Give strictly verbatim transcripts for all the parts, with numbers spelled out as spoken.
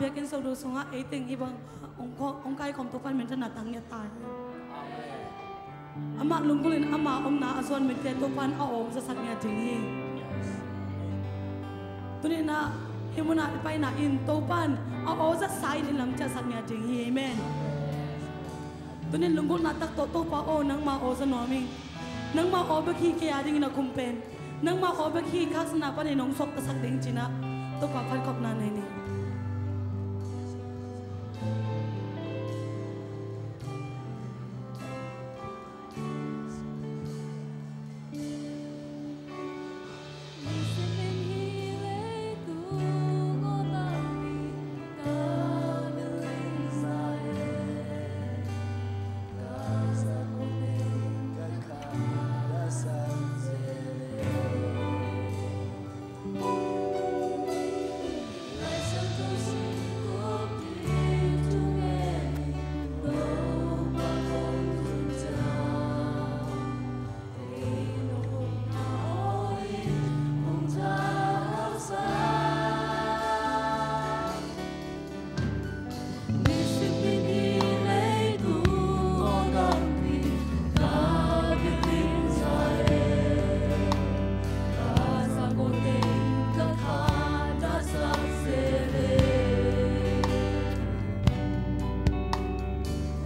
Biakinn sawtdo sungah ei teng hih bang hong ko-, hong kaikhawm Topa'n minthanna tang ngiat ta hi. Amah lunggulhin ama omna a zuan mite Topa'n a aw zasak ngiat ding hi. Tuni-in ah hih munah i paina in Topa'n a aw zatsa in i lam ciahsak ngiat ding hi. Amen. Tuni-in lunggulhna tak tawh Topa aw, nangma aw za nuam ing. Nangma aw bek hi kei a dingin a khum pen. Nangma aw bek hi khaksatna panin hong suaktasak ding ci-in ah Topa phatkhopna nei ni.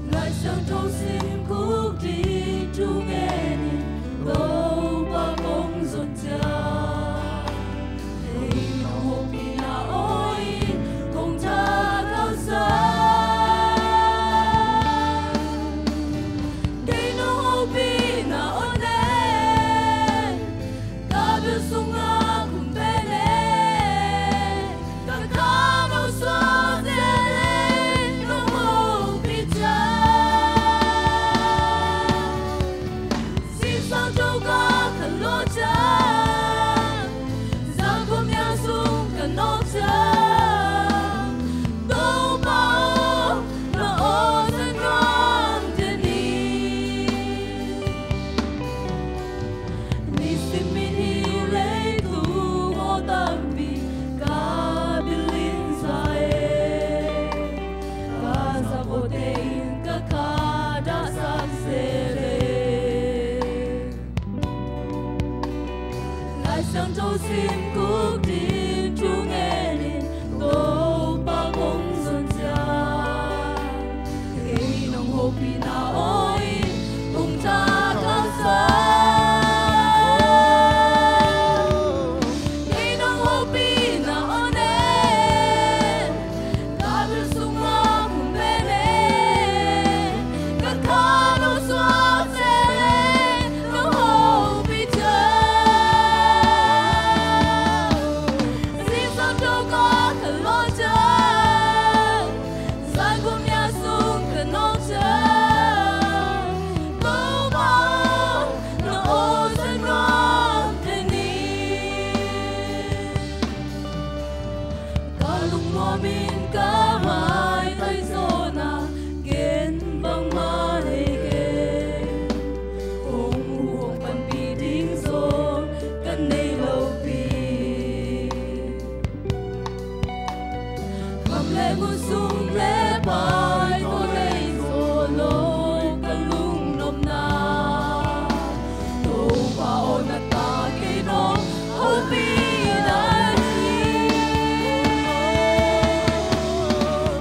Lai Siangtho simkhuk ding thu ngenin Topa kong zon ciang, ei nong hopihna aw in kong thakauhsak. Kei nong hopihna aw nen, ka bil sungah khum pen e, ka khan aw suak zel e, nong hopih ciang. Zingsang tawh ka khanlawh ciang, zan kum nia sung ka nawk ciang, Topa aw, na aw za nuam den ing. Nisim in hih leitung aw tampi ka bil in za e, ka zak awte in ka kha dahsak zel e. Lai Siangtho simkhuk ding thu ngenin Topa kong zon ciang, ei nong hopihna aw in kong thakauhsak. Ei nong hopihna aw nen, ka bil sungah khum pen e, ka khan aw suak zel e, nong hopih ciang. Zingsang tawh ka khanlawh ciang, zan kum nia sung ka nawk ciang, Topa aw, na aw za nuam den ing. Ka lungnuam in ka maitai zawn a, ken bangmah nei kei. Hong huh hong panpih ding zaw ka nei lopi. Kham le ngun, sum le pai, tawlei zaw lo ka lungnopna, Topa aw, na ta kei nong hopihna hi.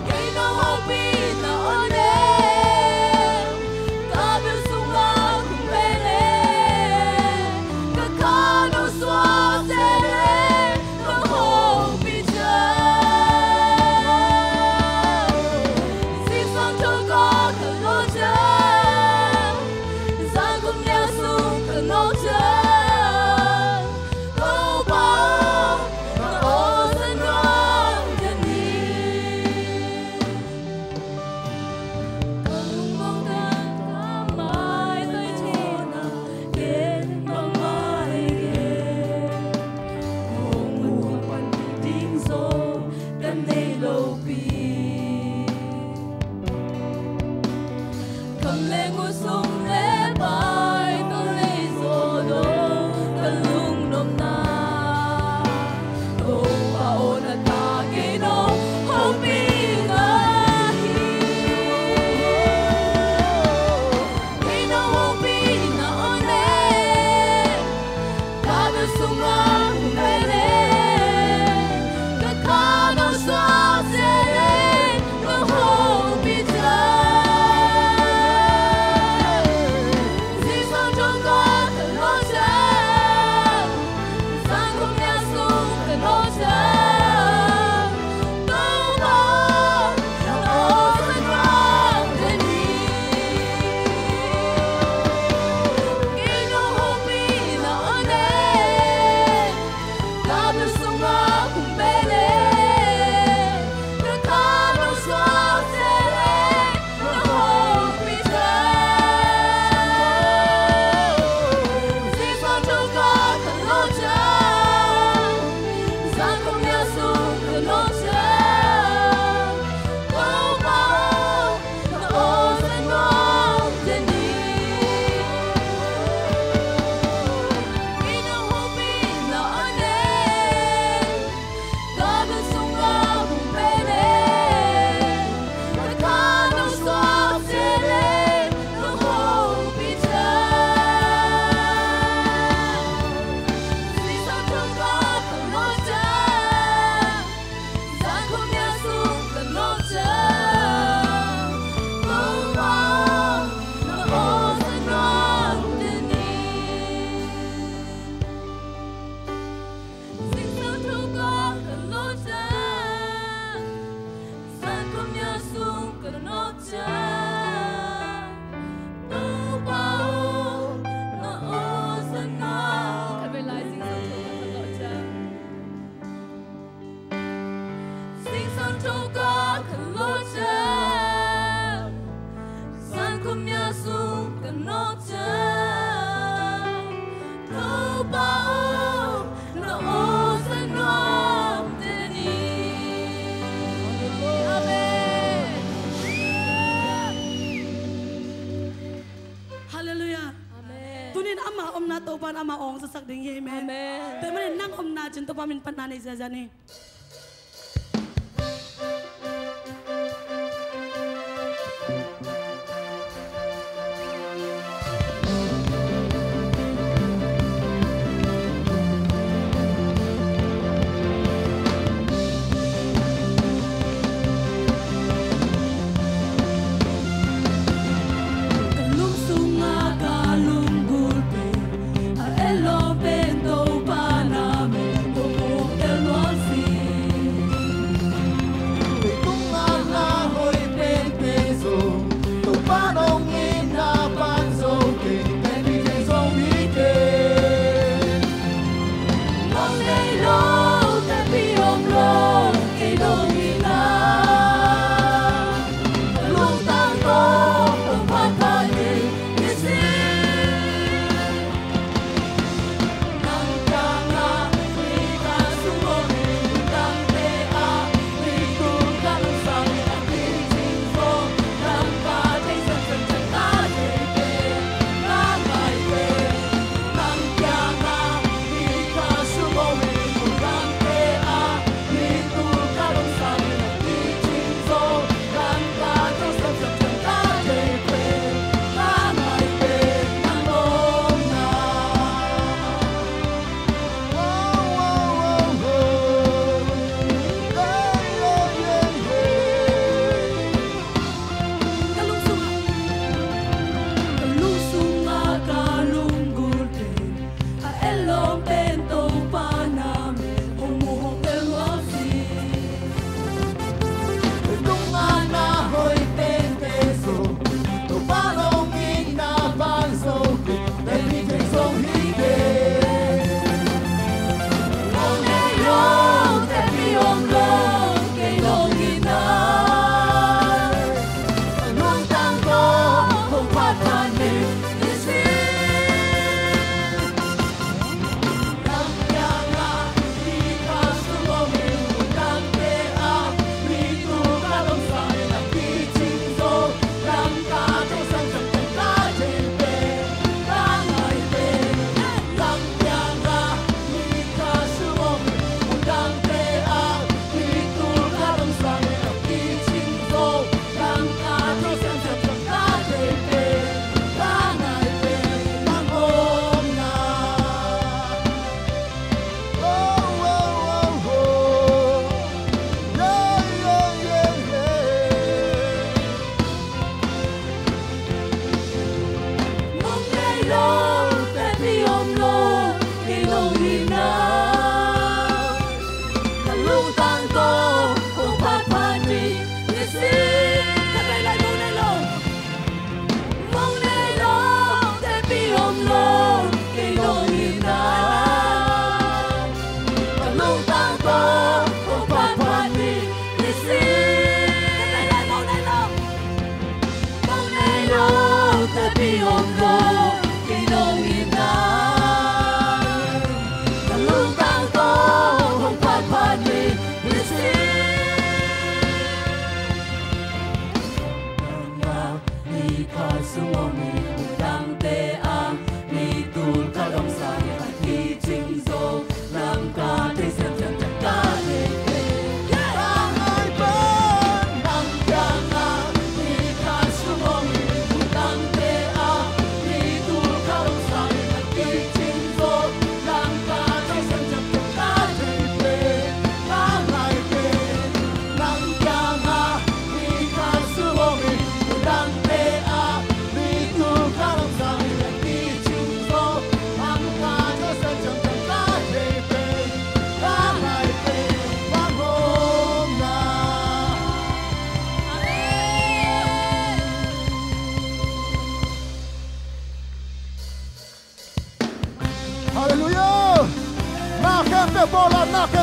Kei nong hopihna aw nen, ka bil sungah khum pen e, ka khan aw suak zel e, nong hopih ciang. Ka nawh ciang, Topa aw, na aw za nuam. Khatvei lai zingsang tawh ka nawh ciang. Zingsang tawh ka nawh ciang, San Khua Mya sung ka nawh ciang, Topa aw, na aw za nuam teh ni. Amen. Halleluiah. Amen. Tunin ama omna Topa in ama aw hong zasak ding hi. Amen. Amen. Tua manin nang omna cin Topa min panna nei ziazia ni. Ka lungsung a ka lunggulh pen, a etlawm pen Topa na min, Topa tel nuam sih.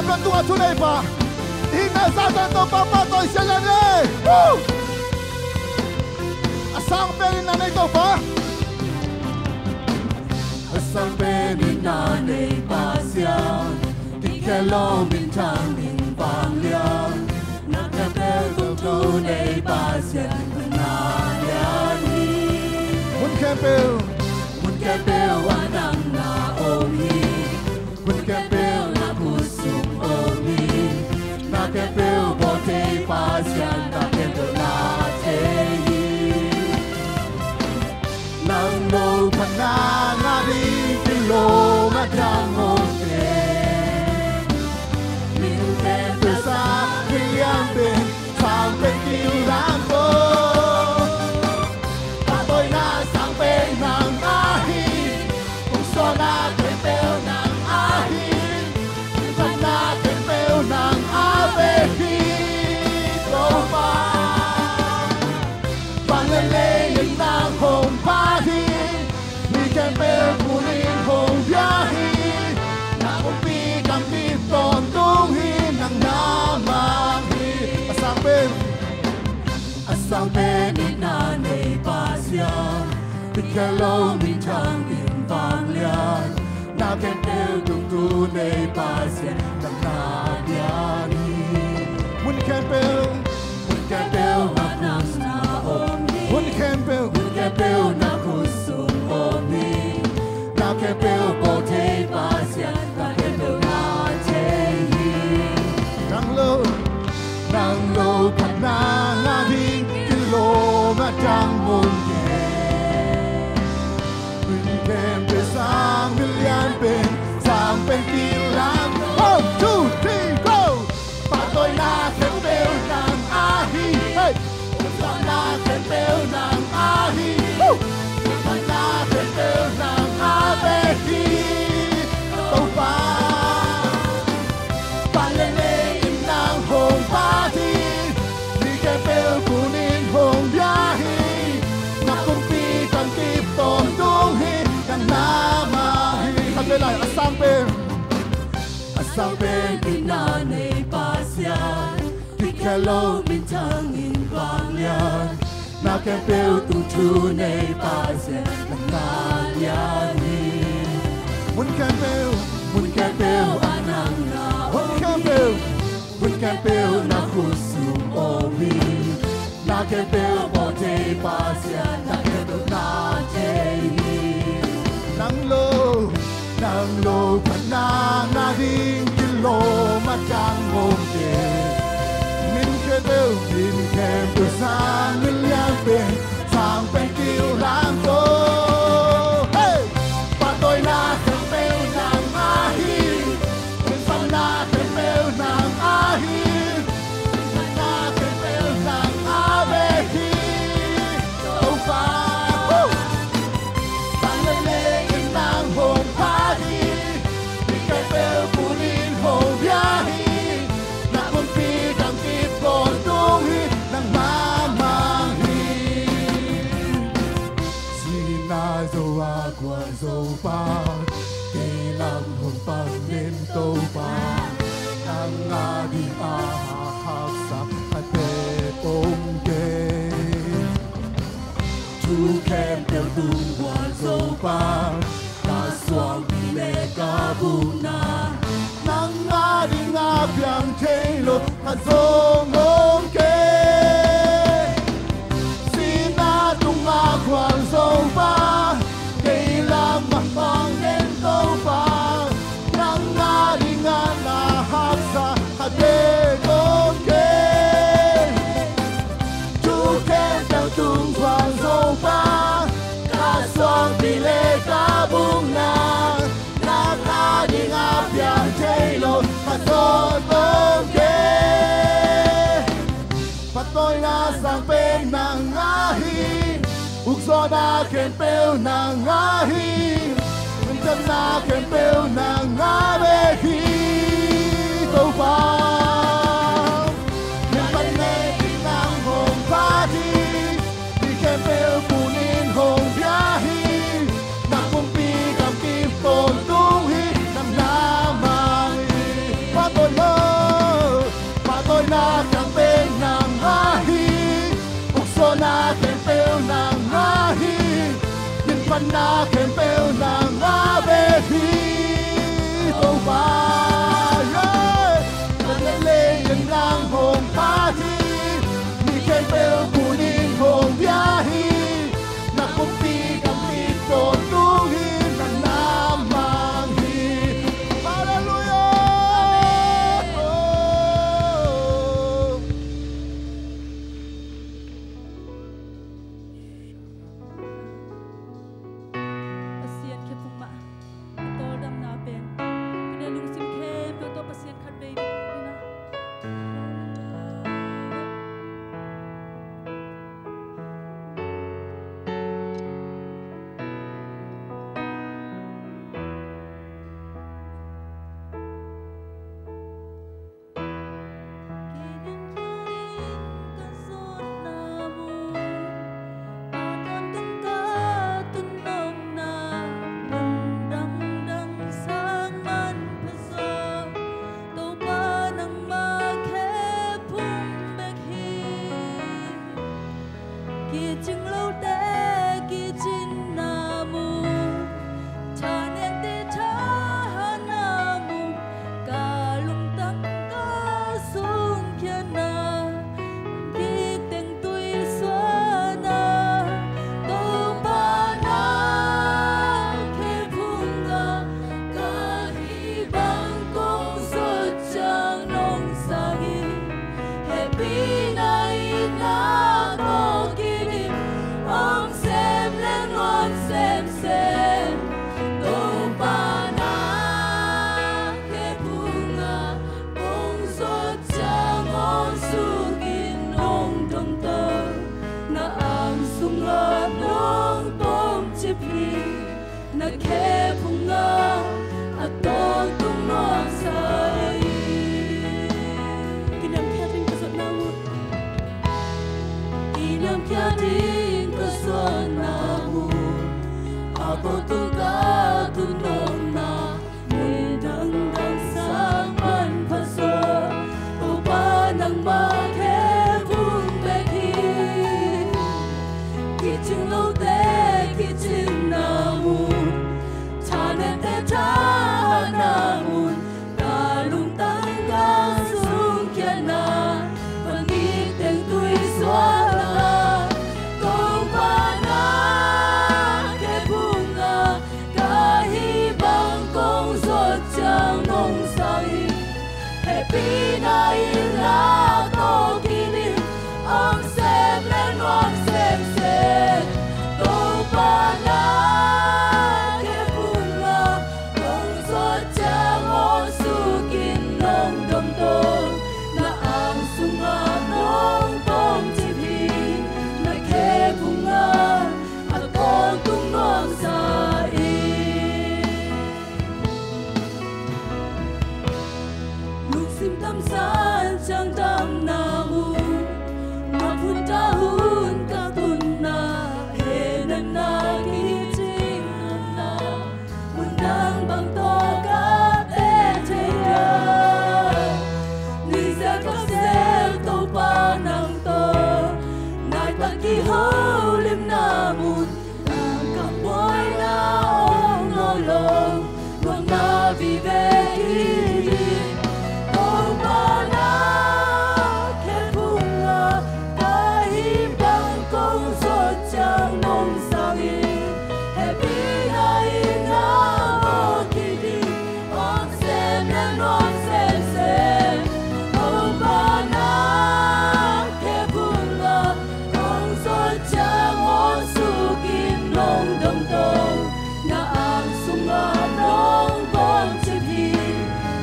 Kan tungah thuneipa, i hihna zahtakin Topa pahtawi sian leng ei. Woo! A sang pen i hihna nei Topa. A sang pen i hihna nei Pasian, kikhello minthang in vanglian, na khempeuh tungthu nei Pasian, na lian hi. Mun khempeuh, mun khempeuh ah nang na om hi. Mun khempeuh na khut sung om hi. Na khempeuh bawl thei Pasian, na khempeuh na thei hi. Nang lo phatna ngah ding kilawm a dang om kei. Min khempeuh sang, min lianpen sang pen kilang ko. Pahtawina sang pen nang ahi. Ukzawhna khempeuh nang ahi. Phatna khempeuh nang a ve hi. Topa, van le lei in nang hong phat hi. Mi khempeuh bunin hong bia hi. Na kumpi kamkip tawntung hi. Nang na mang hi. A sang pen, a sang pen i hihna nei Pasian, kikhello minthang in vanglian, na khempeuh tungthu nei Pasian, nang na lian hi. Mun khempeuh, mun khempeuh ah nang na om hi. Mun khempeuh, mun khempeuh na khut sung om hi. Na khempeuh bawl thei Pasian, na khempeuh na thei hi. Nang lo, nang lo phatna ngah ding kilawm a dang om kei. Min khempeuh sang, min lianpen sang pen kilang. One, two, three, go! Pahtawina khempeuh nang ahi. Hey! Ukzawhna khempeuh nang ahi. Woo! Phatna khempeuh nang a ve hi. Topa, van le lei in nang hong phat hi. Mi khempeuh bunin hong bia hi. Na kumpi kamkip tawntung hi. Nang na mang hi. Khat vei lai, a sang pen, a sang pen i hihna nei Pasian, kikhello minthang in vanglian, na khempeuh tungthu nei Pasian, nang na lian hi. Mun khempeuh, mun khempeuh ah nang na om hi. Mun khempeuh, mun khempeuh na khut sung om hi. Na khempeuh bawl thei Pasian, na khempeuh na thei hi. Nang lo, nang lo phatna ngah ding kilawm a dang om kei. Min khempeuh, min khempeuh sang, min lianpen sang pen kilang ko. Hey! Pahtawina khempeuh nang ahi. Phatna khempeuh nang ahi. Phatna khempeuh nang a ve hi. Topa, woo! Van le lei in nang hong phat hi. Mi khempeuh bunin hong bia hi. Na kumpi kamkip tawntung hi. Nang na mang hi. Sihna zo a guan Zopa, kei lam hong pang den Topa, nang a ding a haksa khat bek om kei. Thu khempeuh tung guan Zopa, ka suangpi le ka bukna, nang a ding a piang thei lo khat zong om kei. Sihna tungah guan Zopa, kei lam hong pang den Topa, nang a ding a na haksa khat bek om kei. Thu khempeuh tung guan Zopa, ka suangpi le ka bukna, nang a ding a piang thei lo khat zong om kei. Pahtawina sang pen nang ahi. Ukzawhna khempeuh nang ahi. Minthangna khempeuh nang a ve hi. Topa, min pan ne in nang hong phat hi. Mi khempeuh bunin hong bia hi. Na kumpi kamkip tawntung hi. Nang na mang hi. Pahtawina Khe phung a, a tawntung nuam sa hi. Kiniamkhiat in ka zawtna mun, kiniamkhiat in ka zawtna mun, a tawntung ka tun nuamna mun dangdang sang manpha zaw. Topa nangmah khe phung bek hi. Kicing lote kicingna mun, thaneite thahatna mun, ka lungtang ka sungkhiatna, ka ngih teng tui suakna, Topa na khe phung a, ka hih bang kong zawh ciang nong sang hi. Hehpihna in na tawh kiding, om sem le nuam semsem. Topa na khe phung a, kong zawh ciang aw suk in nong domto. Na ang sungah nong pom cip hi. Na khe phung a, a tawntung nuam sa hi. Lungsim tamzan ciang damna mun, mapun ta hun ka tunna, hehna na kicing nuamna, mun dang bang tawh ka teh thei dia. Nuihzel ka sel Topa nang tawh, naitak kiholimna mun, nang kambuaina om nawn lo, nuamna vive kiding. Topa na khe phung a, ka hih bang kong zawh ciang nong sang hi. Hehpihna in na tawh kiding, om sem le nuam semsem. Topa na khe phung a, kong zawh ciang aw suk in nong domto. Na ang sungah nong pom cip hi.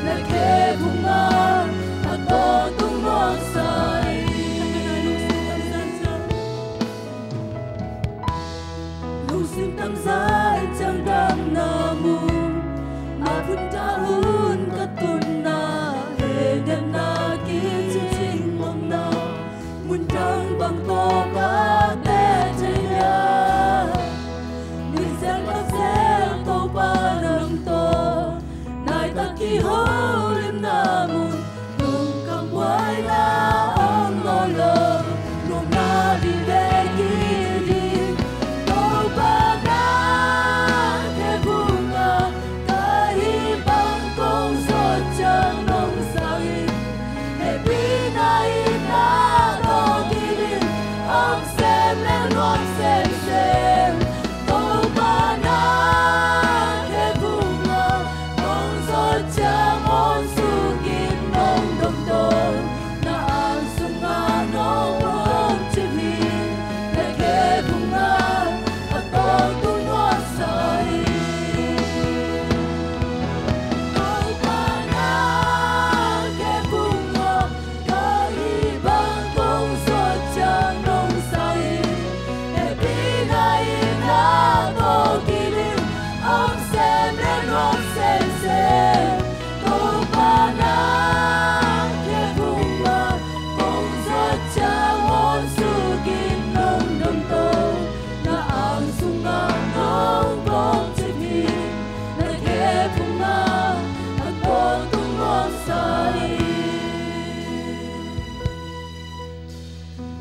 Na khe phung a, a tawntung nuam sa hi. Lungsim tamzan ciang damna mun, mapun ta hun ka tunna, hehna na kicing nuamna, mun dang bang tawh ka teh thei dia. Nuihzel ka sel Topa nang tawh, naitak kiholimna mun, nang kambuaina om nawn lo, nuamna vive kiding. Topa na khe phung a, ka hih bang kong zawh ciang nong sang hi. Hehpihna in na tawh kiding, om sem le nuam semsem. Topa na khe phung a, kong zawh ciang aw suk in nong domto. Na ang sungah nong pom cip hi. Na khe phung a, a tawntung nuam sa hi. Topa na khe phung a, ka hih bang kong zawh ciang nong sang hi. Hehpihna in na tawh kiding, om sem le nuam semsem. Topa na khe phung a, kong zawh ciang aw suk in nong domto. Na ang sungah nong pom cip hi. Na khe phung a, a tawntung nuam sa hi.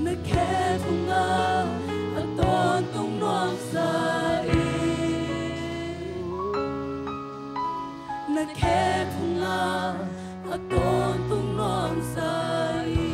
Na khe phung a, a tawntung nuam sa hi. Na khe phung a, a tawntung nuam sa hi.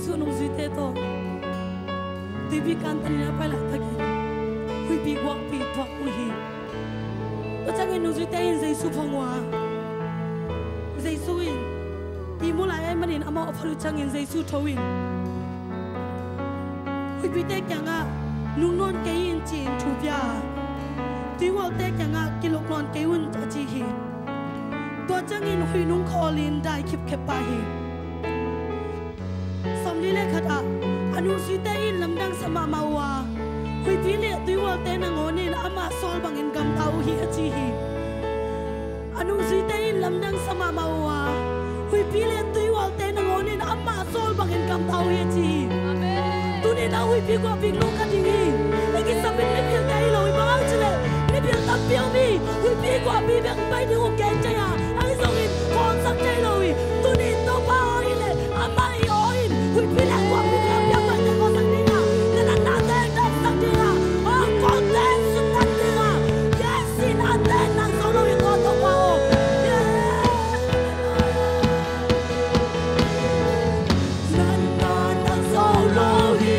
Jesu nungzuite tawh tuipi kantanin a pai laitakin huipi guahpi thuak uh hi. Tua ciangin nungzuite in Jesu phong uh a, Jesu in ihmu lai ahih manin amau a phat uh ciangin Jesu tho in huipite kiangah nung nawn kei in ci-in thu pia a, tuihualte kiangah kilok nawn kei un a ci hi. Tua ciangin huih nung khawlin dai khipkhep pah hi. Sawmli le khat ah a nungzuite in lamdang sa mahmah uh a, huipi le tuihualte nangawn in amah sawl bangin gamta uh hi a ci hi. A nungzuite in lamdang sa mahmah uh a, huipi le tuihualte nangawn in amah sawl bangin gamta uh hi a ci hi. Amen. Tuni in a huipi guahpi lungkhat ding hi. I kisapin mipilte hi lo hi, bang hang cileh mipi tampi om hi. Huipi guahpi bek pai ding uh gen thei a, ahi zongin kawmsak thei lo hi. Tuni in Topa aw hi leh amah i aw in huipi le guahpi le a piak paite kawmsak ding a, na natnate damsak ding a, a kawmte suttat ding a, Jesu in a ten nang zo lo hi ko Topa aw. Yes. Nang na nang zo lo hi.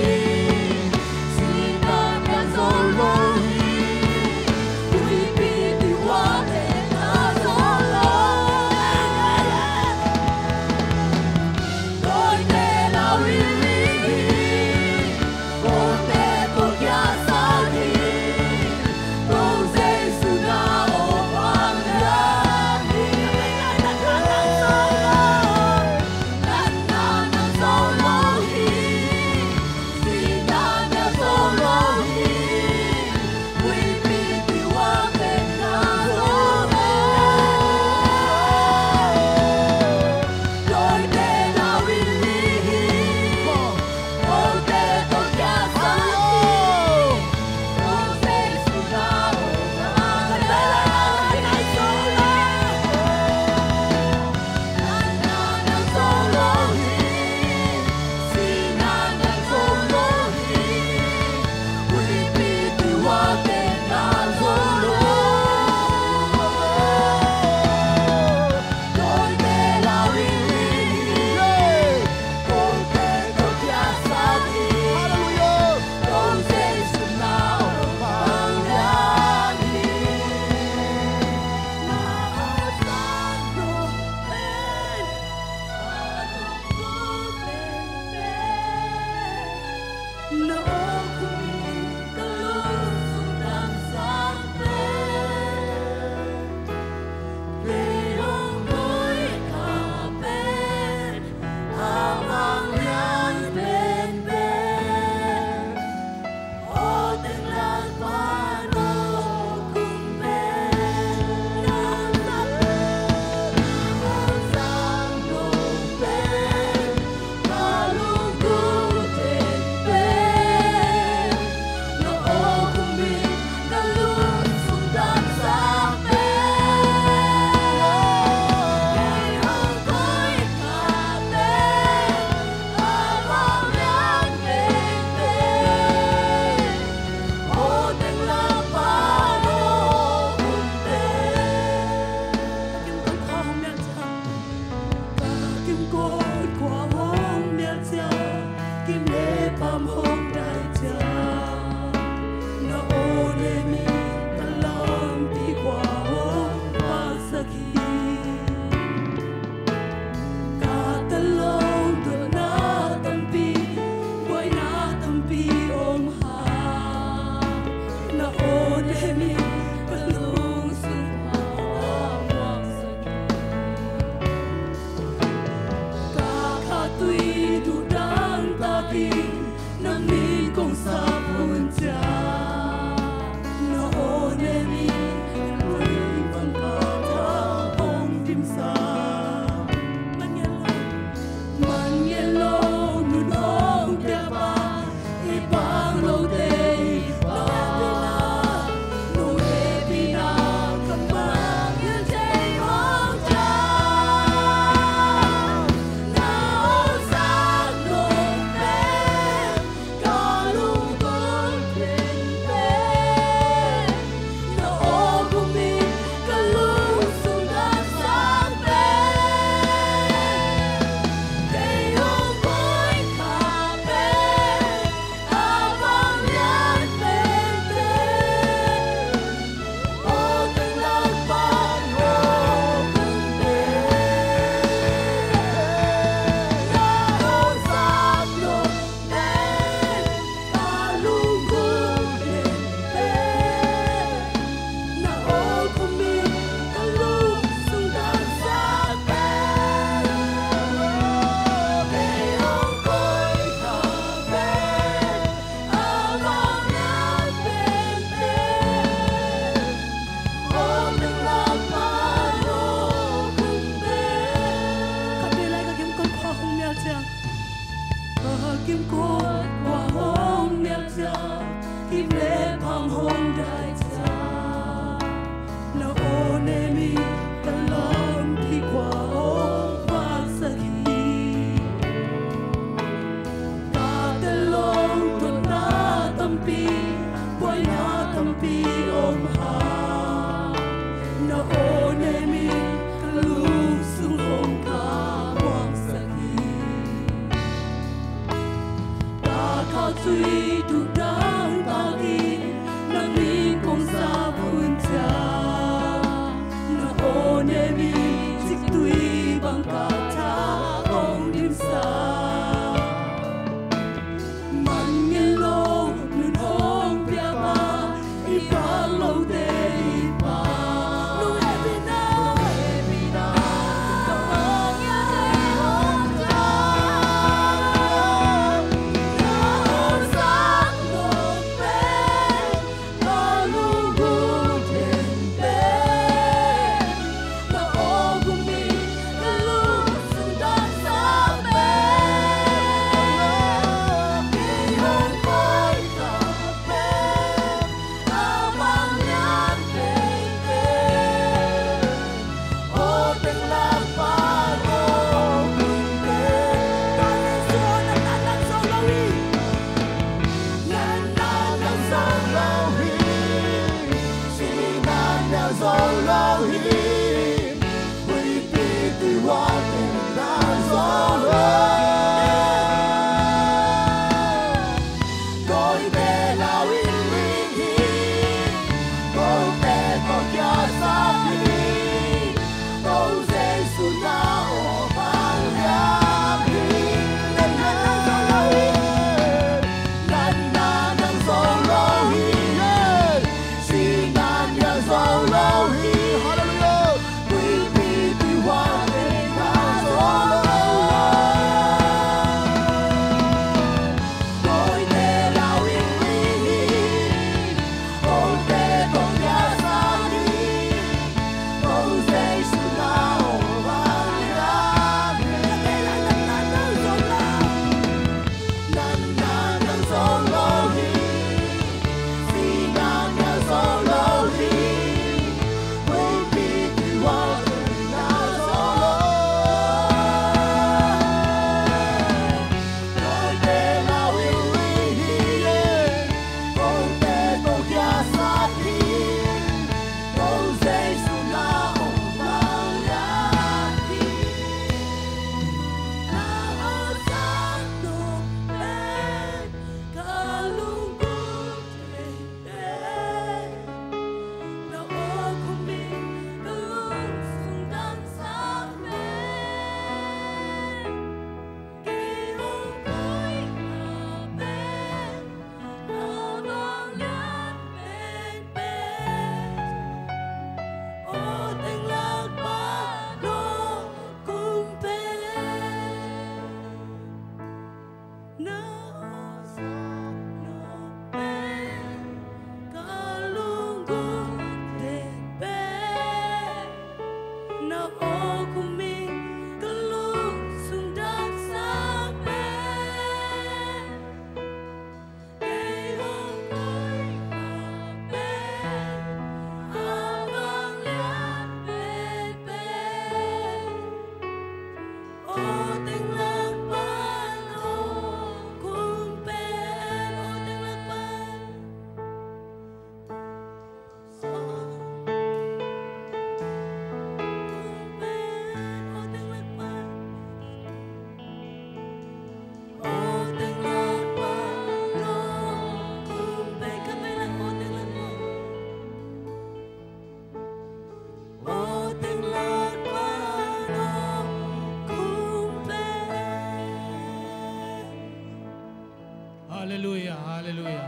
Halleluia, halleluia.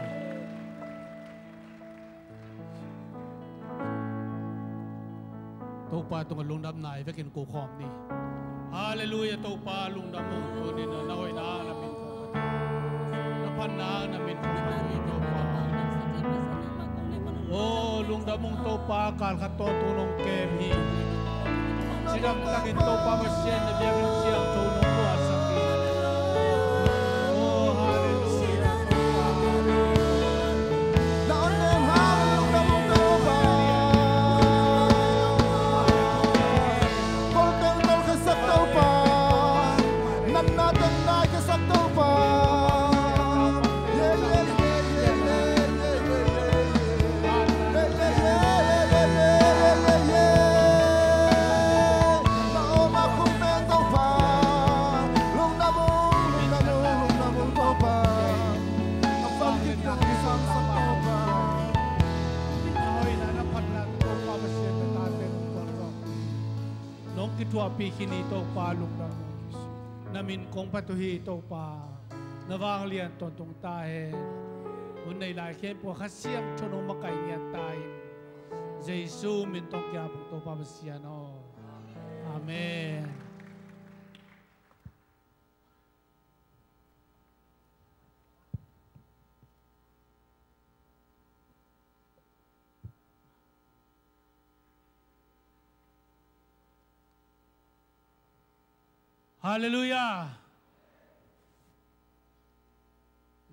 Topa tungah lungdamna i vekin ko khawm ni. Halleluia, Topa lungdam ung, tuni na na hoihna na min ko phat, na phatna na min ko phat hi Topa. O, lungdam ung Topa, kal khat tawntung nong kem hi. Cidam takin Topa Pasian na biakinn siangtho nong mualsak hi. O, halleluia. Na on nem hang lungdam ung Topa. Kolteng tolkhiasak Topa. Natna teng naikhiasak Topa. Nong kithuahpih khin hi Topa, lungdam. Na min kong phat uh hi Topa. Na vanglian tawntung ta hen. Hun nei lai khempeuh ah Kha Siangtho nong makaih ngiat ta in. Jesu min tawh kiap ung Topa Pasian aw. Amen. Halleluia.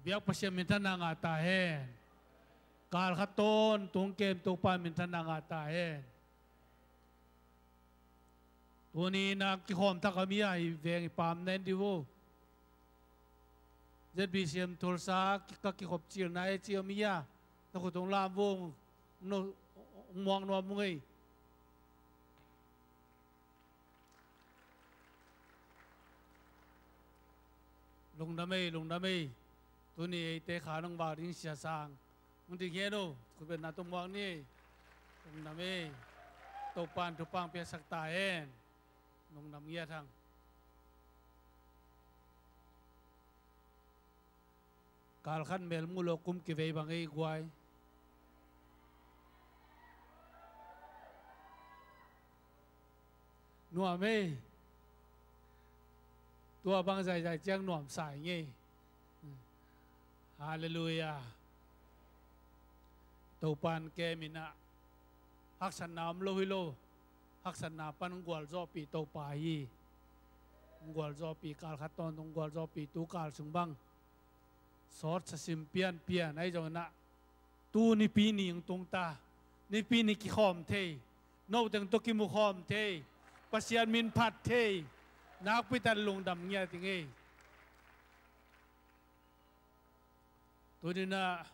Biak Pasian minthanna ngah ta hen. Kal khat tawntung kem Topa minthanna ngah ta hen. Tuni na kikhawm thak a mi a hi veng i pam nen di vo. Z B C M Tulsa ka kikhop cilna e ci a mi a na khut hong lam vo. No muang nuam ung ei. Lungdam ei, lungdam ei. Tuni eite kha nong vak ding Sia Sang. Hong ding hen o, khutbetna tawh muak ni. Lungdam ei. Topan thupha piaksak ta hen. Lungdam ngiat hang. Kal khat mel muh lo kum kivei bang ei guai. Nuam ei. Tua bang zaizai ciang nuam sa ing ei. Halleluia. Topan kem in ah haksatna om lo hi lo. Haksatna pan hong gualzawhpih Topa hi. Hong gualzawhpih, kal khat tawntung hong gualzawhpih, tu kal sung bang sawt sa sim pianpian ahi zongin ah tu Nipi ni hong tung ta. Nipi ni kikhawm thei, noteng tawh kimukhawm thei, Pasian min phat thei nakpi takin lungdam ngiat ing ei. Tuni in ah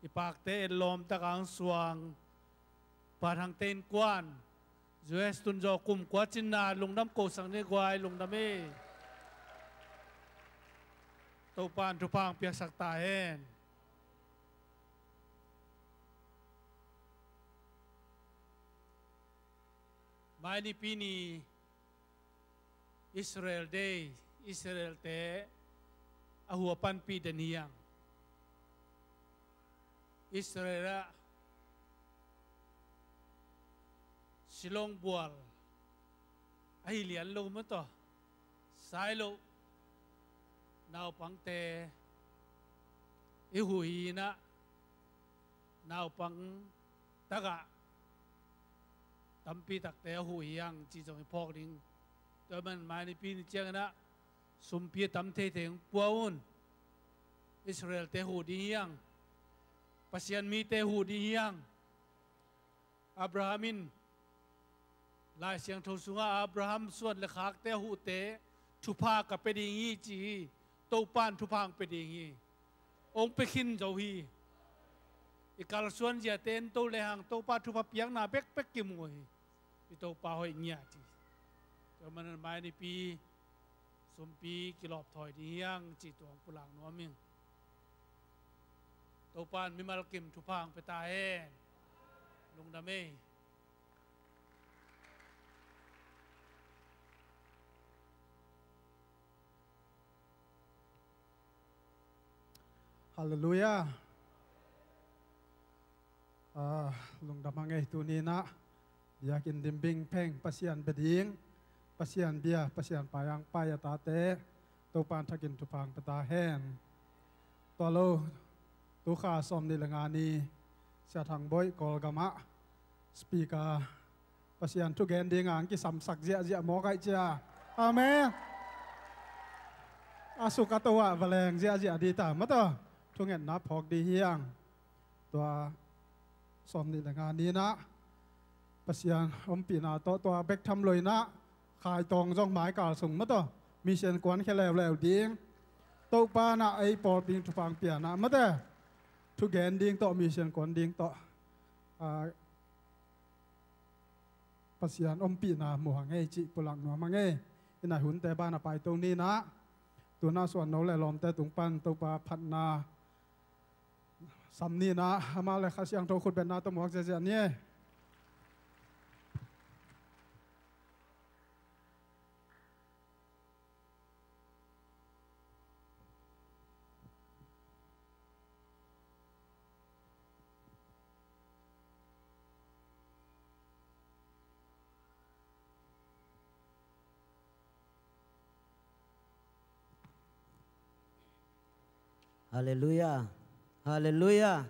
i pakte etlawm tak a hong suang Pa Thangte innkuan, U S tun zawh kum kua cinna lungdam kosak ni guai, lungdam ei. Topan thupha piaksak ta hen. Mai Nipi ni Israel Day, Israelte a hu a panpih den hi hang. Israel ah silong bual ahi lian lo maw taw, sai lo naupangte i huh hi in ah, naupang tagah tampi takte a huh hi hang ci zong i phawk ding. Tua man mai Nipi ni ciangin ah sumpi a tam theithei hong pua un. Israelte huh ding hi hang. Pasian mite huh ding hi hang. Abraham in Lai Siangtho sungah Abraham suan le khakte a huhte thupha ka pia ding hi ci hi. Topan thupha hong pia ding hi. Hong pia khin zo hi. I kalsuan ziate en to lehang Topa thupha piakna bekbek kimu hi. I Topa hoih ngiat hi. Tua manin mai Nipi sumpi kilawp thawi ding hi hang cih tua hong pulak nuam ing. Topan mimal kim thupha hong pia ta hen. Lungdam ei. Halleluiah. Ah, lungdam hang ei, tuni-in ah biakinn dim bing pheng, Pasian bia ding, Pasian bia, Pasian pai-ang pai a tate Topa'n thakin thupha hong pia ta hen. Tua lo, tu kha sawmnih le nga ni, Sia Thang Boih Kawlgam ah speaker, Pasian thu gen ding a hong kisamsak ziahziah mawk ahih ciang. Amen. A suk a to ah va leng ziahziah ding ta maw taw. Thungetna phawk ding hi hang. Tua sawmnih le nga ni-in ah Pasian ompihna tawh, tua bek tham lo-in ah Khai Tawng zong mai kal sung maw taw, mission kuan khia leuleu ding. Topa'n ah ei pawlpi thupha hong pia-in ah maw taw, thu gen ding tawh, mission kuan ding tawh, ah, Pasian ompihna mu hang ei cih pulak nuam hang ei. Hih nai hunte ban ah paito ni-in ah, tu-in ah suan no le lawmte tung pan Topa phatna sam ni-in ah, amah le Kha Siangtho khutbetna tawh muak ziahziah ni ei. Halleluiah. Halleluiah.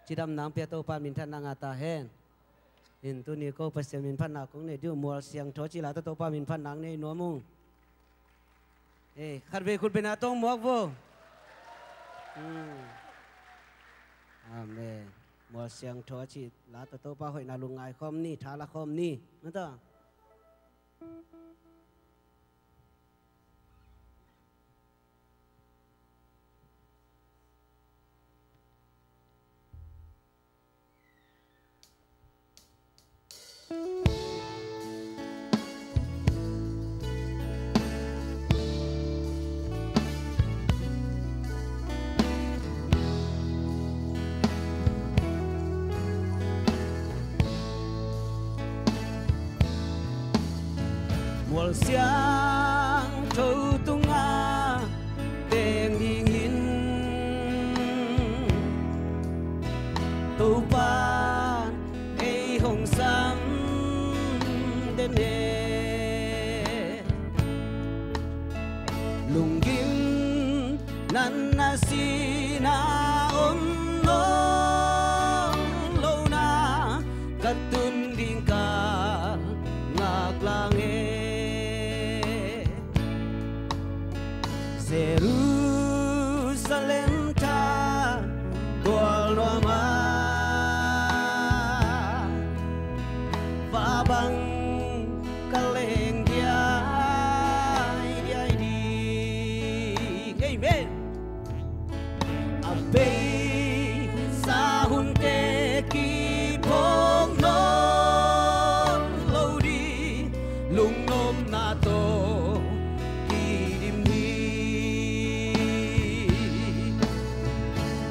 Cidamna hong pia Topa minthanna ngah ta hen. In tuni ko Pasian minphatna kong nei ding uh, Mual Siangtho cih la tawh Topa minphatna hong nei nuam ung. Eh, khatvei khutbetna tawh muak vo. Hmm. Amen. Mual Siangtho a cih la tawh Topa hoihna lungngai khawm ni, tha la khawm ni. Maw taw. Mual Siangtho tungah teng dingin Topa'n ei hong sam den e. Lunggim natna sihna om nawn lo-in ah ka tun ding ka ngaklah e. Jerusalem thakual nuam a, va bang ka leng diaidiai ding. Amen. A beisa hunte kiphawk nawn lo ding, lungnopna tawh kidim hi.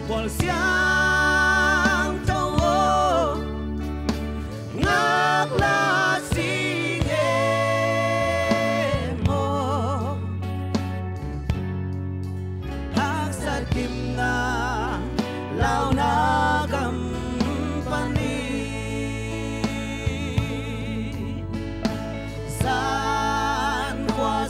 Mual Siangtho aw, ngaklah sing e maw. Haksat gimna launa gam pan hi. San khua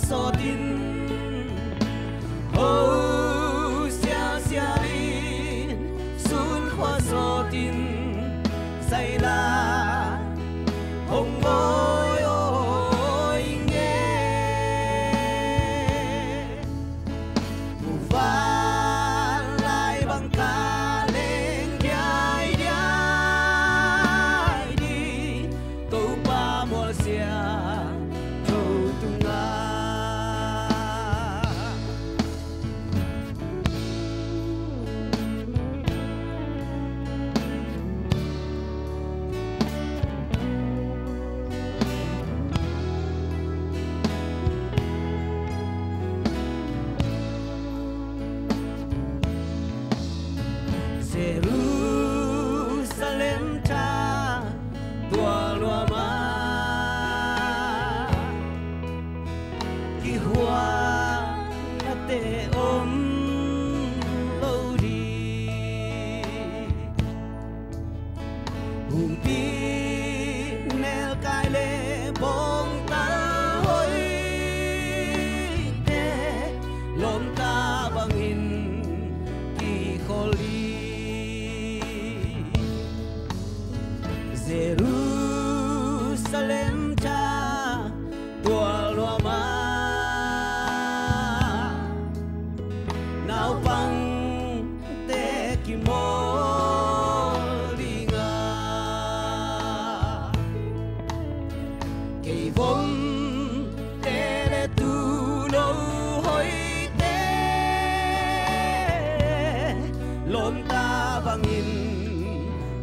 in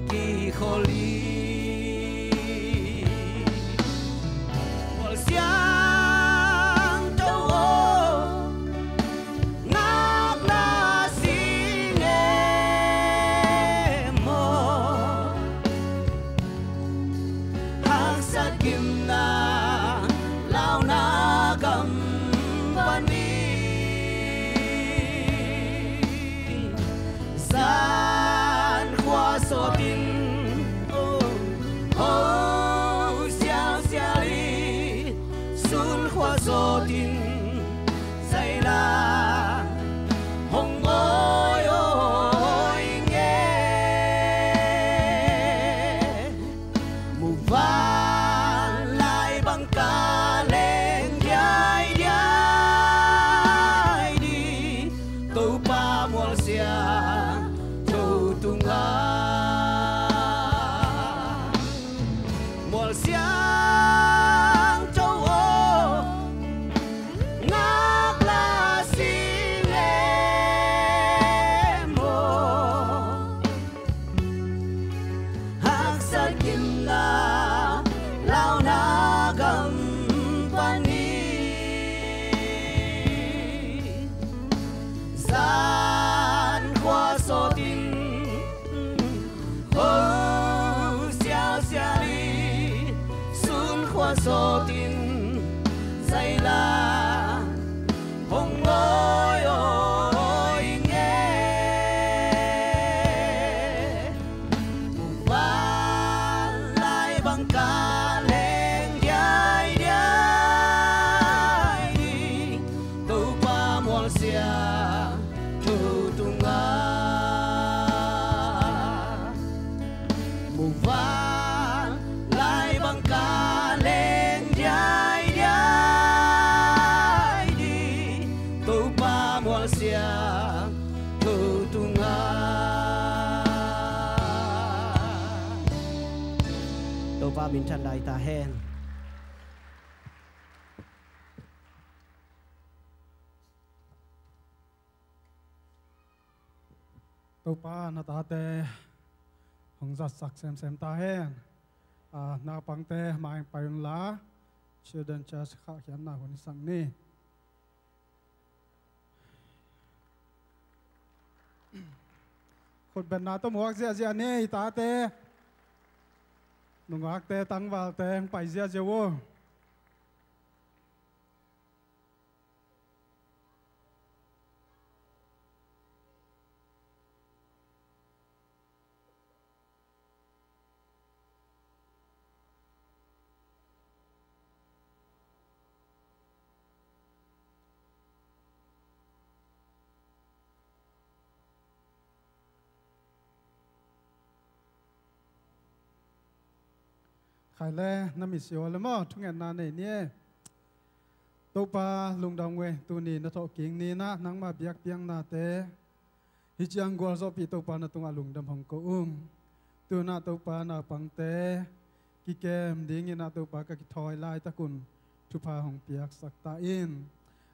kikhol hi. Mual siangtho aw, ngakna sing e maw, haksat gimna launa gam panin zan khua sawtin, oh, oh, sialsial i sun khua sawtin zaila hong awi awi nge. Muvanlai bang ka leng diaidiai ding, Topa mual siangtho tungah. Mual siangtho aw, ngakna sing e maw, haksat gimna launa gam panin zan khua sawtin, oh, sialsial i sun khua sawtin zaila hong awi awi nge. Muvanlai bang ka leng diaidiai ding, Topa mual siangtho tungah. Muvanlai bang ka leng diaidiai ding, Topa mual siangtho tungah. Topa minthan lai ta hen. Topa na tate hong zatsak semsem ta hen. Ah, naupangte mai pai unla, Children Church khahkhiatna hun i sak ni. Khutbetna tawh muak ziahziah ni, i tate. Nungakte, tangvalte hong pai ziahziah uh. Khai le na mit si aw le maw, thungetna nei ni e. Topa lungdam uh e, tuni na thawhkik ni-in ah nangma biakpiaknate hi ciang gualzawhpih Topa na tungah lungdam hong ko ung. Tu-in ah Topa naupangte kikem dingin ah Topa ka kithawi laitakun thupha hong piaksak ta in.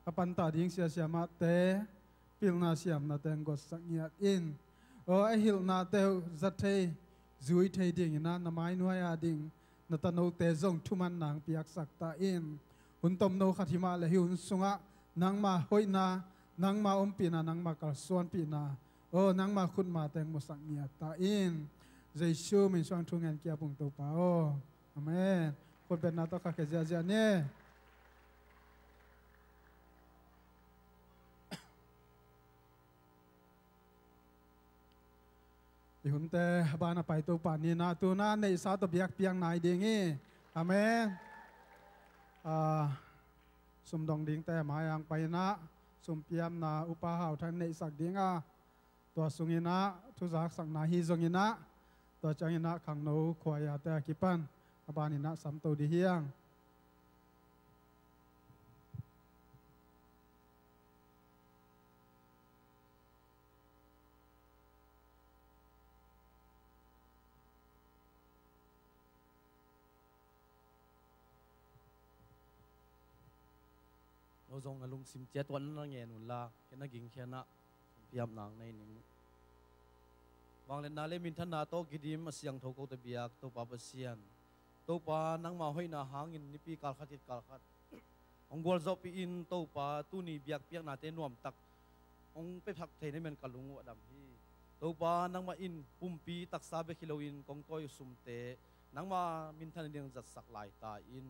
A pantah ding siasia mahte pilna siamnate hong gotsak ngiat in. Aw, a hilhnate uh za thei zui thei dingin ah na mainuai a ding na tanote zong thuman nang piaksak ta in. Hun tomno khat hi mah le hih hun sungah nangma hoihna, nangma ompihna, nangma kalsuanpihna, aw, nangma khutmate hong musak ngiat ta in. Jesu min suang thu ngen kiap ung Topa aw. Amen. Khutbetna tawh khakhia ziahziah ni. I hunte a ban a pai Topa ni-in ah tu-in ah neihsa tawh biakpiak nai ding hi. Amen. Ah, sumdong dingte mai-ah hong pai-in ah sumpiapna Upa Hau Thang neihsak ding a, tua sungin ah thuzaksakna hi zongin ah, tua ciangin ah khangno khuaiate a kipan a banin ah samto ding hi hang. No zong na lungsim ciat tuan na ngen unla, kei na gingkhian ah sumpiapna nei ning. Vangliatna le minthanna tawh kidim a siangtho kote biak Topa Pasian, Topa nangma hoihna hangin nipi kalkhat khit kalkhat hong gualzawhpih in, Topa tuni biakpiaknate nuamtak hong pia thak thei na hih man ka lung uh a dam hi. Topa nangmah in pumpi taksa bek hi loin kong tawi uh sumte nangma minthan ding zatsak lai ta in.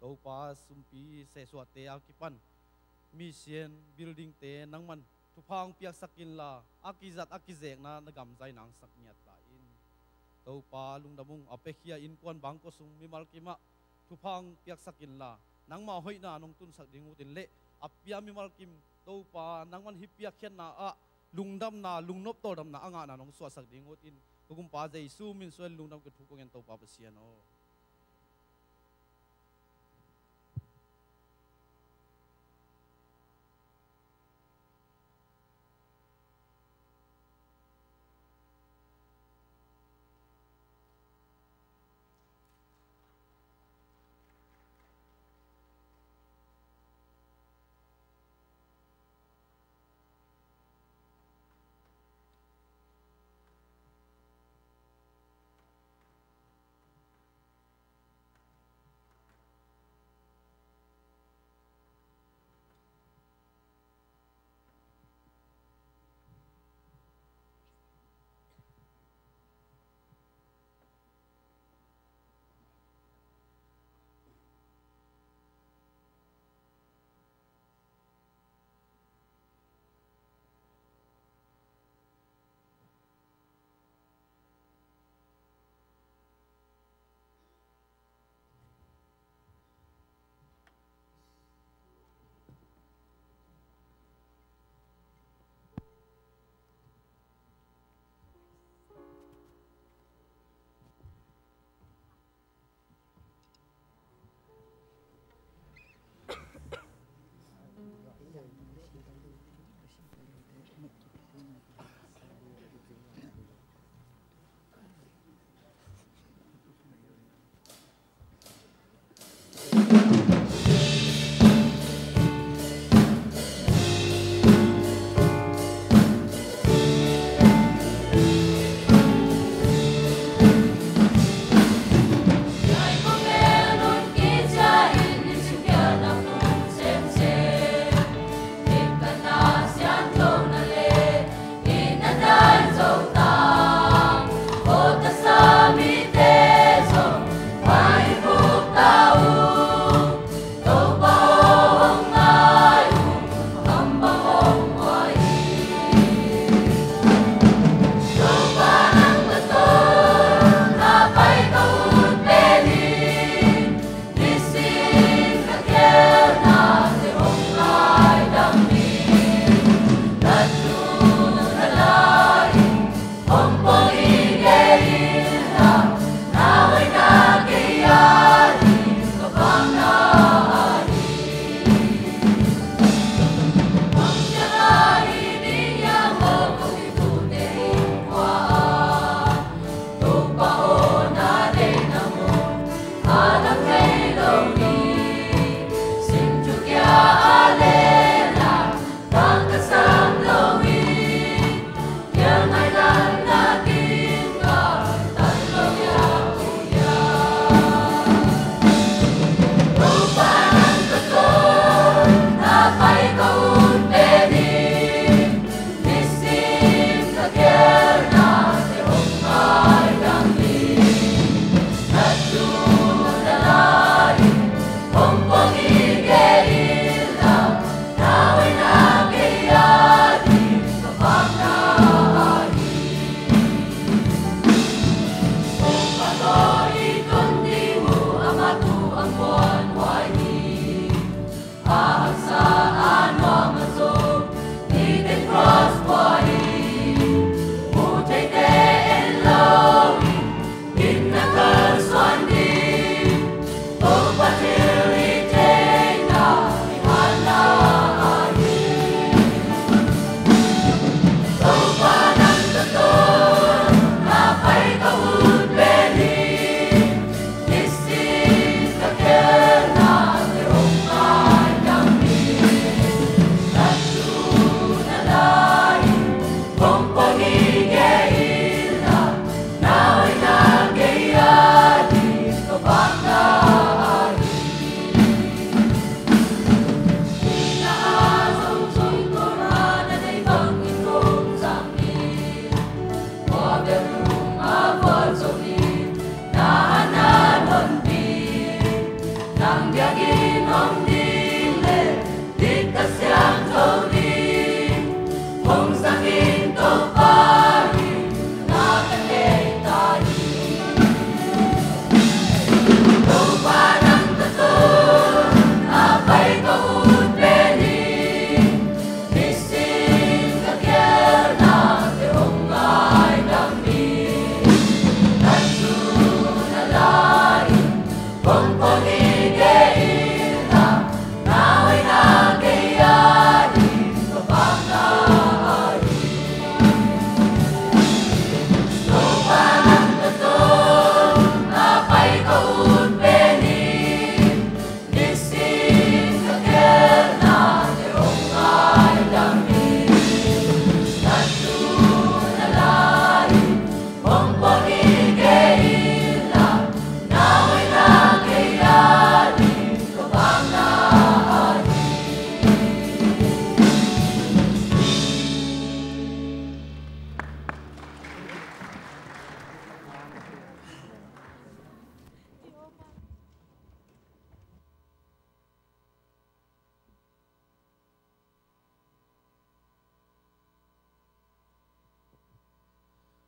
Topa sumpi sesuahte a kipan mission buildingte nangman thupha hong piaksak inla, a kizat a kizekna na gamzai nangsak ngiat ta in. Topa lungdam ung, a piakhia innkuan bangkua sung mimal kimah thupha hong piaksak inla, nangma hoihna nong tunsak ding utin le a pia mimal kim Topa nangman hih piakkhiatna ah lungdamna, lungnop tawldamna a ngahna nong suahsak ding utin, ka gumpa Jesu min suan lungdam ka thu kong en Topa Pasian aw.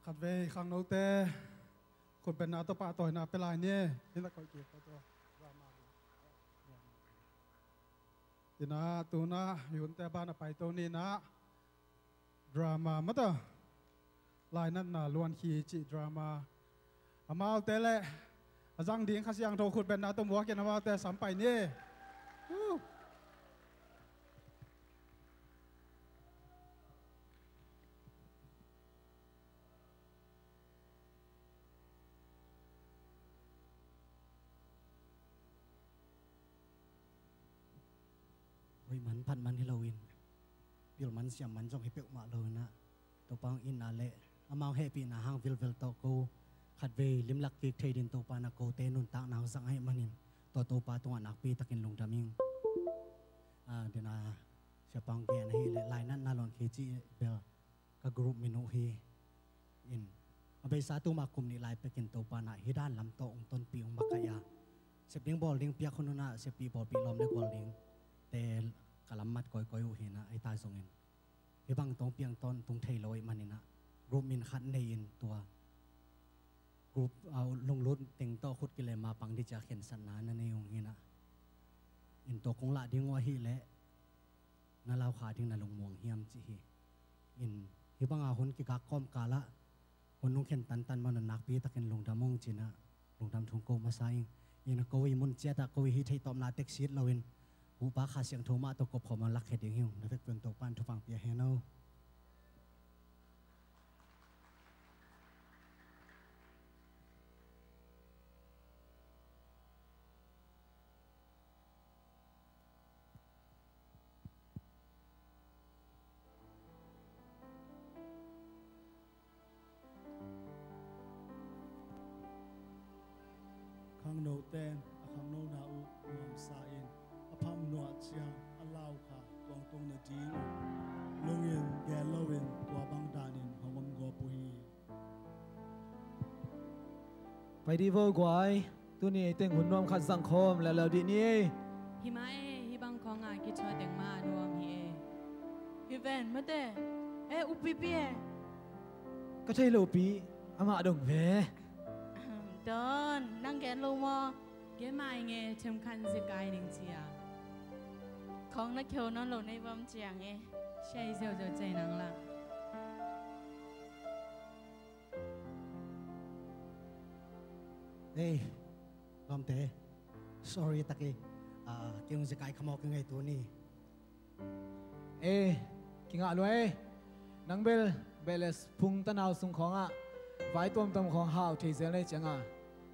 Khatvei khangnote khutbetna tawh pahtawina pia lai ni. Hi na koih kik ko tawh. Drama. Hi na tuna hi hunte bana paito ni na. Drama mata. Lainatna luankhi cih drama. Amaute le a zang ding Kha Siangtho khutbetna tawh muakin amaute sam pai ni. Woo! Hoih man phat man hi loin, pil man siam man zong hi peuhmah loin ah, Topa hong itna le amau hehpihna hang vilvel tawh ko khatvei limlak kik thei din Topa na kote nuntakna hong zang ahih manin, tua Topa tungah nakpi takin lungdam ing. Ah, dena siapa hong gen ahih leh lainatna luankhi cih bel ka group min uh hi. In a beisa tuma kum nih lai pekin Topa na hi dan lam tawh hong tonpih hong makaih a, sep ding bawl ding piak hun hunah seppih bawlpih lawm le gual ding te ka lammat kawikawi uh hinah, ei ta zongin hih bang tawng piang tawntung thei lo ahih maninah group min khat nei in tua group, ah, lunglut teng tawh khut kilema pang dih cia khensatna na nei uh hinah. In tua kong lah ding uh ahih leh na laukha ding na lungmuang hiam cih hi. In hih banga hun kigak kawmkalah hun hong khen tantan man un nakpi takin lungdam hong cinah lungdam thung ko masa ing. In a ko i mun ciatah ko i hih theih tawpna tek sit loin huhpa Kha Siangtho mah tawh kop khawm a lakkhia ding hi ung. Na vekpi un Topan thupha pia hen aw. Khangnote a khangnona uh nuamsa in a phamnuah ciang a laukha tuangtung nading uh lungin gen loin tua bang danin hong om gawp uh hi. Pai dih vo guai. Tuni ei teng hun nuam khat zangkhawm leuleu dih ni ei. Hi mah ei, hih bang khawngah kithuah teng mah a nuam hi ei. Hi ven mate. Eh, upipi ei. Ka thei lo pi. Amah dong ve. Don, nang gen lo maw? Gen mah ing ei, themkhat zekai ning cia. Khawng na kheu nawn lo nei bam ciang ei. Sia i ziauziau cei nang lah. Ei, lawmte, sorry tak ei. Ah, kei hong zekai khamawk ing ei tuni. Ei, kingah lua ei. Nang bel beles phung tanau sung khawngah vai tuamtuam khawng hau thei zel nei cianga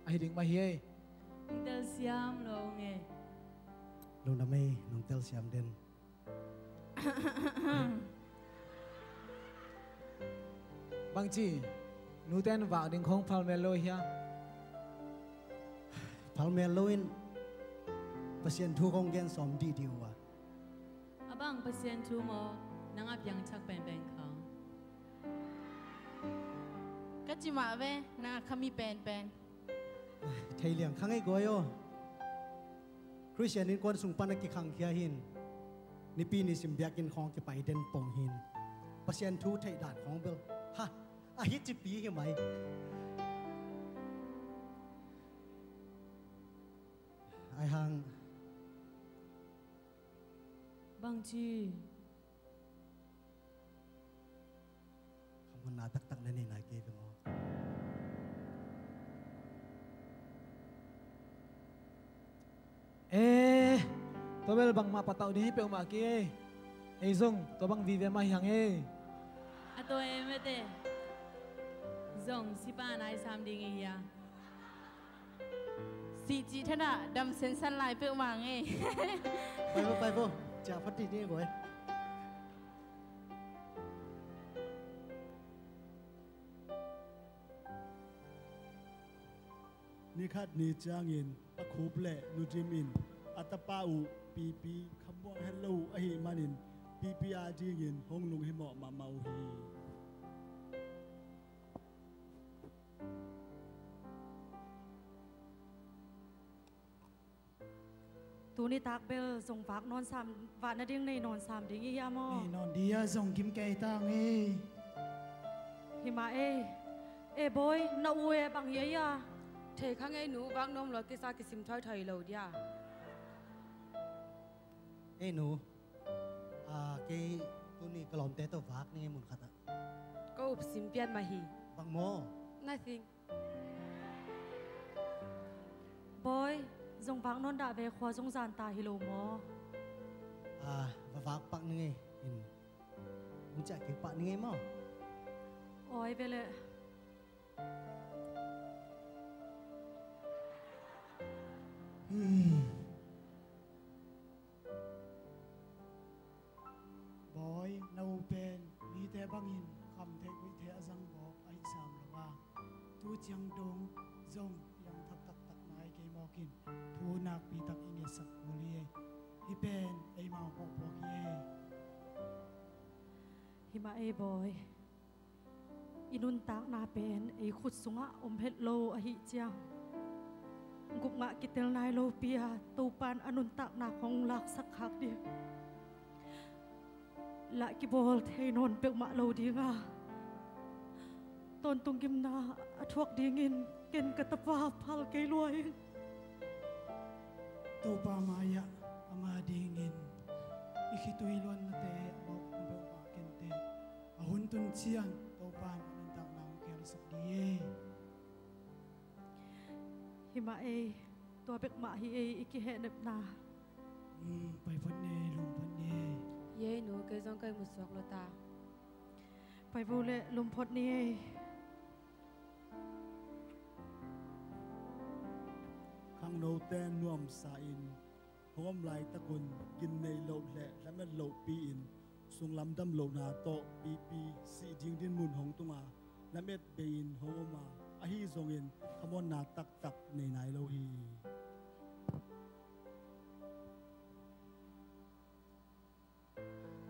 ahi ding mah hi ei. Nong telsiam lo ung ei. Lungdam ei, nong telsiam den. Bangci, nuten vak ding khawng phalmel lo hia? Phalmel loin Pasian thu khawng gen sawm dihdih uh a. A bang Pasian thu maw, nang a piangthak penpen khawng? Ka ci mah ve, nang a khami penpen. Thei liang khang ei guai aw. Khristian innkuan sung pan a kikhangkhia hin nipi nisim biakinn khawng kipai den pong hin Pasian thu theih dan khawng bel ha, a hi cipi hi mai. Ai hang. Bangci. Khamhunna taktak na nei nai kei ve maw? Eh, tua bel bangmah patauh ding hi peuhmah kei. Ei zong tua bang vive mah hiang ei. A tua ei mete. Zong sipa nai sam ding i hia? Sih cih thadah dam sensan lai peuhmah ngei. Pai vo, pai vo. Ciah phat dih ni guai. Nikhat ni ciangin a khup le nudim in a tapa uh pipi khamuang het lo uh ahih manin pipi adingin hong lunghimawh mahmah uh hi. Tuni tak bel zong vak nawn sam, vak nading nei nawn sam ding i hia maw? Nei nawn dih a zong kim kei tang ei. Hi mah ei. E bawi, na u e bang hi ei a? Thei kha ngei nu, vak nuam lo kisa kisim thoithoi lo dia. Ei nu, a, kei tuni ka lawmte tawh vak ning ei mun khat ah. Ka up sim pian mah hi. Bang maw? Nothing. Bawi, zong vak nawn dah ve, khua zong zan ta hi lo maw? A, va vak pak ning ei. In, hong ciah kik pak ning ei maw? Awi ve leh. Hmm. Bawi, na u pen mite bangin kham theih guih theih a zang bawk ahi sam lo a, tu ciang dong zong piangthak taktak nai kei mawkin thu nakpi tak i ngetsak kul hi ei. Hih pen eimau pawhpuak hi ei. Hi mah ei bawi. I nuntakna pen ei khut sungah om het lo ahih ciang, gupngah kitel nai lopi a Topa'n a nuntakna khong laksak khak ding, lah kibawl thei nawn peuhmah lo ding a, tawntung gimna a thuak dingin ken ka tapa phal kei lua ing. Topa mai-ah ama dingin i khitui luannate a mawk om peuhmah kente. A hun tun ciang Topa'n a nuntakna hong kihelsak dih ei. Hi mah ei, tua bek mah hi ei i kihehnepna. Hmm, pai phot ni ei, lum phot ni ei. Hi ei nu, kei zong ka ihmu suak lo ta. Pai vo leh, lum phot ni ei. Khangnote nuamsa-in hong om laitakun gim nei loh le lamet lohpi-in sunglam dam lohna tawh pipi sih ding dinmun hong tung a, lamet bei-in hong om a, ahi zongin khamuanna taktak nei nai lo hi.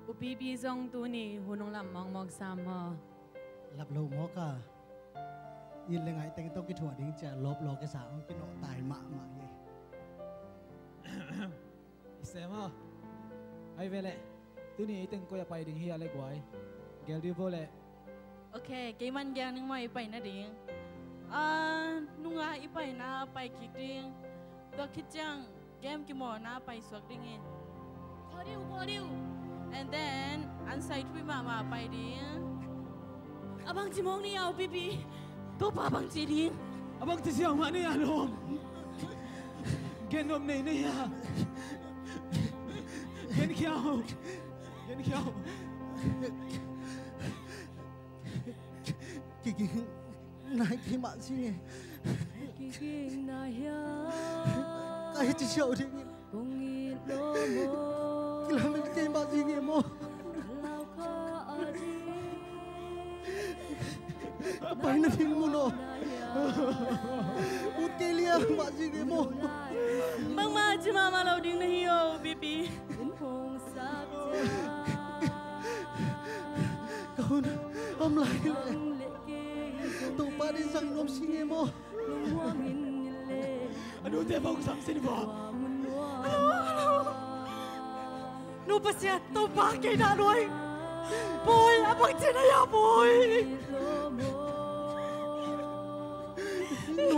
U Pipi zong tuni hun hong lap mawkmawk sam maw? Lap lo mawk a. It le ngaih teng tawh kithuah ding ciah lawp lawk i sa hong kinawh tai mahmah hi. I sem aw. Ai ve leh. Tuni i teng koi a pai ding hi a le guai? Gel dih vo leh. Ok, keiman gel ning maw i paina ding. Ah, nunga i paina pai kik ding. Tua khit ciang game kimawlna pai suak dingin. Pawdiu, pawdiu. And then, an sai thui mahmah pai ding. A bangci mawk ni a u Pipi? Topa bangci ding. A bangci siau mah ni a lawm. Gen nuam nei nei a. Gen khiau. Gen khiau. Kiging nai kei mah zi nge. Kiging nai hia. Ka hi ci siau ding. Kong it lo maw. Kilamen kei mah zi nge maw. Lau kha a ding. Ka paina ding mun aw. Ut kei liang mah zi nge maw. Bangmah ci mahmah lo ding na hi aw, Pipi. Ka hun om lai leh Topa deih zang nuam si nge maw? A nute bang sam sin bang. Nu Pasian, Topa kei dah nuai. Bawi, a bangci na hia bawi? Kei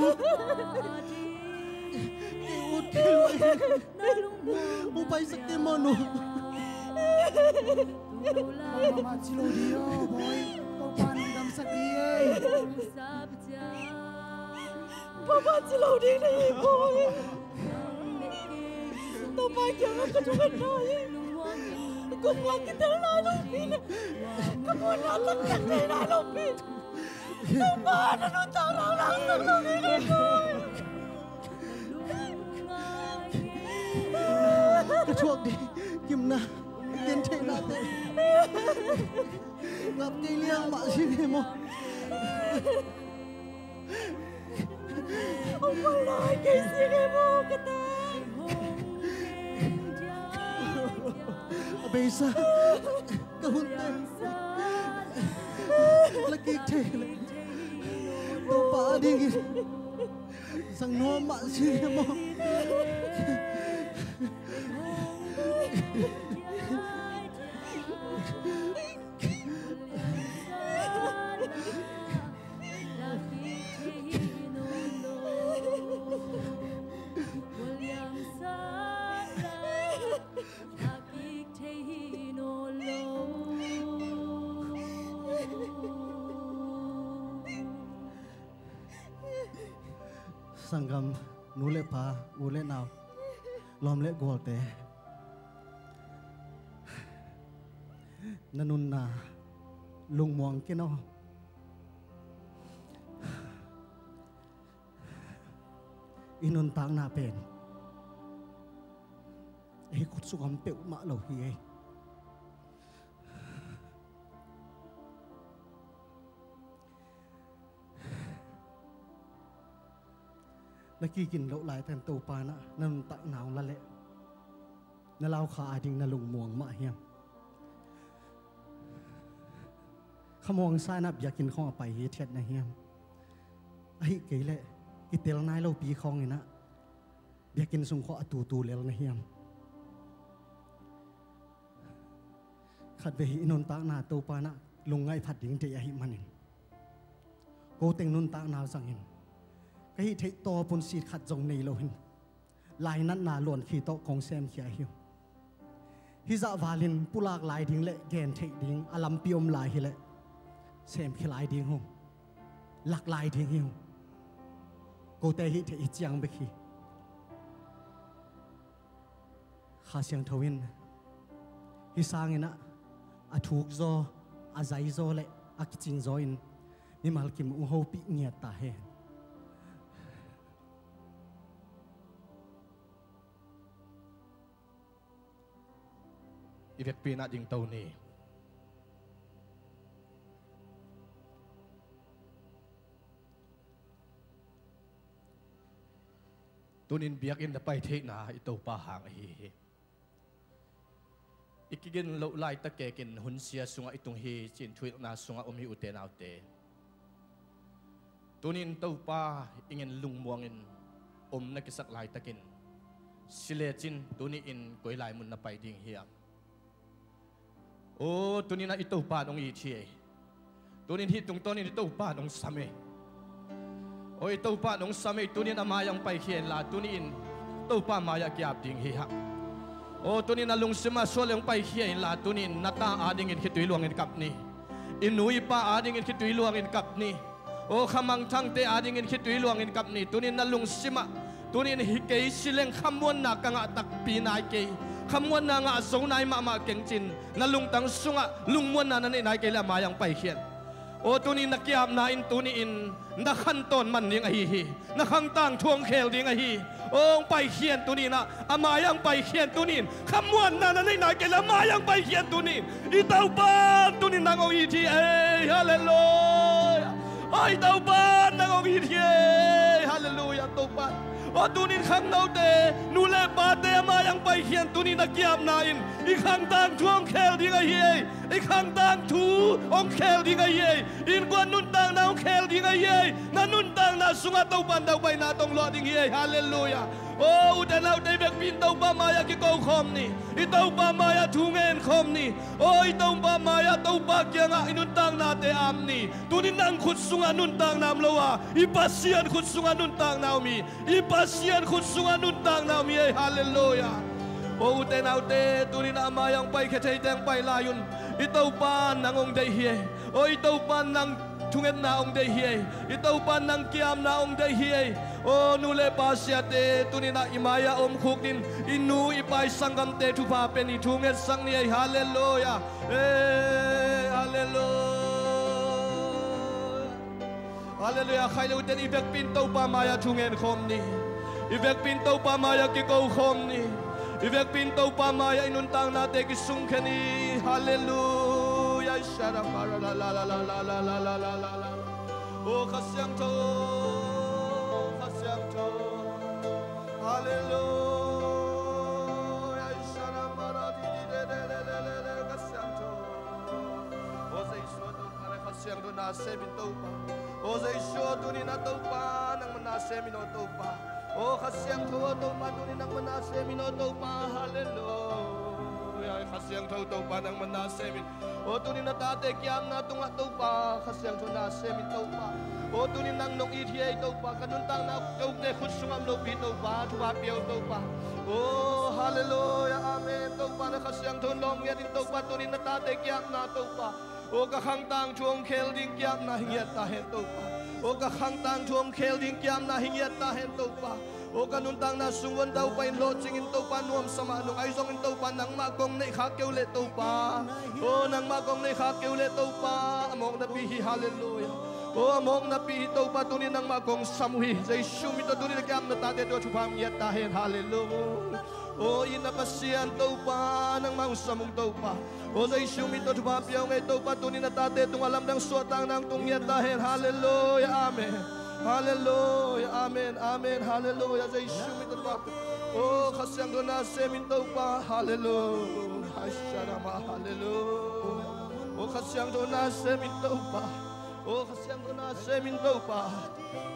ut kei lai. Hong paisak kei maw nu? Mama ci lo dih aw bawi. Topa nong damsak dih ei. Papa ci lo dih na hi bawi. Topa kiangah ka thungetna hi. Gupngah kitel nai lopi le khamuanna taktak nei nai lopi. Topa na nuntakna hong laksak lo dih na hi bawi. Ka thuak ding gimna, gentheihnate ngap kei liang mah si nge maw? Hong pal lai kei si nge maw ka ta? A beisa ka hunte la kik thei le Topa a dingin zang nuam mah si nge maw? Sanggam nu le pa, u le nau, lawm le gualte, na nunna lungmuang kei naw. I nuntakna pen ei khut sungah om peuhmah lo hi ei. Na kikin loh laitakin Topa in ah na nuntakna hong la leh, na laukha ading na lungmuang mah hiam? Khamuang sa in ah biakinn khawng a pai hithiat na hiam? Ahih kei leh kitel nai lopi khawngin ah biakinn sung khawng a tutu lel na hiam? Khatvei hi i nuntakna Topa in ah lungngaih phat ding deih ahih manin, ko teng nuntakna zangin ka hih theih tawp un sit khat zong nei lo hin, lainatna luankhi tawh kong semkhia hi uh. Hih zah valin pulak lai ding le gen theih ding a lampi om lai hileh semkhia lai ding uh, lak lai ding hi uh. Kote hih theih hi ciang bek hi. Kha Siangtho in hih sangin ah a thukzaw, a zaizaw le a kicingzaw in mimal kim uh hopih ngiat ta hen. I vekpi in ah dingto ni. Tunin biakinn na pai theihna i Topa hang ahi hi. I kigen loh laitak kekin hun sia sungah i tung hi ci-in thuhilhna sungah om hi, ute naute. Tunin Topa i ngen lungmuangin om na kisak laitakin, si lecin tuni-in koi lai mun na pai ding hiam? Aw, tunin ah i Topa in hong it hi ei. Tunin hih tungtawnin i Topa in hong sam ei. Aw, i Topa in hong sam ei. Tunin a mai-ah hong paikhia inla, tuni-in Topa mai-ah ki-ap ding hi hang. Aw, tunin a lungsim ah suah le hong paikhia inla, tuni-in na ta adingin khitui luangin kap ni. I nu i pa adingin khitui luangin kap ni. Aw, khamangthangte adingin khitui luangin kap ni. Tunin na lungsim ah, tunin hi kei si leng khamuanna ka ngah takpi nai kei, khamuanna ngah zo nai mahmah keng cin, na lungtang sungah lungmuanna na neih nai kei le a mai-ah hong paikhia in. Aw, tunin na ki-apna in tuni-in na khantawn man ding ahi hi. Na khangtang thu hong khel ding ahi. Aw, hong paikhia in tuni-in ah, a mai-ah hong paikhia in tuni-in khamuanna na neih nai kei le a mai-ah hong paikhia in tuni-in. I Topa in tuni-in nang hong it hi ei. Halleluia. Aw, i Topa in nang hong it hi ei. Halleluia, Topa. Aw, tunin khangnote, nu le pate a mai-ah hong paikhia in tuni-in a ki-apna in i khangtang thu hong khel ding ahi ei. I khangtang thu hong khel ding ahi ei. Innkuan nuntakna hong khel ding ahi ei. Na nuntakna sungah Topa in daupaina tawh hong luah ding hi ei. Halleluia. Aw, ute naute, i vekpi in Topa mai-ah kiko khawm ni. I Topa mai-ah thu ngen khawm ni. Aw, i Topa mai-ah Topa kiangah i nuntaknate ap ni. Tunin nang khut sungah nuntakna om lo a, i Pasian khut sungah nuntakna om hi. I Pasian khut sungah nuntakna om hi ei. Halleluia. Aw, ute naute, tunin a mai-ah hong paikhia theite hong pai lai un. I Topa in nang hong deih hi ei. Aw, i Topa in nang thungetna hong deih hi ei. I Topa in nang ki-apna hong deih hi ei. Aw, nu le pa siate, tunin ah i mai-ah om khuk dingin i nu i pa i sanggamte thupha pia ni, thu ngetsak ni ei. Halleluia. Ei, halleluia. Halleluia. Khailute in i vekpi in Topa mai-ah thu ngen khawm ni. I vekpi in Topa mai-ah kiko khawm ni. I vekpi in Topa mai-ah i nuntaknate kisungkhia ni. Halleluia. Aw, Kha Siangtho, Kha Siangtho. Halleluia. Kha Siangtho. Aw Jesu, Topa, na Kha Siangtho na sem in, Topa. Aw Jesu, tunin ah Topa, nangman na sem in aw, Topa. Aw Kha Siangtho aw, Topa, tunin nangman na sem in aw, Topa. Halleluia. Kha Siangtho, Topa, nangman na sem in. Aw, tunin na tate ki-apna tungah, Topa, Kha Siangtho na sem in, Topa. Aw, tunin nang nong it hi ei, Topa. Ka nuntakna kote khut sungah om lopi, Topa, thupha pia aw, Topa. Aw, halleluia, amen, Topa. Na Kha Siangtho in lawm ngiat in, Topa, tunin na tate ki-apna, Topa. Aw, ka khangtang thu hong khel ding ki-apna hi ngiat ta hen, Topa. Aw ka khangtang thu hong khel ding kiamna hi ngiat ta hen Topa. Aw ka nuntakna sung uan daupa in lawhcing in Topa nuamsa mah nung ahi zongin Topa nangmah kong neih khak kei uh leh Topa. Aw nangmah kong neih khak kei uh leh Topa. A mawk napi hi, halleluia. Aw a mawk napi hi Topa, tuni nangmah kong sam uh hi. Jesu min tawh tuni na kiamna tate tungah thupha hong ngiat ta hen, halleluia. Aw itna Pasian Topa, nangmah hong sam ung Topa. Aw Jesu min tawh thupha pia ung ei Topa, tuni na tate tungah lamdang suahtakna hong tung ngiat ta hen, halleluia, amen. Halleluia, amen, amen, halleluia. Jesu min tawh thupha pia. Aw Kha Siangtho na sem in Topa, halleluia. Hashanama, halleluia. Aw Kha Siangtho na sem in Topa. Aw Kha Siangtho na sem in Topa.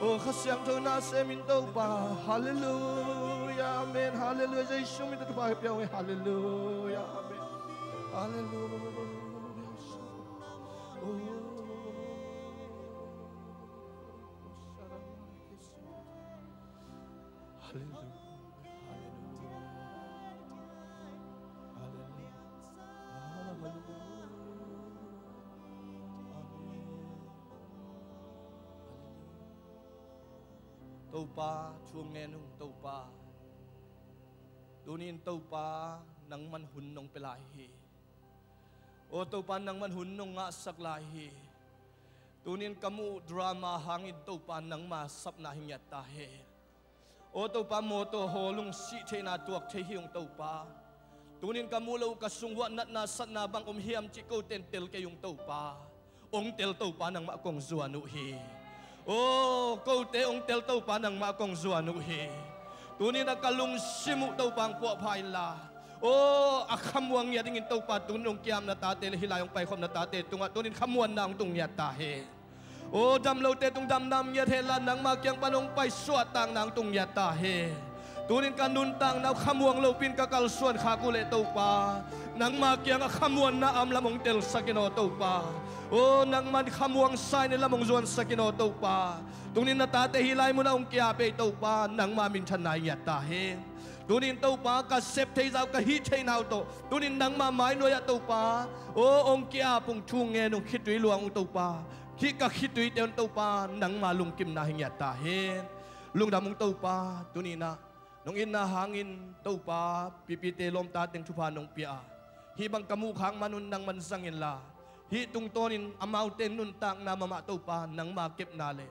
Aw Kha Siangtho na sem in Topa. Halleluia, amen, halleluia. Jesu min tawh thupha pia ung ei, halleluia, amen. Halleluia. Aw. Halleluia. Halleluia. Halleluia. Halleluia. Amen. Halleluia. Topa thu ngen ung Topa. Tunin Topa nangman hun nong pia lai hi. Aw Topa nangman hun nong ngahsak lai hi. Tunin ka muh drama hangin Topa nangma sapna hi ngiat ta hen. Aw Topa mawtaw hawl ung, sih theihna tuak thei hi ung Topa. Tunin ka muh loh uh ka sung uah natna satna bang om hiam cih kote in tel kei ung Topa. Ong tel Topa nangmah kong zuan uh hi. Aw kote ong tel Topa nangmah kong zuan uh hi. Tunin a ka lungsim uh Topa hong puahpha inla, aw a khamuang ngiat dingin Topa tunin ong kiamna tate le hih lai ong paikhopna tate tungah tunin khamuanna ong tung ngiat ta hen. Aw dam lote tung damna om ngiat henla nangma kiang pan ong pai suahtakna ong tung ngiat ta hen. Tunin ka nuntakna uh khamuang lopi in ka kalsuan khak uh leh Topa, nangma kiangah khamuanna a om lam ong telsak in aw Topa. Aw nangman khamuang sa in lam ong zuansak in aw Topa. Tunin na tate hih lai munah ong ki-ap ei Topa, nangma minthanna ong ngiat ta hen. Tunin Topa ka sep theih zah uh, ka hih theihna uh tawh tunin nangma mainuai ah Topa, aw ong ki-ap ung, thu ngen ung, khitui luang ung Topa. Hih ka khituite un Topa nangma lungkimna hi ngiat ta hen. Lungdam ung Topa, tuninah nong itna hangin Topa pipite lawmta teng thupha nong pia a, hih bang ka muh khak manun nangman zang inla, hih tungtawnin amaute nuntakna mahmah Topa nangma kepna le,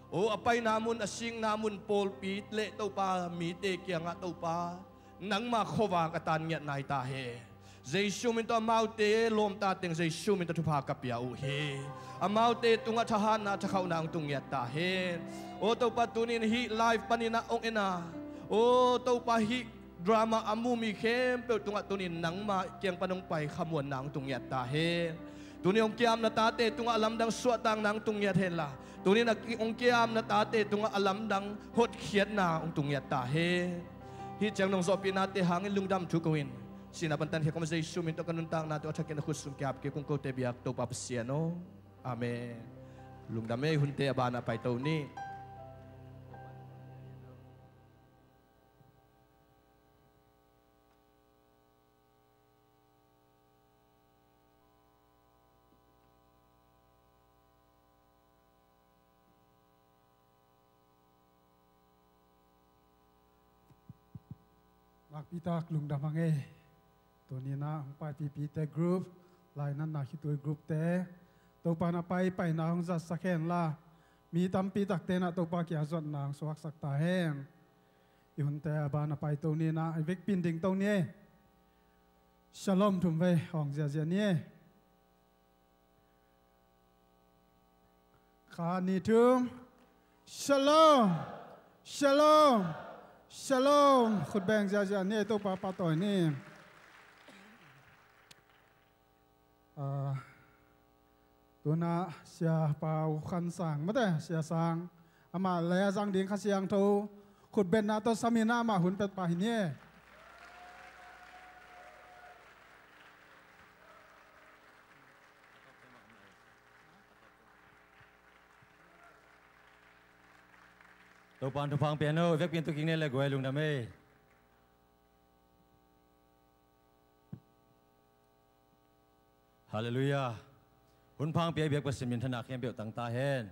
aw a paina mun, a sikna mun, pawlpi le Topa mite kiangah Topa nangma khuavak a tan ngiat nai ta hen. Jesu min tawh amaute lawmta teng Jesu min tawh thupha ka pia uh hi. Amaute tungah thahatna thakhauhna ong tung ngiat ta hen. Aw Topa tunin hih live paninah ong en a, aw Topa hih drama a mu mi khempeuh tungah tunin nangma kiang pan ong pai khamuanna ong tung ngiat ta hen. Tunin ong kiamna tate tungah a lamdang suahtakna ong tung ngiat henla, tunin a ki-, ong kiamna tate tungah a lamdang hotkhiatna ong tung ngiat ta hen. Hih ciang nong zawhpihnate hangin lungdam thu ko-in, sihna pan tankhia kawm Jesu min tawh ka nuntakna tawh a thakin a khut sung ki-ap kik ung kote biak Topa Pasian aw. Amen. Lungdam ei, hunte a banah paito ni. Nakpitak lungdam hang ei. Tuninah hong paipipite group, lainatna khitui groupte, Topa na paipaina hong zatsak henla, mi tampi takte nah Topa kia zuatna hong suaksak ta hen. I hunte a ban a paito ninah i vekpi in dingto ni ei. Shalom thum vei hawng ziahziah ni ei. Khat, nih, thum. Shalom. Shalom. Shalom. Khut beng ziahziah ni ei, Topa pahtawi ni. Ah, tunah Sia Pau Khan Sang, mate, Sia Sang. Amah le a zang ding Kha Siangtho khutbetna tawh saminah amah hun pet pah hi ni. Topa'n thupha hong pia hen aw, vekpi in tu kik ni le guai, lungdam ei. Halleluiah. Hun pha hong pia i biak Pasian minthanna khempeuh tang ta hen.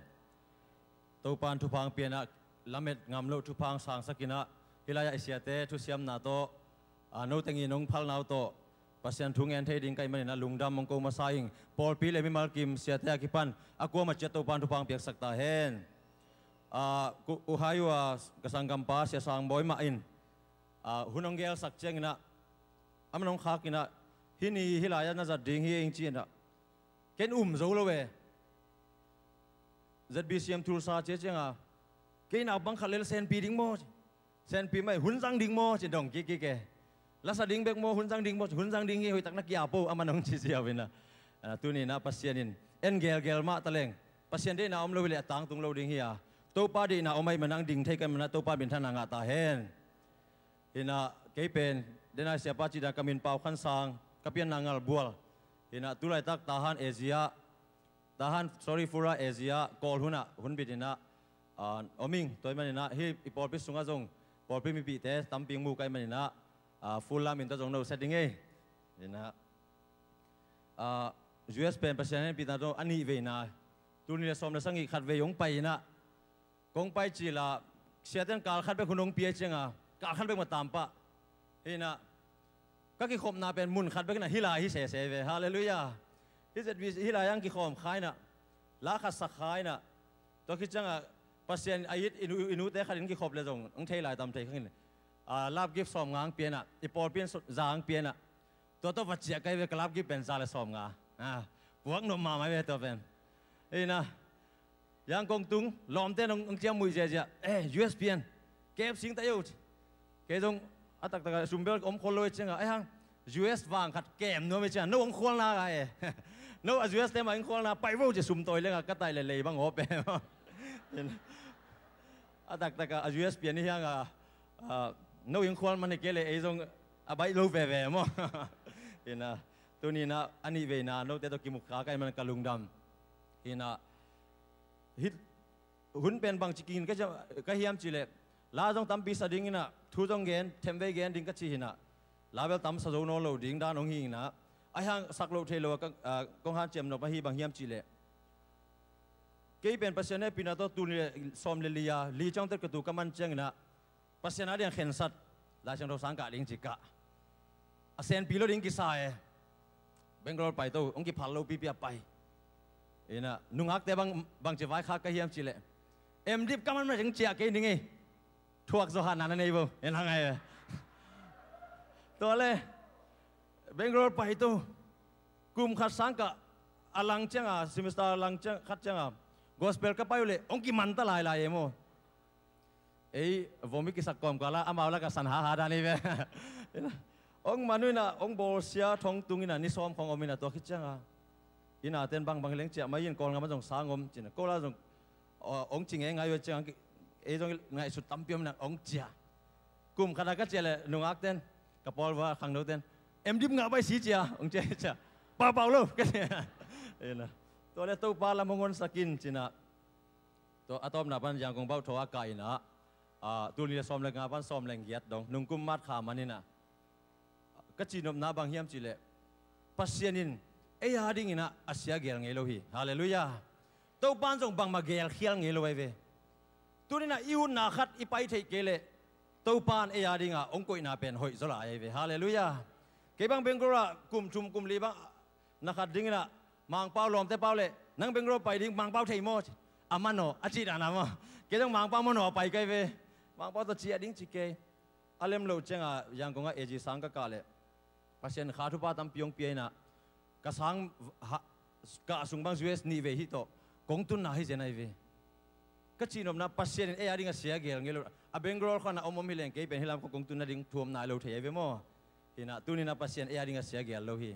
Topan thupha hong pia in ah, lamet ngam loh thupha hong sangsak in ah, hih lai-ah i siate thusiamna tawh, a, note in hong phalna uh tawh Pasian thu ngen thei ding ka hih manin ah lungdam hong ko masa ing. Pawlpi le mimal kim siate a kipan a kuamah ciat Topan thupha hong piaksak ta hen. A, ku, u hai uh a ka sanggampa Sia Sang Bawi mah in, a, hun hong gelsak ciangin ah, a man hong khak in ah, hih ni hih lai-ah na zat ding hi ing ci in ah, ken um zo lo e. Z B C M Tulsa cia ciangin, kei naupang khat lel senpi ding maw? Senpi mai, hun zang ding maw? Ci dong kik kik e. Lasa ding bek maw, hun zang ding maw? Hun zang ding hi, hoih tak na kia po, a man hong ci ziau in ah. A, tuni in ah Pasian in en gelgel mah ta leng, Pasian deihna om lo hi leh a tangtung lo ding hi a, Topa deihna om ahih manin ah ding thei ka hih manin ah Topa minthanna ngah ta hen. Hi in ah kei pen, denai siapa cih dan ka min Pau Khan Sang, ka pianna Ngalbual. Hi in ah tu laitak Tahan Asia, Tahan, sorry, Fura Asia Kawl hun ah hun bit in ah, a, om ing. Tua ahih manin ah hih i pawlpi sungah zong pawlpi mipihte tampi hong mu ka hih manin ah, a, full lam in tawh zong no sia ding ei. Hi in ah, a, U S pen Pasian hehpihna tawh a nih veina, tul nih le sawm le sagih khat vei hong pai in ah, kong pai cil a, siate in kal khat bek hun hong pia ciangin, kal khat bek mah tampah. Hi in ah, ka kikhopna pen mun khat bek in ah hih lai hi sese ve. Halleluiah. Hih Z B C hih lai-ah hong kikhawm kha in ah, la khat sak kha in ah, tua khit ciangin Pasian a it i nu, i nute khat in kikhop leh zong hong thei lai tam thei kha ing. A, love gift sawmnga hong pia in ah, i pawlpi in za hong pia in ah, tua tawh va ciah ka hi ve, ka love gift pen za le sawmnga. A, puak nuam mahmah hi ve tua pen. Hi in ah, Yangon tung lawmte in hong, hong ciam muih ziahziah, eh, U S pian, K F C hong tai o ci. Kei zong a taktak a sum bel om khol lo hi ciangin, ahi hang U S vang khat kem nuam hi ciangin, no hong khualna ka e. No a U S te mah hong khualna, pai vo ci, sum tawi leng a ka tai le lei bang awp e. A taktak a U S pian hi hang a, a, no hong khual man hi kei leh ei zong a baih lo veve maw. Hi in ah, tuni in ah a nih veina note tawh kimu kha ka hih manin ka lungdam. Hi in ah, hih hun pen bangci kingin ka, ka hiam cih leh, la zong tampi sa ding in ah, thu zong gen, themvei gen ding ka ci hi in ah, la bel tam sa zo nawn lo ding dan hong hi in ah, ahi hang sak loh theih loh a ka, a, kong hanciam nop ahi bang hiam cih leh, kei pen Pasian hehpihna tawh tul nih le sawm le li a, li ciang tet ka tu ka man ciangin ah, Pasian a ding a khensat Lai Siangtho sang kah ding ci kah. A senpi lo ding kisa e. Bangalore pai to, hong kiphal lo pipi a pai. Hi in ah, nungakte bang, bangci vaikhak ka hiam cih leh, M.Div ka man mah ciang ciah kei ning ei. Thuak zaw hatna na nei vo. Hi in ah ngai e. Tua leh Bangalore pai to, kum khat sang kah a lang ciangin, semester lang ciang, khat ciangin, gospel ka pai uh leh hong kiman ta lailai e maw. Ei vom i kisak kawmkal ah amau lak ah san haha dan hi ve. Hong man uh in ah, hong bawlsia thong tung in ah, ni sawm khawng om in ah, tua khit ciangin, i nate in bangbang hi leng ciah mai in, Kawl gam ah zong sang om ci in ah, Kawl ah zong, aw, hong ci ngeingai uh ciangin, ei zong ngaihsut tampi om in ah hong ciah. Kum khat a ka ciah leh nungakte in, ka pawl vua khangnote in, M.Div ngah bai si ci a, hong ci a, ci a, paupau lo ka ci a. Hi in ah, tua leh Topa lam hong honsak in ci in ah, tua a tawpna pan Yangon bauh thaw a kah in ah, a, tul nih le sawm le nga pan sawm le giat dong, nungkum March kha man in ah, ka cihnopna bang hiam cih leh, Pasian in ei a ding in ah a sia gel ngei lo hi. Halleluiah. Topa in zong bangmah gelkhial ngei lo ahi ve. Tuni in ah i utna khat i pai theih kei leh, Topa in ei a ding a hong koihna pen hoih zaw lai ahi ve. Halleluiah. Kei bang Bangalore ah kum thum kum li bang na khat ding in ah, Mangpau lawmte pau leh, nang Bangalore pai ding, Mangpau thei maw? A man aw, a cih dan a maw. Kei zong Mangpau man aw a pai ka hi ve. Mangpau tawh ciah ding ci kei. A lem loh ciangin Yangon ah A G sang ka kah leh, Pasian kha thupha tampi hong pia in ah, ka sang, ha, kah sung bang U S nih vei hi tawh, kong tunna hi zen ahi ve. Ka cihnopna, Pasian in ei a ding a sia gel ngei lo. A Bangalore khawng ah om om hi leng, kei pen hih lam khawng kong tun nading thu om nai lo thei ahi ve maw. Hi in ah, tuni in ah Pasian ei a ding a sia gel lo hi.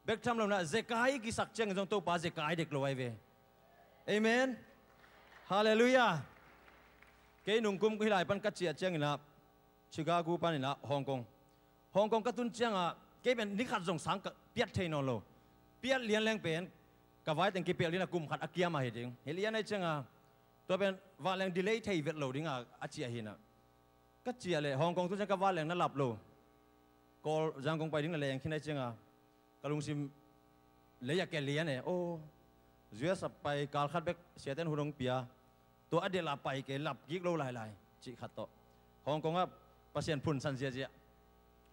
Bek tham lo in ah, zekai i kisak ciangin zong Topa zekai dek lo ahi ve. Amen. Halleluiah. Kei nungkum hih lai pan ka ciah ciangin ah, Chicago pan in ah Hong Kong. Hong Kong ka tun ciangin, kei pen ni khat zong sang ka piat thei nawn lo. Piat lian leng pen, ka vai teng kipelh ding a kum khat a kiam ahi ding. Hi lian ahi ciangin, tua pen vanleng delay thei vet lo ding a, a ciah hi in ah. Ka ciah leh, Hong Kong tun ciang ka vanleng na lap lo. Kawl Yangon pai ding na leng khin ahi ciangin, ka lungsim lei ah ke lian e. Oh, U S a pai kal khat bek siate in hun hong pia. tua a delh a pai kei, lap kik lo lailai cih khat tawh. Hong Kong ah Pasian phunsan ziazia.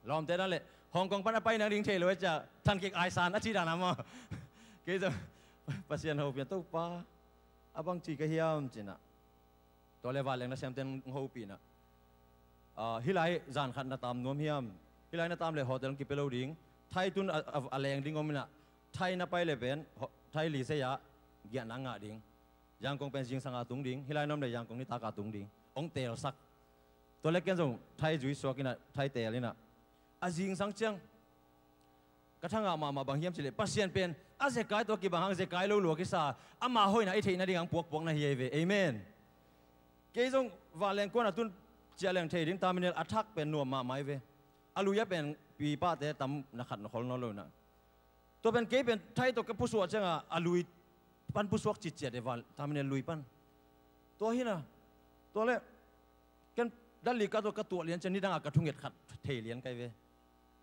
Lawmte dan le Hong Kong pan a pai nang ding thei lo e cia, than kik aisan a ci dan a maw. Kei zong Pasian hopih a, Topa, a bang ci ka hiam cinah. Tua le vanleng nasemte hong hopih inah, ah, hih lai zan khat na tam nuam hiam? Hih lai na tam le hotel hong kipia lo ding. Thai tun a, a, a leng ding om inah, Thai na pai le pen ho-, Thai lizei ah giahna ngah ding. Yangon pen zingsang a tung ding. Hih lai na om le Yangon nitak a tung ding. Hong teelsak. Tua le ken zong Thai zui suak inah, Thai teel inah, a zingsang ciang ka thangah mahmah bang hiam cileh, Pasian pen a zekai tawh kibang hang, zekai lo lua kisa, ama hoihna i theihna ding hang puakpuak na hi ei ve. Amen. Kei zong vanleng kuan a tun ciah leng thei ding terminal a thak pen nuam mahmah ei ve. A lui a pen pipahte tam na khat na khol nawn lo inah. Tua pen kei pen Thai tawh ka pusuak ciangah a lui pan pusuak citciat e, van terminal lui pan. Tua hi inah, tua le ken Delhi ka tawh ka tuah lian ciang nidang a ka thunget khat thei lian kai ve.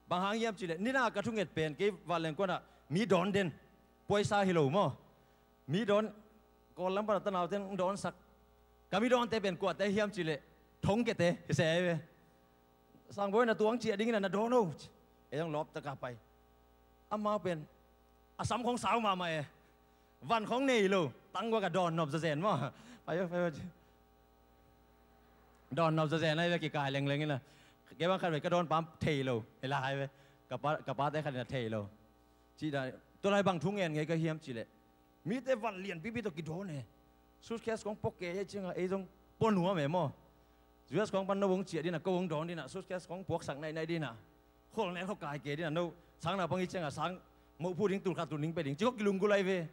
Bang hang hiam cileh, nidang a ka thunget pen kei vanleng kuan ah mi dawn den, puaisa hi lo maw. Mi dawn, Kawl lam pan a tanauten hong dawnsak. Ka mi dawnte pen kuate hiam cileh, thongkiate hi se ei ve. Sangbawi, na tuang ciah ding inah na dawn o. Ei zong lawp taka pai. Amau pen a sam khong sau mahmah e. Van khong nei lo, tangguak a dawn nop zazen maw. Pai o, pai o. Dawn nop zazen ahi ve, kikai lengleng inah. Kei bang khat ve ka dawn pam thei lo, hei lai ve. Ka pa, ka pate khat inah thei lo. Cih dan, tua lai bang thu ngen ngei ka hiam cileh, mite van lianpipi tawh kidawn e. Suitcase khong puak kei e ciangah ei zong pua nuam e maw. U S khong pan no hong ciah dinah, ko hong dawn dinah, suitcase khong puaksak naihnaih dinah. Kholnel khong kai kei dinah, no sang na pang i ciangah sang moh phu ding, tul khat tul ning pe ding ci khong kilunggulh ahi ve.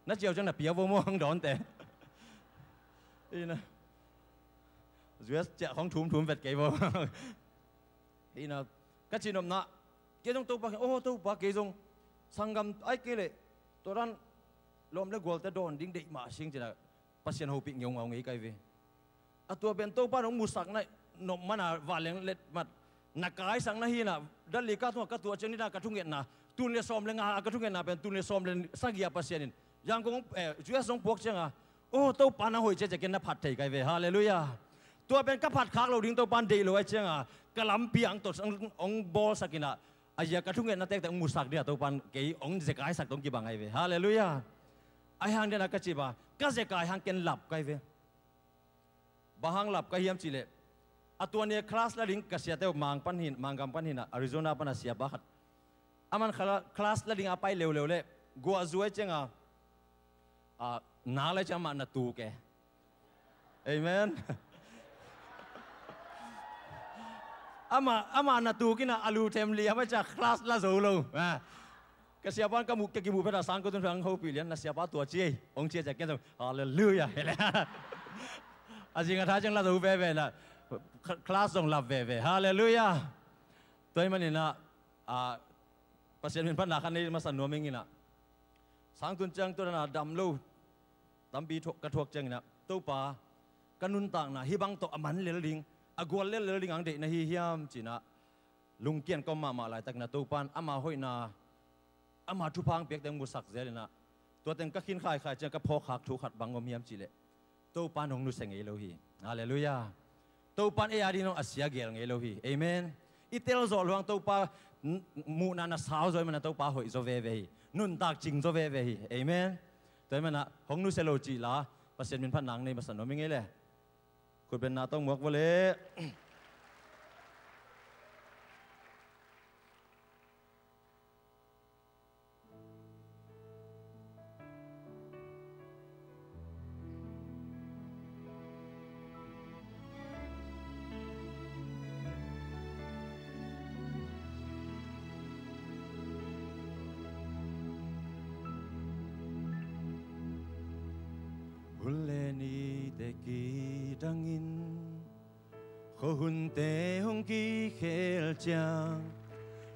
Na ciau ciang na pia vo maw hong dawnte. Inah, U S ciah khong thumthum vet kei vo. Inah, ka cihnopna, kei zong Topa kei, oh Topa, kei zong sanggam ai kei leh tua dan lawm le gualte dawn ding deih mah sing cinah Pasian hopih ngeungau ngei kai ve. A tua pen Topa nong musak na nop mana vanleng let mat na kaisak na hi inah, Delhi ka tungah ka tuah ciang nidang a ka thungetna, tun le sawm le nga a ka thungetna pen tun le sawm le sagih a Pasian in Yangon, eh, U S hong puak ciangah, oh Topa nang hoih ciacia ken na phat thei kai ve. Halleluiah. Tua pen ka phat khak lo ding Topa in deih lo ahi ciangah, ka lampi ang tawh hong, hong bawlsak inah, a zia ka thungetna tektek hong musak dingah Topa in kei hong zekaisak tawh hong kibang ahi ve. Halleluiah. Ahi hang dinah ka cih bang, ka zekai hang ken lap kai ve. Bang hang lap ka hiam cileh, a tua ni a class la ding ka siate uh Mang pan hin, Manggam pan hinah, Arizona pan a siapa khat. Aman khala-, class la ding a pai leuleu leh guahzu ahi ciangah, ah, na lai ciang amah na tuk e. Amen. Amah, amah na tuk inah a lu them liam ahi ciah class la zo lo. Ah. Ka siapa in ka muh, ka kimuh phet a sang ko tun hang hopih lian, na siapa tua ci ei, hong ci a ciah ken zong, halleluiah. A zing a tha ciang la zo veve inah, class zong lap veve. Halleluiah. Tua ahih maninah, ah, Pasian min phatna khat nei masa nuam ing inah. Sang tun ciang tua dana dam lo tampi thuak, ka thuak cianginah, Topa, ka nuntakna hih bang tawh a man lel ding, a gual lel lel ding ang deih na hi hiam cinah, lungkian ka om mahmah laitakinah Topa in ama hoihna, ama thupha ang piakte hong musak zel inah, tua teng ka khin khaikhai ciang ka phawkkhak thu khat bang om hiam cihleh, Topa in hong nusia ngei lo hi. Halleluiah. Topa in ei a ding hong a sia gel ngei lo hi. Amen. I tel zawh luang Topa n-, muhna na sau zaw i mana Topa hoih zaw veve hi. Nuntak cing zaw veve hi. Amen. Tua i mana hong nusia lo cih la Pasian min phatna ang nei masa nuam i ngei le. Khutbenna tawh muak vua le. Hun le nite kidangin khuahunte hong kikhel ciang,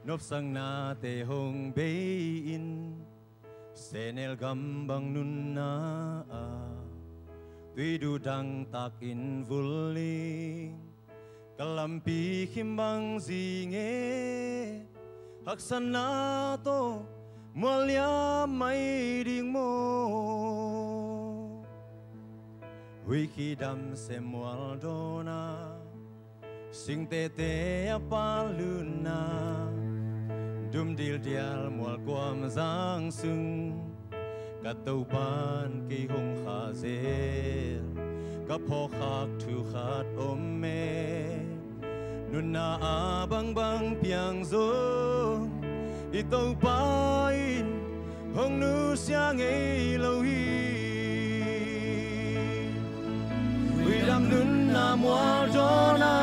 nopsaknate hong bei-in, sehnel gam bang nunna ah tuiduh dangtakin vul ning. Ka lampi khim bang zi nge, haksatna tawh mual liam mai ding maw? Huih khi dam sem mual dawn a, singtete a pal lutna, dum dildial mual kuam zang sung, ka Topa'n kei hong kha zel, ka phawk khak thu khat om e. Nunna a bangbang piang zong i Topa in hong nusia ngei lo hi. Huih dam nunna mual dawn a,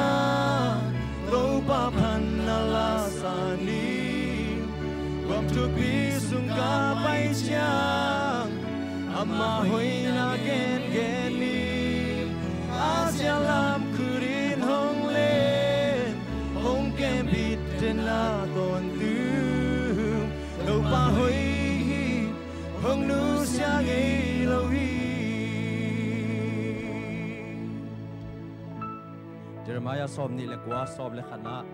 Topa phatna la sa ni. Guam thupi sung ka pai ciang, ama hoihna gengen ni. Asia lam khut in hong len, hong kem bit den a tawntung, Topa hoih hi, hong nusia ngei lo hi. Jeremiah sawm nih le kua, sawm le khatna,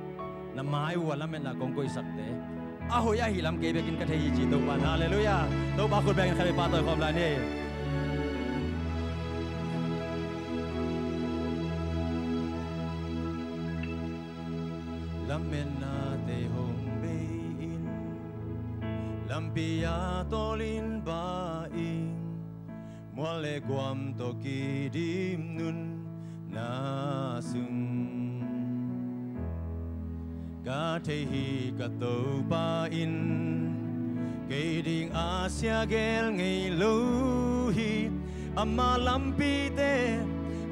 na mai uh a lametna kong koihsakte a hoih ahi lam kei bekin ka thei hi, ci Topa in. Halleluiah. Topa khut bekin khat vei pahtawi khawm lai ni. Lametnate hong bei in, lampi a tawlin ba in, mual le guam tawh kidim nunna sung. Ka thei hi ka Topa in kei ding a sia gel ngei lo hi. Ama lampite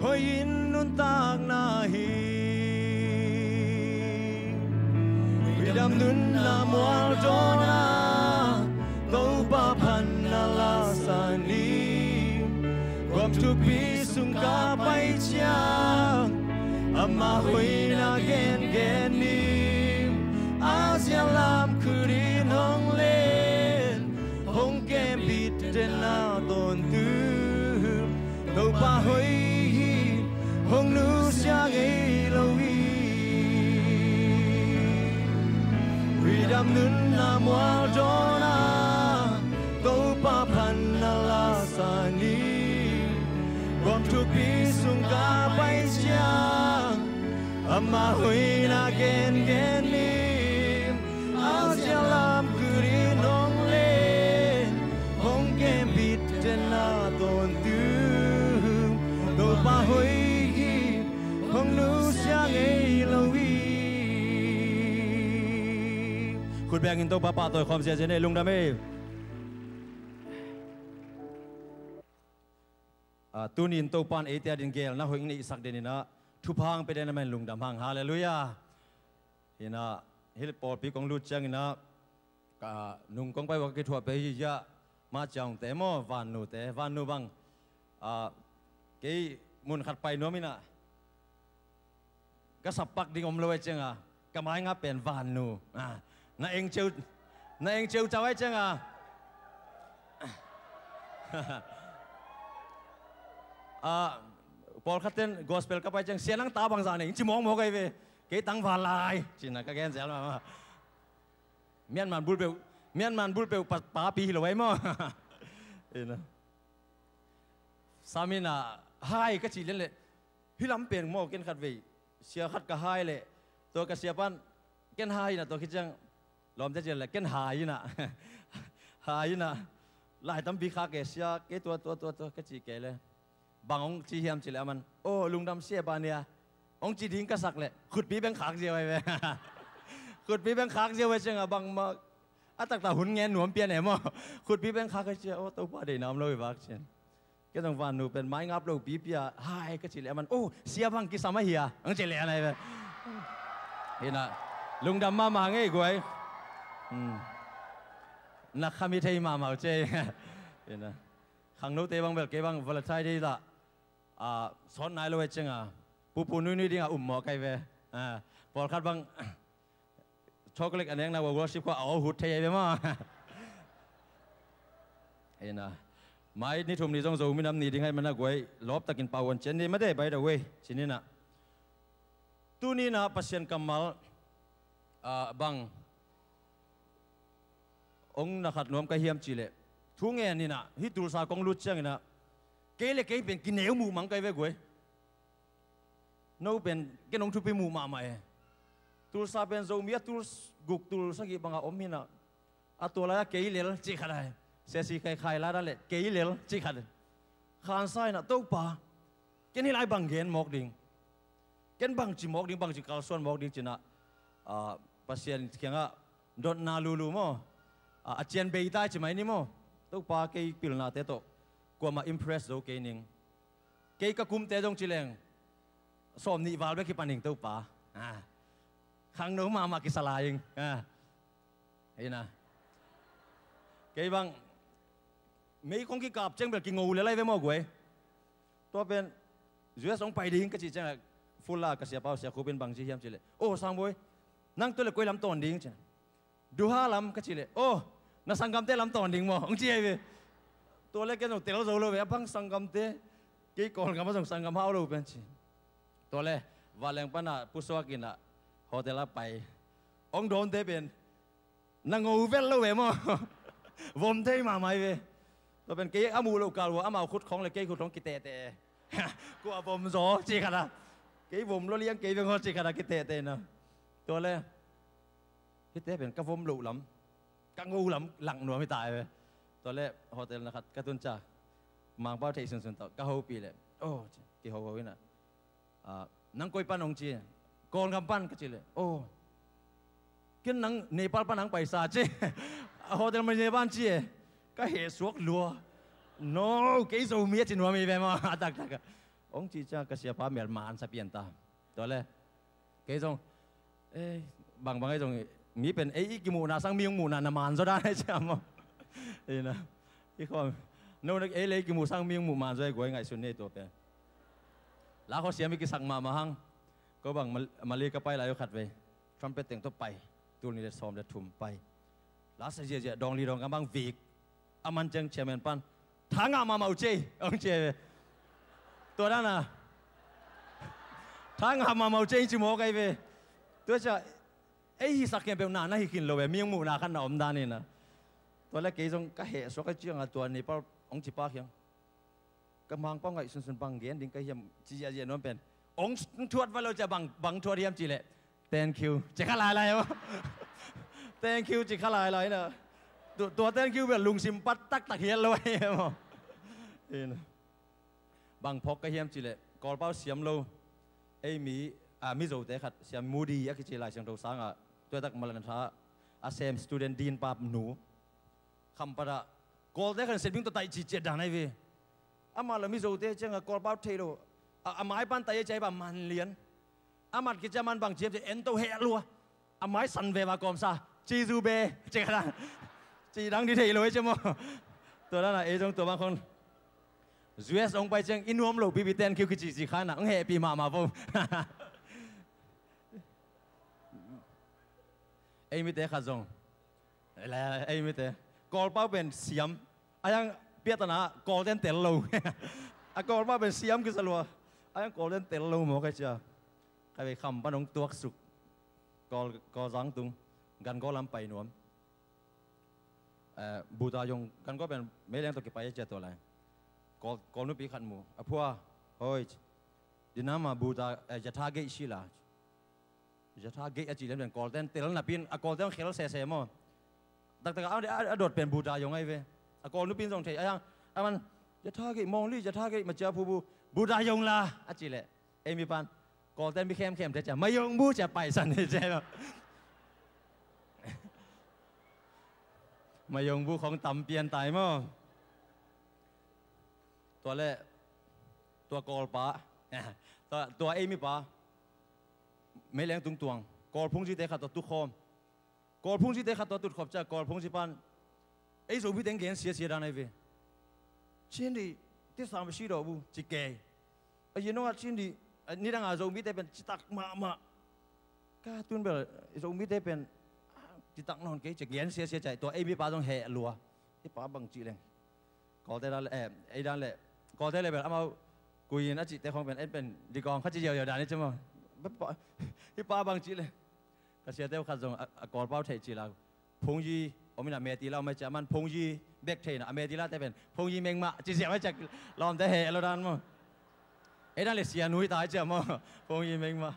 hoih in nuntakna hi. Huih dam nunna mual dawn a, Topa phatna la sa ni. Guam thupi sung ka pai ciang, ama hoihna gengen ni. Asia lam khut in hong len, hong kem bit den a tawntung, Topa hoih hi, hong nusia ngei lo hi. Huih dam nunna mual dawn a, Topa phatna la sa ni. Guam thupi sung ka pai ciang, ama hoihna gengen ni. Asia lam khut in hong len, hong kem bit den a tawntung, Topa hoih hi, hong nusia ngei lo hi. Khut bengin Topa pahtawi khawm ziazia ni, lungdam ei. Ah, tuni in Topa in eite adingin geelna hoih neihsak dingin ah thupha hong pia dingin amen, lungdam hang. Halleluiah. Hi in ah, hih pawlpi kong lut ciangin ah, ka nung kong pai uh a ka kithuah pei hi a, Mah Ciaungte maw, Vannute, Vannu bang, ah, kei mun khat pai nuam in ah, ka sap pak ding om lo e ciang a, ka maingap pen Vannu. Ah, na eng ceu, na eng ceu cau e ciang a. Ah, pawlkhat ten gospel ka pai ciang, "Sia, nang ta bangzah nei?" ci mawkmawk ahi ve. "Kei tang Vanlai," ci-in ah ka gen zel mahmah. Myanmar bulpeuh, Myanmar bulpeuh pa, papi hi lo ahi maw. Hi in ah, sam in ah, "Hai," ka cih lian leh, hih lam pen maw, ken khat vei sia khat ka hai leh, tua ka sia pan, "Ken hai in ah," tua khit ciang, lawmte cih leh, "Ken hai in ah, hai in ah, lai tampi khak e sia, kei tua, tua, tua, tua," ka cih kei leh, "Bang hong ci hiam?" ci leh aman, "Aw, lungdam sia, bang hia?" hong ci ding ka sak leh, khutpi beng khak ziau ahi ve. Khutpi beng khak ziau ahi ciang a, bangmah a taktak hun ngen nuam pian e maw. Khutpi beng khak ahi ciang, "Aw, Topa deihna om lo hi vak," ci-in. Kei zong Vannu pen maingap lo pipi a, "Hai," ka cih leh aman, "Aw, sia bang kisam ahi a?" hong ci lian ahi ve. Hi in ah, lungdam mahmah ngei guai. Hmm. Na kham hi thei mahmah uh cei. Hi in ah, khangnote bang bel kei bang Valentine Day lah, ah, sawt nai lo ahi ciang a, pupu nuinui ding a um mawk ahi ve. Ah, pawlkhat bang chocolate a nekna uh a worship khua a aw hut thei ahi ve maw. Hi in ah, mai ni thum ni zong Zo minam ni ding ahih man a guai, lawp takin pau on cian ni mah de, by the way, ci-in ah. Tuni in ah Pasian kammal, ah, bang hong na khat nuam ka hiam cih leh, thu ngen in ah, hih Tulsa kong lut ciangin ah, Kei le kei pen kineu muh mang kai ve guai. No pen ken hong thupi muh mahmah e. Tulsa pen Zomi a tul guk tul sagih banga om hi na. A tua lai a kei lel cih khat ai. Sesi khai khai lai dan le kei lel cih khat. Khansa hi na Topa. Ken hi lai bang gen mawk ding. Ken bangci mawk ding, bangci kalsuan mawk ding cina. Ah, Pasian kiangah dotna lulu maw. Ah, a cian beitai ci mai ni maw. Topa kei pilnate tawh. Kuamah impress zo kei ning. Kei ka kumte zong ci leng. Sawm nih val bek kipan ing Topa. Ah. Khangno mahmah kisa lai ing. Ah. Hei na. Kei bang. Mei kong kikap ceng bel kingo le lai ve maw guai. Tua pen. U S hong pai ding ka ci ceng. Full la ka siapa uh sia khupin bang ci hiam ci le. Oh, Sangboi. Nang tua le koi lam tawn ding ci. Duha lam ka ci le. Oh, na sanggamte lam tawn ding maw. Hong ci ai ve. Tua le ken zong tel zo lo ve. A bang sanggamte. Kei Kawlgam a zong sanggam hau lo pen ci. Tua le. Valeng pana pusuak ina. Hotel a pai. Hong dawnte pen. Na ngo vel lo ve maw. Vom thei mahmah hi ve. Tua pen kei a muh loh kal uh a amau khut khong le kei khut khong kitehteh. Kua vom zaw ci khat a. Kei vom lo liang kei veng aw ci khat a kitehteh na. Tua le. Hite pen ka vom loh lam. Ka ngo lam lang nuam hi ta hi ve. Tua le hotel na khat ka tun ca. Mangpau theih sunsun tawh ka hopih le. Oh, ci, kihoho ina. Ah, nang koi pan hong ci. Kawlgam pan ka ci le. Oh. Ken nang Nepal pan hong paisa ci. A hotel manager pan ci e. Ka heh suak lua. No, kei Zomi a ci nuam hi ve maw. A taktak a. Hong ci cia ka siapa mel man sa pian ta. Tua le. Kei zong. Eh, bangbang ei zong. Mi pen ei i kimuhna sang mi hong muhna na man zaw dan ei cia maw. Ina. I khawm. No na ei le i kimuh sang mi hong muh man zaw ei guai ngaihsun nei tua pen. La khaw siam i kisak mahmah hang. Ko bang Mal-, Mali ka pai lai uh khat vei. Trumpet teng tawh pai. Tul nih le sawm le thum pai. La sa ziahziah dawng li dawng gam bang vik. A man ciang chairman pan. Tha ngah mahmah uh cei. Hong ci ve. Tua dan a. Tha ngah mahmah uh cei ci mawk ai ve. Tua cia. Ei hi sak khempeuh na, na hi khin lo ve. Mi hong muhna khan na om dan ina. Tua le kei zong ka heh suak a ciang a tua Nepal hong ci pa khiang. Ka Mangpau ngaih sunsun bang gen ding ka hiam ci ziahziah nuam pen. Ong thuat va lo cia bang, bang thuat hiam ci leh. Thank you. Ci kha lailai aw. Thank you ci kha lailai na. Tu-, tua thank you bel lungsim pat taktak hiat lo ahi maw. Ina. Bang phawk ka hiam ci leh. Kawlpau siam lo. Ei mi, a, Mizote khat siam Mudi a kici Lai Siangtho sanga. Tuaitak Malan tha a sem student din pap nu. Khampat ah Kawlte khan setbing tawh taih ciciat dan ahi ve. Amah la Mizote cianga Kawlpau thei lo. A, a mai pan taih a ciah hi bang man lian. A mat kicia man bang ciam ciah en to heh lua. A mai san ve va kawmsa. Cizu be. Ci kha dan. Ci dang di thei lo hi cia maw. Tua dan a ei zong tua bang khong. U S ong pai ciang i nuam lo pipi ten kiu kici ci kha na. Ong hehpih mahmah vo. Ei mite khat zong. Ei mite. Kawlpau pen siam. A yang piatana Kawlten tel lo. A Kawlpau pen siam kisa lua. A yang Kawlten tel lo maw kai cia. Kai vei kham pan hong tuaksuk. Kawl, Kawlzang tung. Gangaw lam pai nuam. Eh, Buta Yong, Gangaw pen meileng tawh kipai a cia tua lai. Kawl, Kawl nupi khat mu. A phua, hoi. Dinama Buta, eh, Yatha Gate sila. Yatha Gate a ci lian pen Kawlten tel napin a Kawlten khel sese maw. Taktak a, a, a dot pen Buta Yong ahi ve. A Kawl nupin zong thei a yang a man Yatha Gate Mawngli Yatha Gate macia phu bu Buta Yong la a ci leh. Ei mi pan Kawlten mi khemkhem te cia mayong bu cia paisan hi cia maw. Mayong bu khong tam pian tai maw. Tua le tua Kawlpa tua, tua ei mi pa. Meileng tungtuang Kawl phungzite khat tawh tukhawm. Kawl phungzite khat tawh tutkhop cia Kawl phungzi pan ei Zomi teng gen siasia dan ahi ve. Chin di tisam si dawh bu ci kei. A yin nonga chin di nidanga Zomite pen citak mahmah. Ka tun bel Zomite pen citak nawn kei ci gen siasia cia tua ei mi pa zong heh lua. Ei pa bang ci leng. Kawlte dan le, eh, ei dan le. Kawlte le bel amau kuiin a cihte khong pen, en pen digawng kha ci ziauziau dan i ci maw. Hi pa bang ci le. Ka siate uh khat zong a, a Kawlpau theih ci la. Phungzi om in a, meti la om ai cia, aman phungyi bek thei in a, a meti late pen phungyi mengmah ci ziau ai cia, lawmte heh lo dan maw. Ei dan le sia nui ta ai cia maw, phungyi mengmah.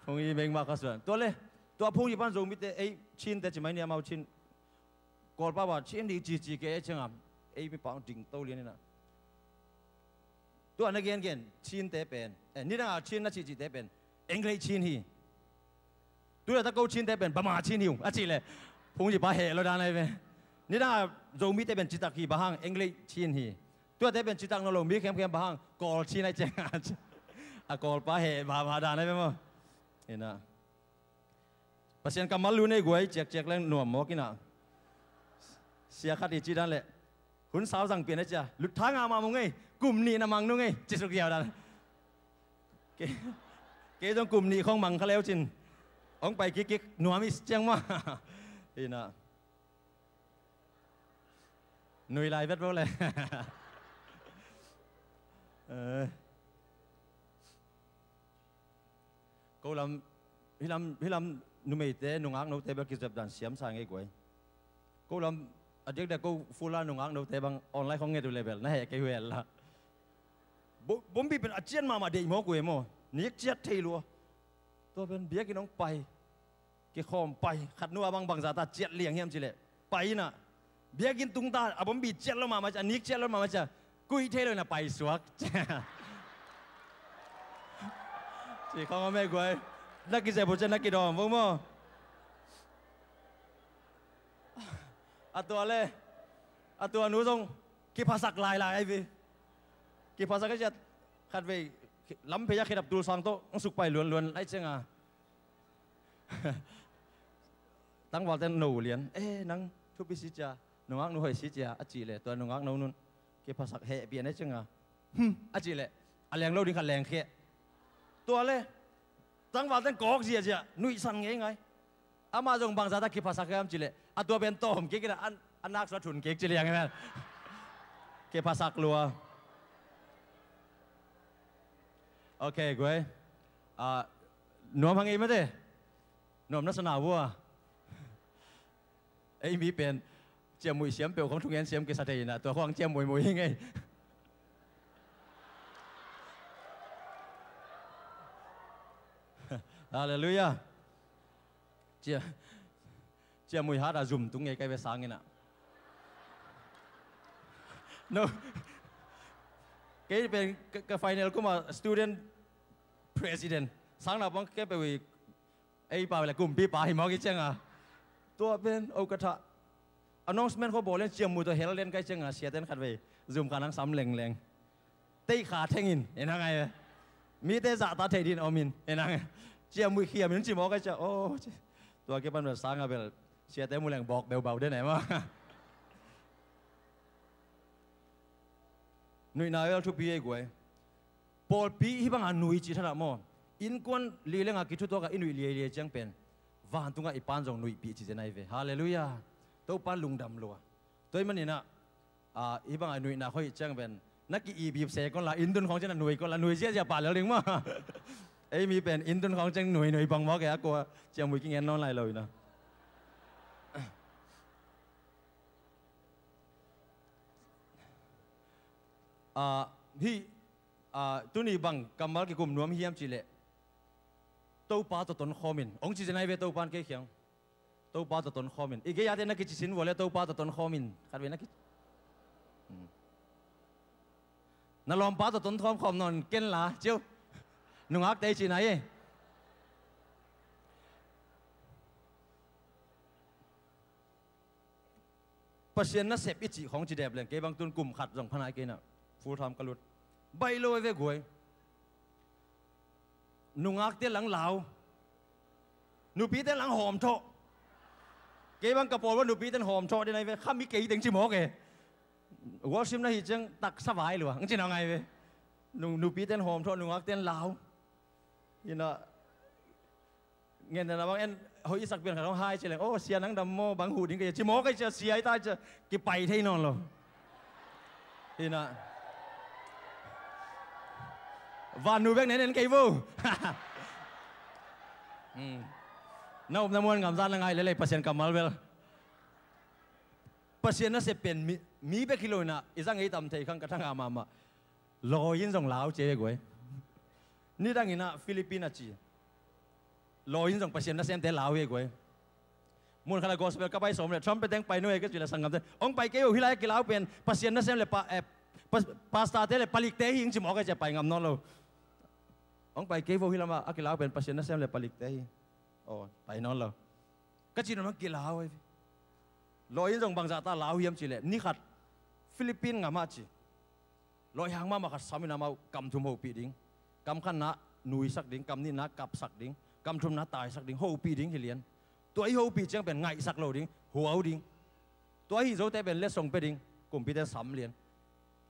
Phungyi mengmah ka suan. Tua le, tua phungyi pan Zomite, ei Chinte ci mai ni, amau Chin. Kawlpa ba Chin ding cici kei ei ciangam, ei mipa ding to lian in a. Tua na gengen Chinte pen, eh, nidang a Chin na cihcihte pen English Chin hi. Tua ta ko Chinte pen Bama Chin hi ung a cih le, phungyi pa heh lo dan ai ve. Nidang a Zomite pen citak hi, bang hang, English Chin hi. Tuate pen citak nawn lo mi khemkhem, bang hang, Kawl Chin ai ciang a, a Kawlpa heh Bama dan ai ve maw. Hi na. Pasian kammal lun ei guai, ciakciak leng nuam mawk in a. Sia khat i ci dan le, hun sau zang pian a cia, lut tha ngah mah mung ei, kum nih na mang nung ei, ci suk ziau dan. Kei, kei zong kum nih khong mang kha leu cin, hong pai kikkik nuam i ciang mah. Hi na. Nui lai vet vo le. Eh. Ko lam, hi lam, hi lam numeite, nungak note bel kizep dan siam sa ngei guai. Ko lam, a diakdiak ko fula nungak note bang online khong nget uh le bel na heh kei uh hel la. Bo-, bombi pen a cian mahmah deih mawk uh e maw. Nik ciat thei lua. Tua pen biakinn hong pai. Kikhawm pai, khat nu a bang bangzah ta ciat liang hiam cih leh, pai in a, biakinn tung ta, a bombi ciat lo mahmah cia, a nik ciat lo mahmah cia, kuih thei lo in a pai suak. Ci khawng a meh guai. Na kizep uh cia na kidawm vo maw. A tua le, a tua nu zong kiphasak lailai ai ve. Kiphasak ai cia, khat vei lamphei a khedap tul sang tawh hong suk pai luanluan ai ciang a. Tangvalte no lian, "Eh, nang thupi si cia, nungak nu hoih si cia," a cih leh, tua nungak no nun kiphasak heh pian a ciang a, "Hmm," a cih leh, a leng lo ding khat leng kheh. Tua le, tangvalte kawk ziazia, nuihsan ngeingai. Amah zong bangzah ta kiphasak hiam cih leh, a tua pen tawm kik in a, a, a nak sua thun kik ci liang hi ven. Kiphasak lua. Ok, guai. Ah, nuam hang ei mate. Nuam na sa na vua. Ei mi pen ciammuih siam peuh khong thungen siam kisa thei in a, tua khong ciammuih muih hi ngei. Halleluiah. Cia, ciammuih hat a zum tung ngei kai ve sang in a. No. Kei pen ka, ka final kum a student president. Sang naupang khempeuh i, ei pa le kumpipa hi mawk i ciang a. Tua pen, o ka thah. Announcement kho bawl in ciammuih tawh hel den kai ciang a, siaten khat vei zum kha nang sam lengleng. Tei kha theng in, en hang ai ve. Mite zahta thei din om in, en hang ai. Ciammuih khiam in ci mawk ai cia, o, ci. Tua kipan bel sang a bel, siate mu leng bawk beubau den ai maw. Nuihna bel thupi ei guai. Pawlpi hih banga nui cih thadah maw. Innkuan lileng a kithutuak a i nuih liailiai ciang pen, vantungah i pan zong nuihpih cih zen ai ve. Halleluiah. Topa lungdam lua. Tua ahih manin ah, ah, hih bangah nuihna khawh hih ciang pen, na ki-ipip se kol la, inn tun khawng ciang na nui kol la, nui ziahziah pah lel ding maw. Ei mi pen inn tun khawng ciang nuinui bang mawk e, a kua ciammuih kingen nawn lai lo in ah. Ah, hih, ah, tuni bang kammal kikum nuam hiam cih leh, Topa tawh tonkhawm in, hong ci zen ai ve Topa in kei khiang. Topa tawh tonkhawm in. I gei-ate na kici sin vua le Topa tawh tonkhawm in. Khat vei na ki-, hmm. Na lawmpa tawh tonkhawm khawm nawn ken la, ciu. Nungakte i cihna hi. Pasian nasep i cih khawng ci dep leng, kei bang tun kum khat zong pha nai kei in ah, full time ka lut. Baih lo ve guai. Nungakte lang lau. Nupite lang hawm thawh. Kei bang ka pawl bang nupite hawm thawh den ai ve. Kha mi kei teng ci mawk e. Worship na hih ciang taksa vai lua. Ang ci nang ai ve. Nu-, nupite hawm thawh, nungakte lau. Ina, ngen na bang en, hoih i sak pian khat hong hai ci leng, "Oh, sia nang dam maw, bang huh ding ka hia?" Ci mawk ai cia, sia i ta cia, kipai thei nawn lo. Hi na. Vannu bek nen en kei vo. Hmm. Na upna muan ngamzat na ngaih lelei Pasian kammal bel. Pasian nasep pen mi, mi bek hi lo inah, i zang ei tam thei khang ka thanga mahmah. Lawi in zong lau cia hi guai. Nidang inah Philippine a ci. Lawi in zong Pasian nasemte lau hi guai. Mun khat a gospel ka pai sawm le, trumpet teng pai nuai ka ci le sanggamte, hong pai kei uh, hih lai a kilau pen Pasian nasem le pa, eh, pas-, pastorte le palikte hi ing ci mawk a cia pai ngam nawn lo. Hong pai kei vo, hih lamah a kilau pen Pasian nasem le palikte hi. Aw, pai nawn lo. Ka ci nawn hong kilau hi. Lawi in zong bangzah ta lau hiam ci le, ni khat Philippine ngam ah ci. Lawi hang mahmah khat sam in amau kam thum hopih ding. Kam khatna nuisak ding, kam nihna kapsak ding, kam thumna taisak ding, hopih ding hi lian. Tua i hopih ciang pen ngaihsak lo ding, huau ding. Tua hi zote pen letsong pia ding, kumpite sam lian.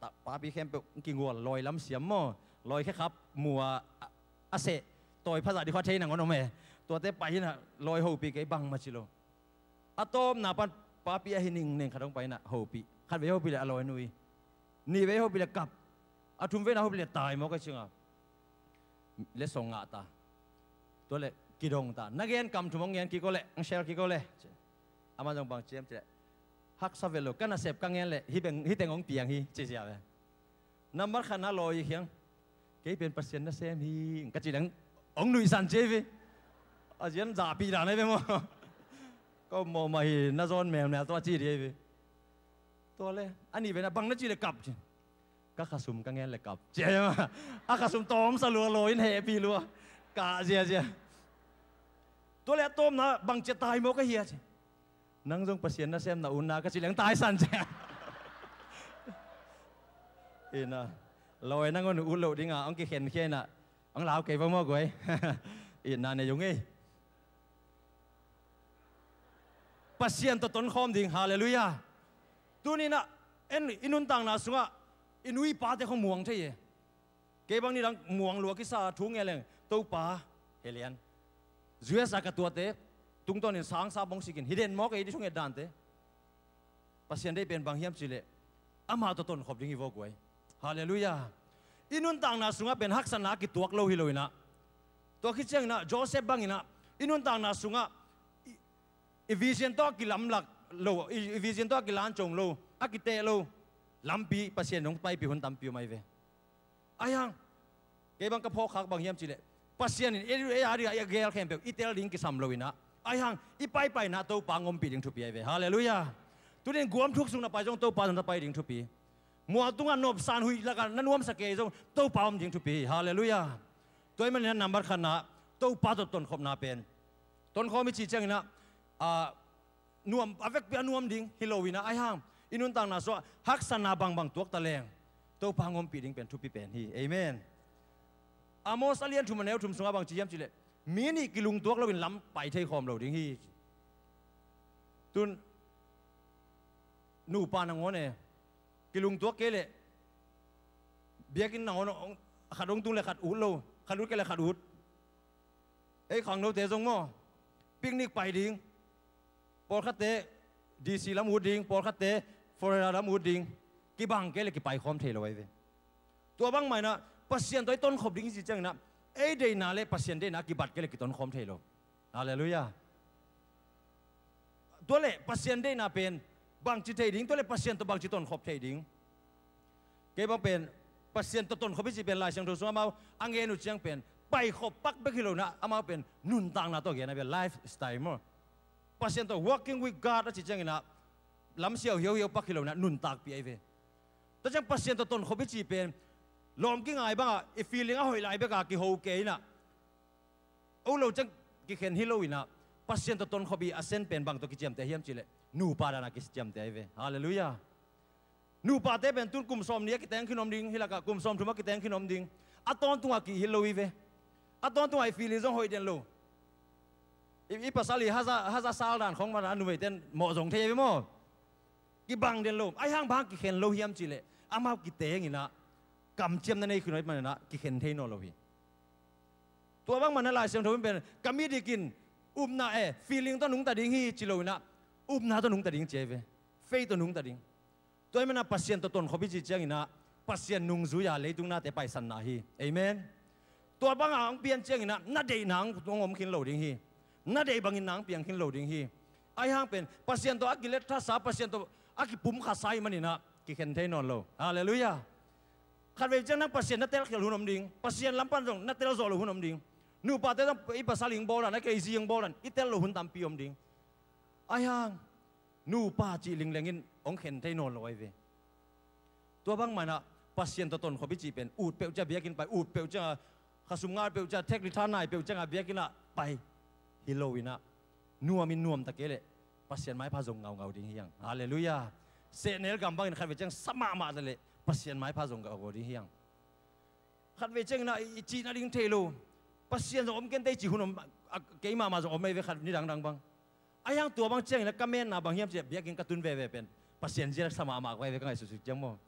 Ta, papi khempeuh kingual, lawi lam siam maw, lawi khekhap mua a, a seh, tawi phazah ding khuathei nangawn om e. Tuate pai inah lawi hopih kei bangmah ci lo. A tawpna pan papi ahi ningneng khat hong pai inah hopih. Khat vei hopih le a lawi nui. Nih vei hopih le kap. A thum veina hopih le tai maw ka cinga. Letsong ngah ta. Tua le kidong ta. Na gen kam thum hong gen kiko le, hong share kiko le. Ama zong bang ciam ci le. Haksa ve lo, ka nasep ka ngen le, hih beng, hih teng hong piang hi, ci sia ve. Nambat khatna lawi khiang. Kei pen Pasian nasem hi, ka ci leng, hong nuihsan ci hi ve. A zian zahpih dan ahi ve maw. Ko mawh mah hi, na zawn melmel tua ci dih ahi ve. Tua le, a nih ve na bang na ci le kap ci. Ka khasum ka ngen le kap. Ci ahi maw. A khasum tawmsa lua lawi in hehpih lua. Kah ziazia. Tua le a tawpna bang ci a tai maw ka hia ci. Nang zong Pasian nasem na utna ka ci leng taisan cia. Ina, lawi nangawn ut loh dinga hong kikhenkhia inah hong lau kei va maw guai. Itna nei ung ei. Pasian tawh tonkhawm ding, halleluiah. Tuninah en i nuntakna sungah i nu i pate khong muang thei e. Kei bang nidang muang lua kisa thu ngen leng, Topa, helian. U S a ka tuate tungtawnin sangsa bong sikin hi den mawk ei, i thunget dante. Pasian deih pen bang hiam cihleh, amah tawh tonkhop ding hi vaw guai. Halleluiah. I nuntakna sungah pen haksatna a kituak lo hi loinah, tua khit cianginah Joseph banginah i nuntakna sungah i, i vision tawh a kilamlak lo, i, i vision tawh a kilancong lo, a kiteh lo lampi Pasian hong paipih hun tampi om ahi ve. Ahi hang kei bang ka phawkkhak bang hiam cihleh, Pasian in ei, ei a dingah i a gel khempeuh i tel ding kisam loinah, ahi hang i paipaina Topa hong ompih ding thupi ahi ve. Halleluiah. Tunin guam thuk sung na pai zong Topa tawh na pai ding thupi. Mual tungah nopsan huih lakah na nuamsa kei zong Topa om ding thupi. Halleluiah. Tua ahih manin a nambat khatna Topa tawh tonkhopna pen, tonkhawm i cih cianginah, a, nuam, a vekpi a nuam ding hi loinah, ahi hang i nuntakna sungah haksatna bangbang tuak ta leng Topa hong ompih ding pen thupi pen hi. Amen. Amos a lian thum a neu thum sungah bang ci hiam cihleh, mi nih kilungtuak loin lam pai thei khawm lo ding hi. Tun nupa nangawn e, kilungtuak kei leh biakinn nangawn khat hong tung le khat ut lo, khat ut kei le khat ut. Ei khangnote zong maw, picnic pai ding, pawlkhatte D C lam ut ding, pawlkhatte Florida lam ut ding, kibang kei le kipaikhawm thei lo ahi ve. Tua bangmah inah Pasian tawh i tonkhop ding i cih cianginah ei deihna le Pasian deihna a kibat kei le kitonkhawm thei lo. Halleluiah. Tua le Pasian deihna pen bangci thei ding, tua le Pasian tawh bangci tonkhop thei ding. Kei bang pen Pasian tawh tonkhop i cih pen Lai Siangtho sungah amau a ngen uh ciang pen paikhop pak bek hi loinah amau pen nuntakna tawh gen a bia, lifestyle maw. Pasian tawh walking with God a cih cianginah lamsiau hiauhiau pak hi loinah nuntakpih ahi ve. Tua ciang Pasian tawh tonkhop i cih pen lawm kingai bangah i feeling a hoih lai bekah kiho kei inah, o lo ciang kikhen hi loinah Pasian tawh tonkhop i a sen pen bang tawh kiciamteh hiam cihleh nupa danah kiciamteh ahi ve. Halleluiah. Nupate pen tun kum sawm nih a kiteng khin om ding, hi lakah kum sawm thum a kiteng khin om ding. A tawntungah kihil lo hi ve. A tawntungah i feeling zong hoih den lo. I, i pasal i haza, haza sal dan khong mana a numeiten mawh zong thei ahi ve maw. Kibang den lo. Ahi hang bang kikhen lo hiam cihleh, amau kitenginah kamciamna nei khin uh ahih maninah kikhen thei nawn lo hi. Tua bangmah na Lai Siangtho in pen ka mi dikin upna e, feeling tawh nungta ding hi ci loinah upna tawh nungta ding ci ahi ve. Faith tawh nungta ding. Tua ahih maninah Pasian tawh tonkhop i cih cianginah Pasian nungzui-a leitung nate paisanna hi. Amen. Tua bangah hong pian cianginah na deihna hong om khin lo ding hi. Na deih bangin nang piang khin lo ding hi. Ahi hang pen Pasian tawh a kilet thasa, Pasian tawh a kipum khatsa ahih manin ah kikhen thei nawn lo. Halleluiah. Khatvei ciang nang Pasian na telkhial hun om ding, Pasian lam pan zong na tel zawh loh hun om ding. Nupate zong i pasal i hong bawl dan, a kei zi i hong bawl dan i tel loh hun tampi om ding. Ahi hang nupa cih lingleng in hong khen thei nawn lo ahi ve. Tua bangmah in ah Pasian tawh tonkhop i cih pen ut peuh ciang biakinn pai, ut peuh ciang a khasum ngal peuh ciang a thek litha nai peuh ciang a biakinn ah pai hi lo in ah, nuam in nuam ta kei leh Pasian maipha zong ngaungau ding hi hang. Halleluiah. Sehnel gam bangin khatvei ciang sa mahmah ta leh Pasian maipha zong ngaungau ding hi hang. Khatvei ciangin ah i cih nading thei lo, Pasian zong om kei inteh cih hun om, a, kei mahmah zong om ahi ve khat ni dangdang bang. Ahi hang tua bang ciangin ah ka metna bang hiam cih leh biakinn ka tun veve pen Pasian zia sa mahmah ka hi ve ka ngaihsutsut ciang maw.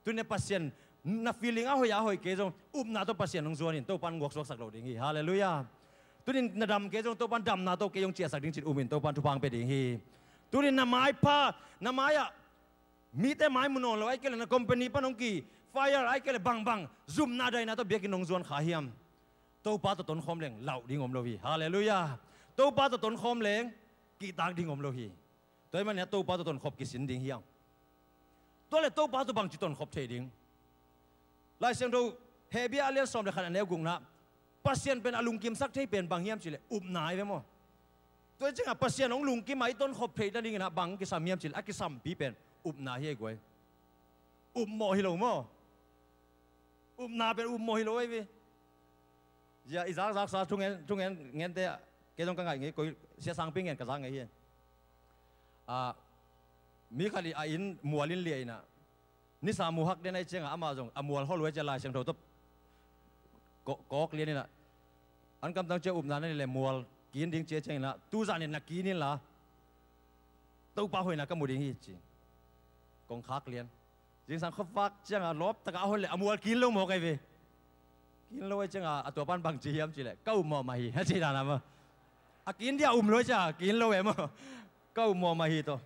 Tuni-in Pasian na feeling a hoih a hoih kei zong upna tawh Pasian hong zuan in Topa'n nguaksuaksak lo ding hi. Halleluiah. Tuni-in na dam kei zong Topa'n damna tawh kei hong ciahsak ding ci-in um in Topa'n thupha hong pia ding hi. Tuni-in na maipha, na mai-ah mite mai mu nawn lo, ahih kei leh na company pan hong ki fire, ahih kei leh bangbang zumna daihna tawh biakinn hong zuan kha hiam? Topa tawh tonkhawm leng lauh ding om lo hi. Halleluiah. Topa tawh tonkhawm leng kihtak ding om lo hi. Tua ahih manin ah Topa tawh tonkhop kisin ding hi hang. Tua leh Topa tawh bangci tonkhop thei ding? Lai Siangtho Hebru a lian sawm le khat a neu gukna, Pasian pen a lungkimsak thei pen bang hiam cih leh upna ahi ve maw. Tua hi ciangah Pasian hong lungkim a i tonkhop theih nadingin ah bang kisam hiam cih leh a kisampi pen upna hi ahi guai. Upmawh hi lo maw. Upna pen upmawh hi lo ahi ve. Zia i zakzaksa thungen, thungen ngente kei zong ka ngaih ngei, koi Sia Sangpi ngen ka zak ngei hi. Ah, mi khat i a inn mual in liah in ah, nisa mu hak den ahih ciangah amah zong a mual hol uh ahih ciang Lai Siangtho tawh kawk, kawk lian in ah, an kamtang ciang upna na nei leh mual kin ding ci ahih ciangin ah, tu zan in na kin inla Topa hoihna ka mu ding hi ci. Kong khak lian. Zingsang khuavak ciangah lawp takah a hon leh a mual kin lo mawk ahi ve. Kin lo ahih ciangah a tuapa'n bangci hiam cih leh ka upmawh mah hi a ci dan a maw. A kin dia um lo ahih ciangah kin lo e maw. Ka upmawh mah hi tawh.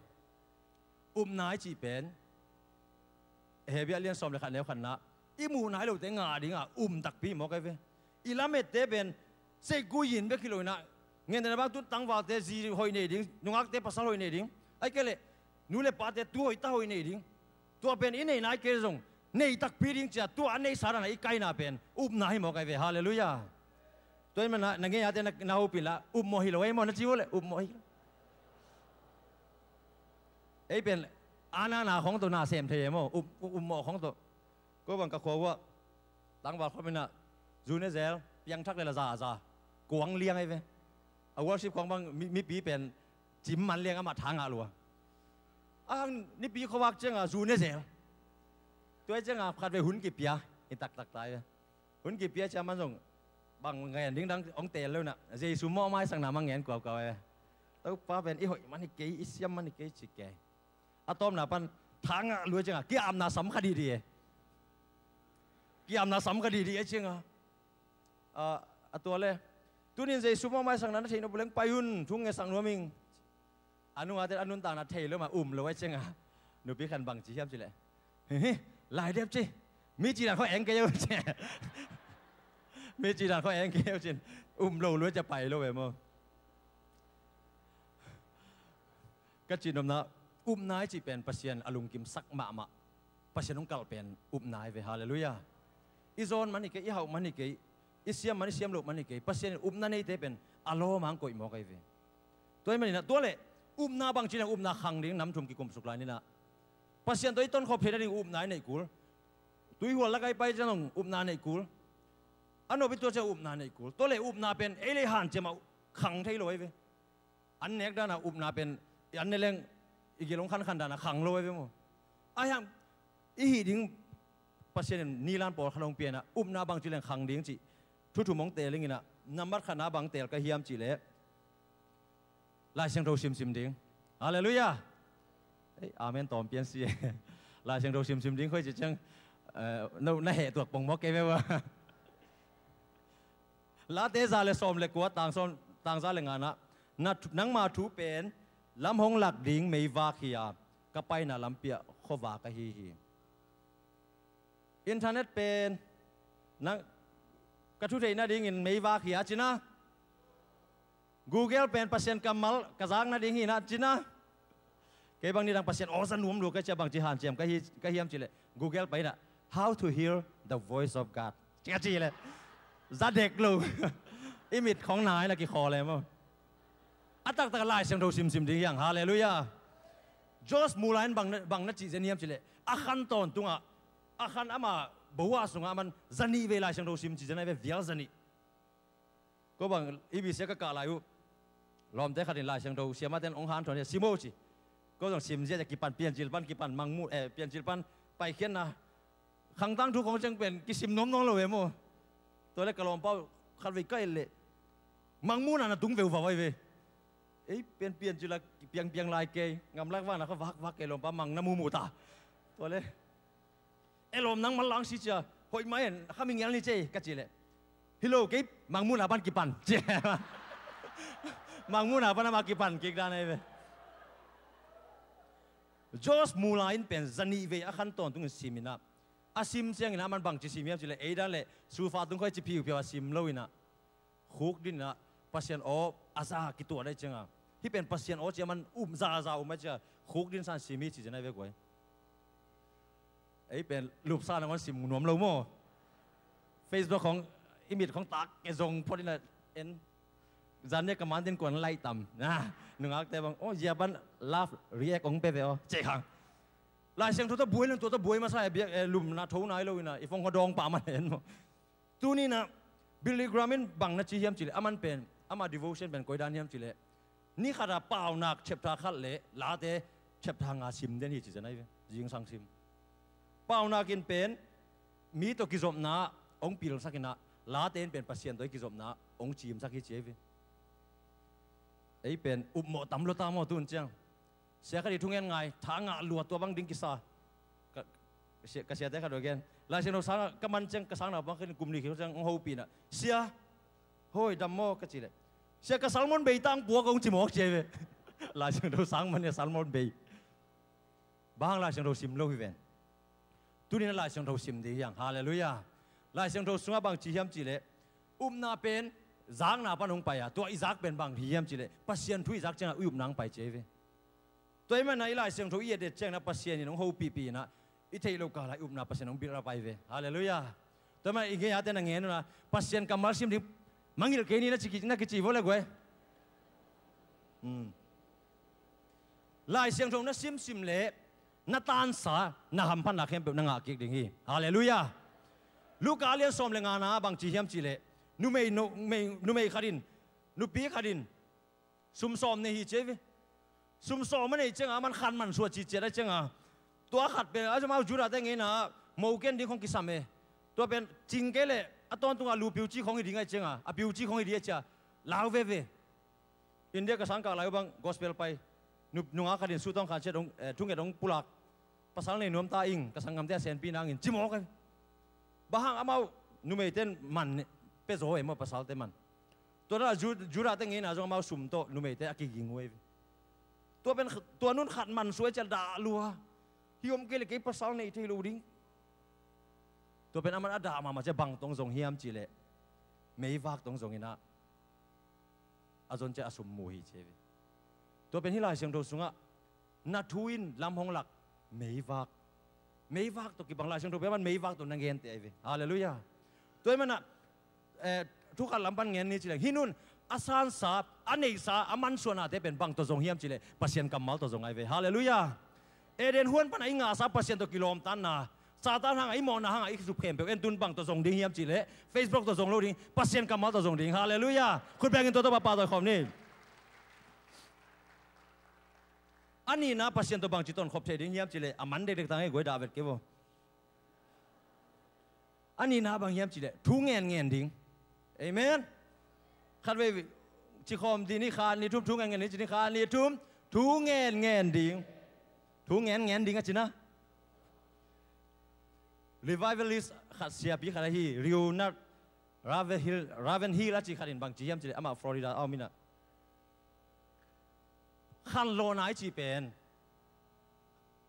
Upna i cih pen Hebru a lian sawm le khat neu khatna, i muh nai lote ngah dingah um takpi mawk ahi ve. I lamette pen seikui in bek hi lo in ah, ngente na bang tun tangvalte zi hoih nei ding, nungakte pasal hoih nei ding, ahih kei leh nu le pate tu hoih ta hoih nei ding. Tua pen i nei nai kei zong nei takpi ding ci-a tua a neihsa dan a i kaina pen upna hi mawk ahi ve. Halleluiah. Tua ahih manin ah na ngei-ate na, na hopih inla, upmawh hi lo ei maw na ci uh leh, upmawh hi lo. Ei pen a na na khong tawh na sem thei ei maw, up, up, upmawh khong tawh. Ko bang ka khua uh ah tangval khawm in ah, zu ne zel, piangthak leh la za a za, kuang liang ahi ve. A worship khawng bang mi, mipi pen cim man liang, amah tha ngah lua. A hang nipi khuavak ciangah zu ne zel. Tua ahih ciangah khatvei hun kipia hi taktak ta ahi ve. Hun kipia ciang man zong bang ngen ding dang hong teel lo in ah, Jesu mawhmaisakna mah ngen kuaukau e. Topa pen i hoih man hi kei, i siam man hi kei ci kei. A tawpna pan tha ngah lua ciangah ki-apna sam kha dihdih e. Ki-apna sam kha dihdih e ciangah, a, a tua le, tuni-in Jesu mawhmaisakna na theih nop uh leng pai un, thu ngetsak nuam ing. A nungakte a nuntakna thei lo mah, um lo ahih ciangah nupi khat in bang ci hiam cih leh, hi hi, lai dep ci, mi cih dan khawng eng kei uh ci. Mi cih dan khawng eng kei uh ci-in um lo lua ciang pai lo ve maw. Ka cihnopna, upna i cih pen Pasian a lungkimsak mahmah, Pasian hong kalh pen upna ahi ve. Halleluiah. I zawn man hi kei, i hauh man hi kei, i siam man, i siam loh man hi kei, Pasian in upna neite pen a lawm a hong koih mawk ahi ve. Tua ahih manin ah, tua leh upna bangci leng upna khang ding nam thum kikumsuk lai ni in ah, Pasian tawh i tonkhop theih nading upna i neih kul. Tuihual lakah i pai ciang zong upna neih kul. A nop i tuah ciang upna neih kul. Tua leh upna pen ei leh hanciam ah khang thei lo ahi ve. An nek dan a upna pen, an ne leng i gil hong khankhan dan a khang lo ahi ve maw. Ahi hang i hih ding Pasian in nilan pawlkhat hong pia in ah, upna bangci leng khang ding cih thu thum hong teel ing in ah, nambat khatna bang teel ka hiam cih leh Lai Siangtho simsim ding. Halleluiah. Ei, amen tawm pian si e. Lai Siangtho simsim ding khoi ci ciang, eh, no, na heh tuak pong mawk kei ve ua. Late za le sawm le kua, tang sawm, tang za le ngana, na thu, nangma thu pen lam hong lak ding meivak hi a, ka paina lampi ah khuavak ahi hi. Internet pen nang, ka thu theih nadingin meivak hi a, ci-in ah. Google pen Pasian kammal ka zak nading hi na, ci na. Kei bang nidang Pasian aw za nuam lua ka ci a, bangci hanciam ka hi, ka hiam cih leh, Google pai in ah, "How to hear the voice of God," ci ka cih leh, za dek lo. I mit khong na in ah kikhawl e maw. A taktak Lai Siangtho simsim ding hi hang. Halleluiah. George Muller in bang na, bang na cih zen hiam cih leh, a khan tawntungah, a khan ama Boaz sungah aman za nih vei Lai Siangtho sim ci zen ahi ve, vial za nih. Ko bang, i bisiah ka kah lai uh, lawmte khat in Lai Siangtho siamahte in hong hanthawn hi a, sim o ci. Ko zong sim ziah a kipan, Piancil pan kipan, Mangmuhna, eh, Piancil pan paikhiatna, khangtang thu khong ciang pen kisim nuam nawn lo ve maw. Tua leh ka lawmpa uh khatvei ka et leh, Mangmuhna na tung veuvau ahi ve. Ei pen Piancil a piangpiang lai kei, ngamlak vana kha vakvak kei, lawmpa, Mang na muhmuh ta. Tua leh, "E lawm, nang manlang si cia, hoih mah en, kha mi ngial ni cei," ka cih leh, "Hi lo, kei Mangmuhna pan kipan," ci. Mangmuhna pan amah kipan kik dan ahi ve. George Muller in pen za nih vei a khan tawntungin sim in ah, a sim ciangin ah aman bangci sim hiam cih leh, ei dan leh sulfa tung khawng ci phiuphiau a sim lo in ah, khukdin in ah Pasian aw a za kituah ahih ciangin, hih pen Pasian aw ci a, aman um, za a za um ahih ciangin khukdin san sim hi ci zen ahi ve guai. Ei pen lupsa nangawn sim nuam lo maw. Facebook khong, i mit khong tak kei zong phot in ah en. Zan ni a ka man din kuan lai tam. Na, nungakte bang, "Oh, zia pan love react hong pe ve aw," ci khang. Lai Siangtho tawh buai leng, tua tawh buai masa e, biak, eh, lumna tho nai lo in ah, i phone khaw dawng pah man en maw. Tuni in ah Billy Graham in bang na ci hiam cih leh, aman pen, ama devotion pen koi dan hiam cih leh, ni khat a Paunak chapter khat leh Late chapter nga sim den hi ci zen ahi ve, zingsang sim. Paunak in pen mi tawh kizopna hong pilsak in ah, Late in pen Pasian tawh i kizopna hong cimsak hi ci ahi ve. Ei pen upmawh tam lua ta maw tun ciang. Sia khat i thungen ngai, tha ngah lua, tua bang ding kisa. Ka, ka sia, ka siate khat uh gen. Lai Siangtho sang ah ka man ciang, ka sang nau bang khin kum nih khin ciang hong hopih in ah, "Sia, hoi, dam maw?" ka cih leh, "Sia, ka salmon bei tang puak," hong ci mawk ci ahi ve. Lai Siangtho sang man e, salmon bei. Bang hang? Lai Siangtho sim lo hi ven. Tuni in ah Lai Siangtho sim ding hi hang. Halleluiah. Lai Siangtho sungah bangci hiam cih leh, upna pen zakna pan hong pai a, tua i zak pen bang hi hiam cih leh, Pasian thu i zak ciangin ah i upna hong pai ci ahi ve. Tua ahih manin ah i Lai Siangtho i et et ciangin ah Pasian in hong hopihpih in ah, i theih loh kal ah i upna Pasian hong build up ahi ve. Halleluiah. Tua ahih manin i gei-ate na ngen un ah, Pasian kammal sim ding mangngilh kei ni na ci, na kici vo leh guai. Hmm. Lai Siangtho na simsim leh na tansa, na hamphatna khempeuh na ngah kik ding hi. Halleluiah. Luka a lian sawm leh ngana ah bangci hiam cih leh, numei, numei, numei khat in, nupi khat in sum sawm nei hi ci ahi ve. Sum sawm a neih ciangin, aman khan mansuah citciat ahih ciangin, tua khat pen, a, amau Judah-te ngeina ah mo ken ding khong kisam e. Tua pen cing kei leh a tawntungah lu piuci khong hi ding ahih ciangin, a piuci khong hi ding ahih ciangin lau veve. India ka sangkah lai uh bang gospel pai, nu, nungak khat in sutawng khan ciat hong, eh, thunget hong pulak. Pasal nei nuam ta ing, ka sanggamte a senpi nangin ci mawk e. Bang hang? Amau numeite in man pia zaw e maw, pasalte man. Tua dan a Ju, Judah-te ngeina zong amau sum tawh numeite a kiging uh e. Tua pen, tua nun khat mansuah ahih ciang dah lua. Hih om kei leh kei pasal nei thei lo ding. Tua pen aman a dah mahmah ciang bang tawh hong zong hiam cih leh, meivak tawh hong zong in ah, a zon ciang a sum mu hi ci ahi ve. Tua pen hih Lai Siangtho sungah na thu in lam hong lak meivak. Meivak tawh kibang, Lai Siangtho pen aman meivak tawh na genteh ahi ve. Halleluiah. Tua ahih manin ah, eh, thu khat lam pan ngen ni ci leng, hih nun a sansa, a neihsa, a mansuahnate pen bang tawh zong hiam cih leh, Pasian kammal tawh zong ahi ve. Halleluiah. Eden huan panah i ngahsa Pasian tawh kilawmtatna, Satan hangah i mawhna hangah i kisup khempeuh en, tun bang tawh zong ding hiam cih leh, Facebook tawh zong lo ding, Pasian kammal tawh zong ding. Halleluiah. Khut bengin tua tawh Pa tawh khawm ni. A nihna Pasian tawh bangci tonkhop thei ding hiam cih leh, a man dekdek tang e, guai, dah vet kei vo. A nihna bang hiam cih leh, thu ngen ngen ding. Amen. Khatvei ci khawm dih ni, khat, nih, thum, thu ngen ngen ding ci ni, khat, nih, thum, thu ngen ngen ding. Thu ngen ngen ding a ci na. Revivalist khat, siapi khat ahi, Leonard Ravenhill, Ravenhill a cih khat in bangci hiam cih leh, amah Florida a om in ah, khanlawhna i cih pen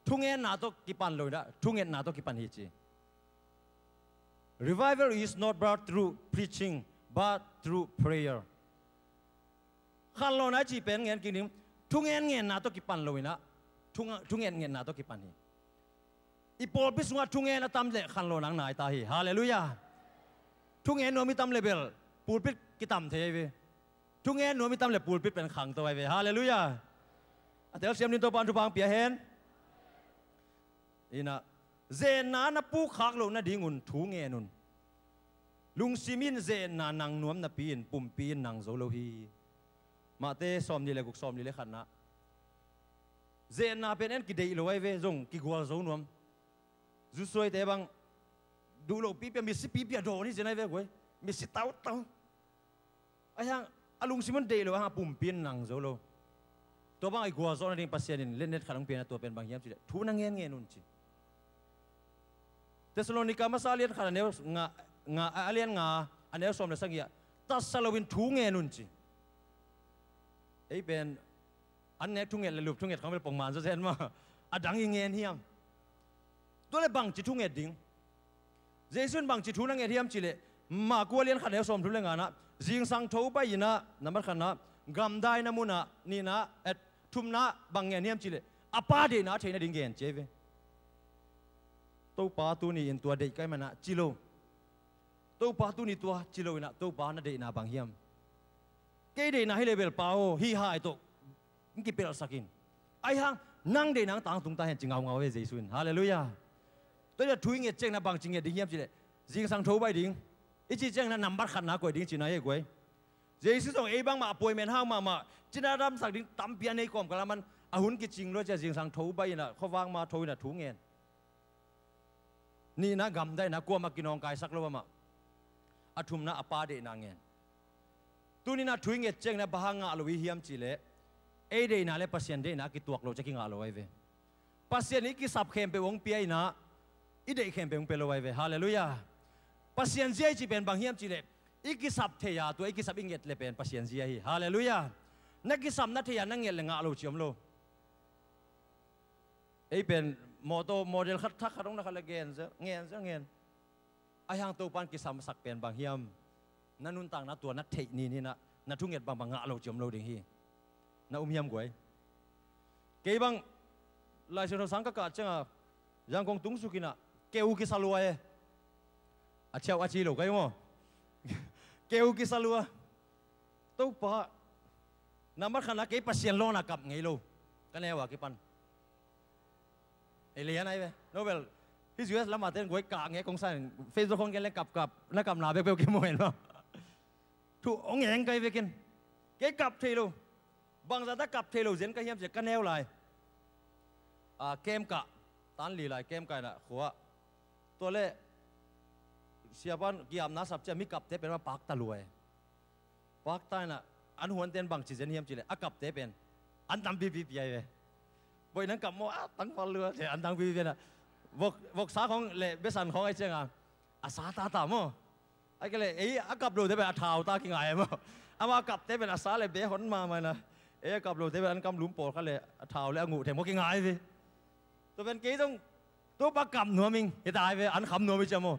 thungetna tawh kipan lo in ah, thungetna tawh kipan hi ci. Revival is not brought through preaching, but through prayer. Khanlawhna i cih pen ngen kik ding, thungen ngenna tawh kipan lo inah, thunga- thunget ngetna tawh kipan hi. I pawlpi sungah thungen a tam leh khanlawhna nai ta hi. Halleluiah. Thungen nuam i tam leh bel pulpit kitam thei ahi ve. Thungen nuam i tam leh pulpit pen khangto ahi ve. Halleluiah. A telsiam ding Topa'n thupha hong pia hen. Inah, zenna na pukkhak loh nadingun thu ngen un. Lungsim in zenna nang nuam napi-in pumpi in nang zo lo hi. Matthai sawmnih le guk, sawmnih le khatna. Zenna pen en kideih lo ahi ve, zong kigual zo nuam. Zusuaite bang duh loh pipia, misi pipia dawn hi zen ahi ve guai. Misi tautau. Ahi hang a lungsim un deih lo, ahi hang a pumpi in nang zo lo. Tua bang a i gualzawh nading Pasian in letnet khat hong piakna, tua pen bang hiam cih leh thu na ngen ngen un ci. Thessalonika masa a lian khat a neu nga, nga, a lian nga a neu sawm le sagih ah, tatsa loin thu ngen un ci. Ei pen an nek thunget le lup thunget khawng bel pongman zawzen maw. A dang i ngen hiam? Tua leh bangci thunget ding? Jesu in bangci thu na nget hiam cih leh, Marku a lian khat neu sawmthum le nga-na, zingsang tho bai inah, nambat khatna, gamdaina munah, nihna, eh, thumna bang ngen hiam cih leh, a Pa deihna a theih nading gen ci ahi ve. Topa tuni in tua deih ka hih manah ci lo. Topa tuni tua ci lo inah, Topa na deihna bang hiam? Kei deihna hi leh bel Pa aw, hih hai tawh hong kipelhsak in. Ahi hang nang deihna hong tangtung ta hen ci ngaungau ve Jesu in. Halleluiah. Tua hi a thu i nget ciangin ah bangci nget ding hiam cih leh, zingsang tho bai ding. I cih ciangin ah nambat khatna koih ding cihna hi guai. Jesu zong ei bangmah appointment hau mahmah, cina damsak ding tampi a nei kawmkal a, aman a hun kicing lua ciah zingsang tho bai inah khuavak ma tho inah thu ngen. Nihna gamdaina, kuamah kinawngkaisak lo amah. A thumna a Pa deihna ngen. Tuni-in ah thu i nget ciangin ah bang hang ngah lo i hiam cih leh, ei deihna le Pasian deihna a kituak loh ciang kingah lo ahi ve. Pasian in i kisap khempeuh hong pia inah, i deih khempeuh hong pia lo ahi ve. Halleluiah. Pasian zia i cih pen bang hiam cih leh, i kisap thei a, tua i kisap i nget leh pen Pasian zia hi. Halleluiah. Na kisap na thei a na nget leh ngah lo cih om lo. Ei pen mawtaw model khat thak khat hong na khat leh gen zel, ngen zel, ngen. Ahi hang Topa'n kisam a sak pen bang hiam? Na nuntakna tua na theih ni-in ah, na thunget bangbang ngah lo cih om lo ding hi. Na um hiam guai? Kei bang Lai Siangtho sang ka kah ciangin ah, Yangon tung suk inah, keu kisa lua e. A ciau a ci lo ka hi maw. Keu kisa lua. Topa, nambat khatna kei Pasian lawna kap ngei lo. Ka neu a kipan. Ei lian ahi ve. No bel, hih U S lam a ten guai kah ngei kong sa in, Facebook khong gen leng kap kap, na kapna bekbek kimu hen maw. Thu hong eng ka hi ve ken. Kei kap thei lo. Bangzah ta kap thei lo zen ka hiam cih ka neu lai. A, kem kah. Tan li lai kem kah inah khua. Tua leh siapa'n ki-apna sap ciang mi kapte pen mah pakta lua e. Pakta inah an huante in bangci zen hiam cih leh, a kapte pen an tampipi pia hi ve. Boih nang kap maw, a tangval lua, an tampipi pia inah. Vok, voksa khong le besan khong ahi ciangin ah, a sa tata maw. Ahih kei leh ei a kap lote pen a thau ta kingai e maw. Amah a kapte pen a sa le be hon mahmah inah, ei a kap lote pen an kam lum pawlkhat le a thau le a nguh thei maw kingai ve. Tua pen kei zong Topa kap nuam ing, hi ta hi ve, an kham nuam hi ciang maw.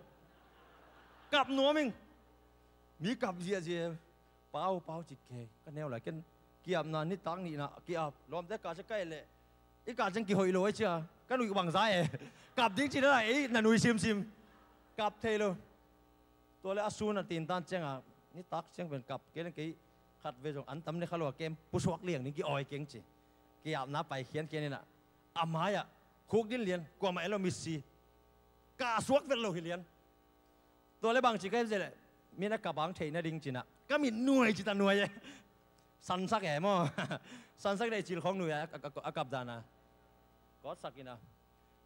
Kap nuam ing. Mi kap ziahziah. Pau, pau ci kei. Ka neu lai ken. Ki-apna nitak nihna ki-ap. Lawmte kah ciang ka et leh, i kah ciang kihoih lo ahi ciang, ka nuih bangzah e. Kap ding cih na lai, ei na nui simsim. Kap thei lo. Tua leh a sun a tintan ciangin ah, nitak ciang pen kap kei leng kei khatvei zong an tam ne kha lo a kem pusuak liang ding ki-awi keng ci. Ki-apna pai khiankhian inah, a mai-ah khukdin lian, kuamah en lo, misi. Kah suak vet lo hi lian. Tua leh bangci ka hiam cih leh, mi'n a kap a hong theih nading ci inah, ka mit nuai ci ta nuai e. Sansak e maw. Sansak inah i cil khawng nuai a, a, a, a kap dan a. Kawtsak inah.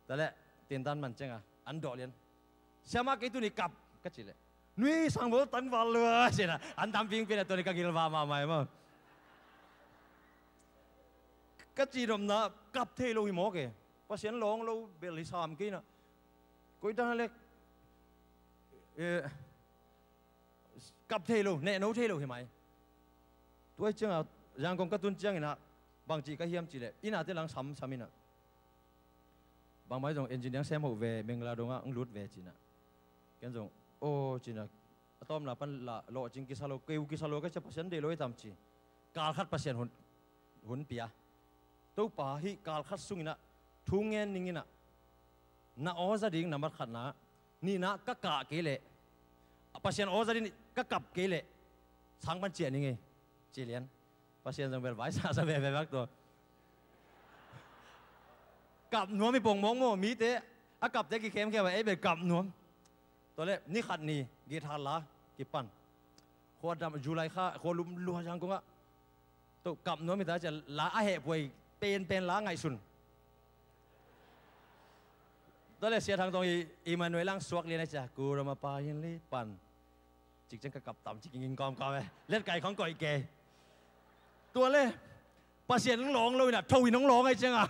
Tua leh tintan man ciangin ah, an dawh lian. Siamah kei tuni kap, ka cih leh, nui sang bol tangval lua, ci inah, an tampi hong pia inah tua ni ka gilvah mahmah e maw. Ka cihnopna, kap thei lo hi mawk e. Pasian lawng lo bel hi sam kei inah. Koi dan leh, eh, kap thei lo, nehno thei lo hi mai. Tua hi ciangin ah, Yangon ka tun ciangin ah, bangci ka hiam cih leh, inn ah te lang samsam inah. Bangmah hi zong engineer sem hoh ve, Mangla dongah hong lut ve ci inah. Ken zong, aw ci inah, a tawpna pan lah lawhcing kisa lo, keu kisa lo ka ci a, Pasian deih lo hi tam ci. Kal khat Pasian hun, hun pia. Topa hih kal khat sunginah thu ngen ninginah na aw za ding na mat khatna, nihna ka kah kei leh, Pasian aw za ding ka kap kei leh sang pan ciah ning ei. Ci lian. Pasian zong bel vai sa sa veve bak tua. Kap nuam i pongmawng maw, mite a kapte kikhemkhem a ei bel kap nuam. Tua le ni khat ni githa la kipan. Khua dam July kha khua lum lua Zangkongah. Tua kap nuam i ta cia la a heh puai penpen la ngaihsun. Tua le Sia Thang Tong i Emmanuel ang suak lian a cia kura ma pa hin li pan. Cik ciang ka kap tam cik ging kawmkawm e. Let kai khong koih kei. Tua le Pasian hong lawng lo inah tho in hong lawng ai cianga.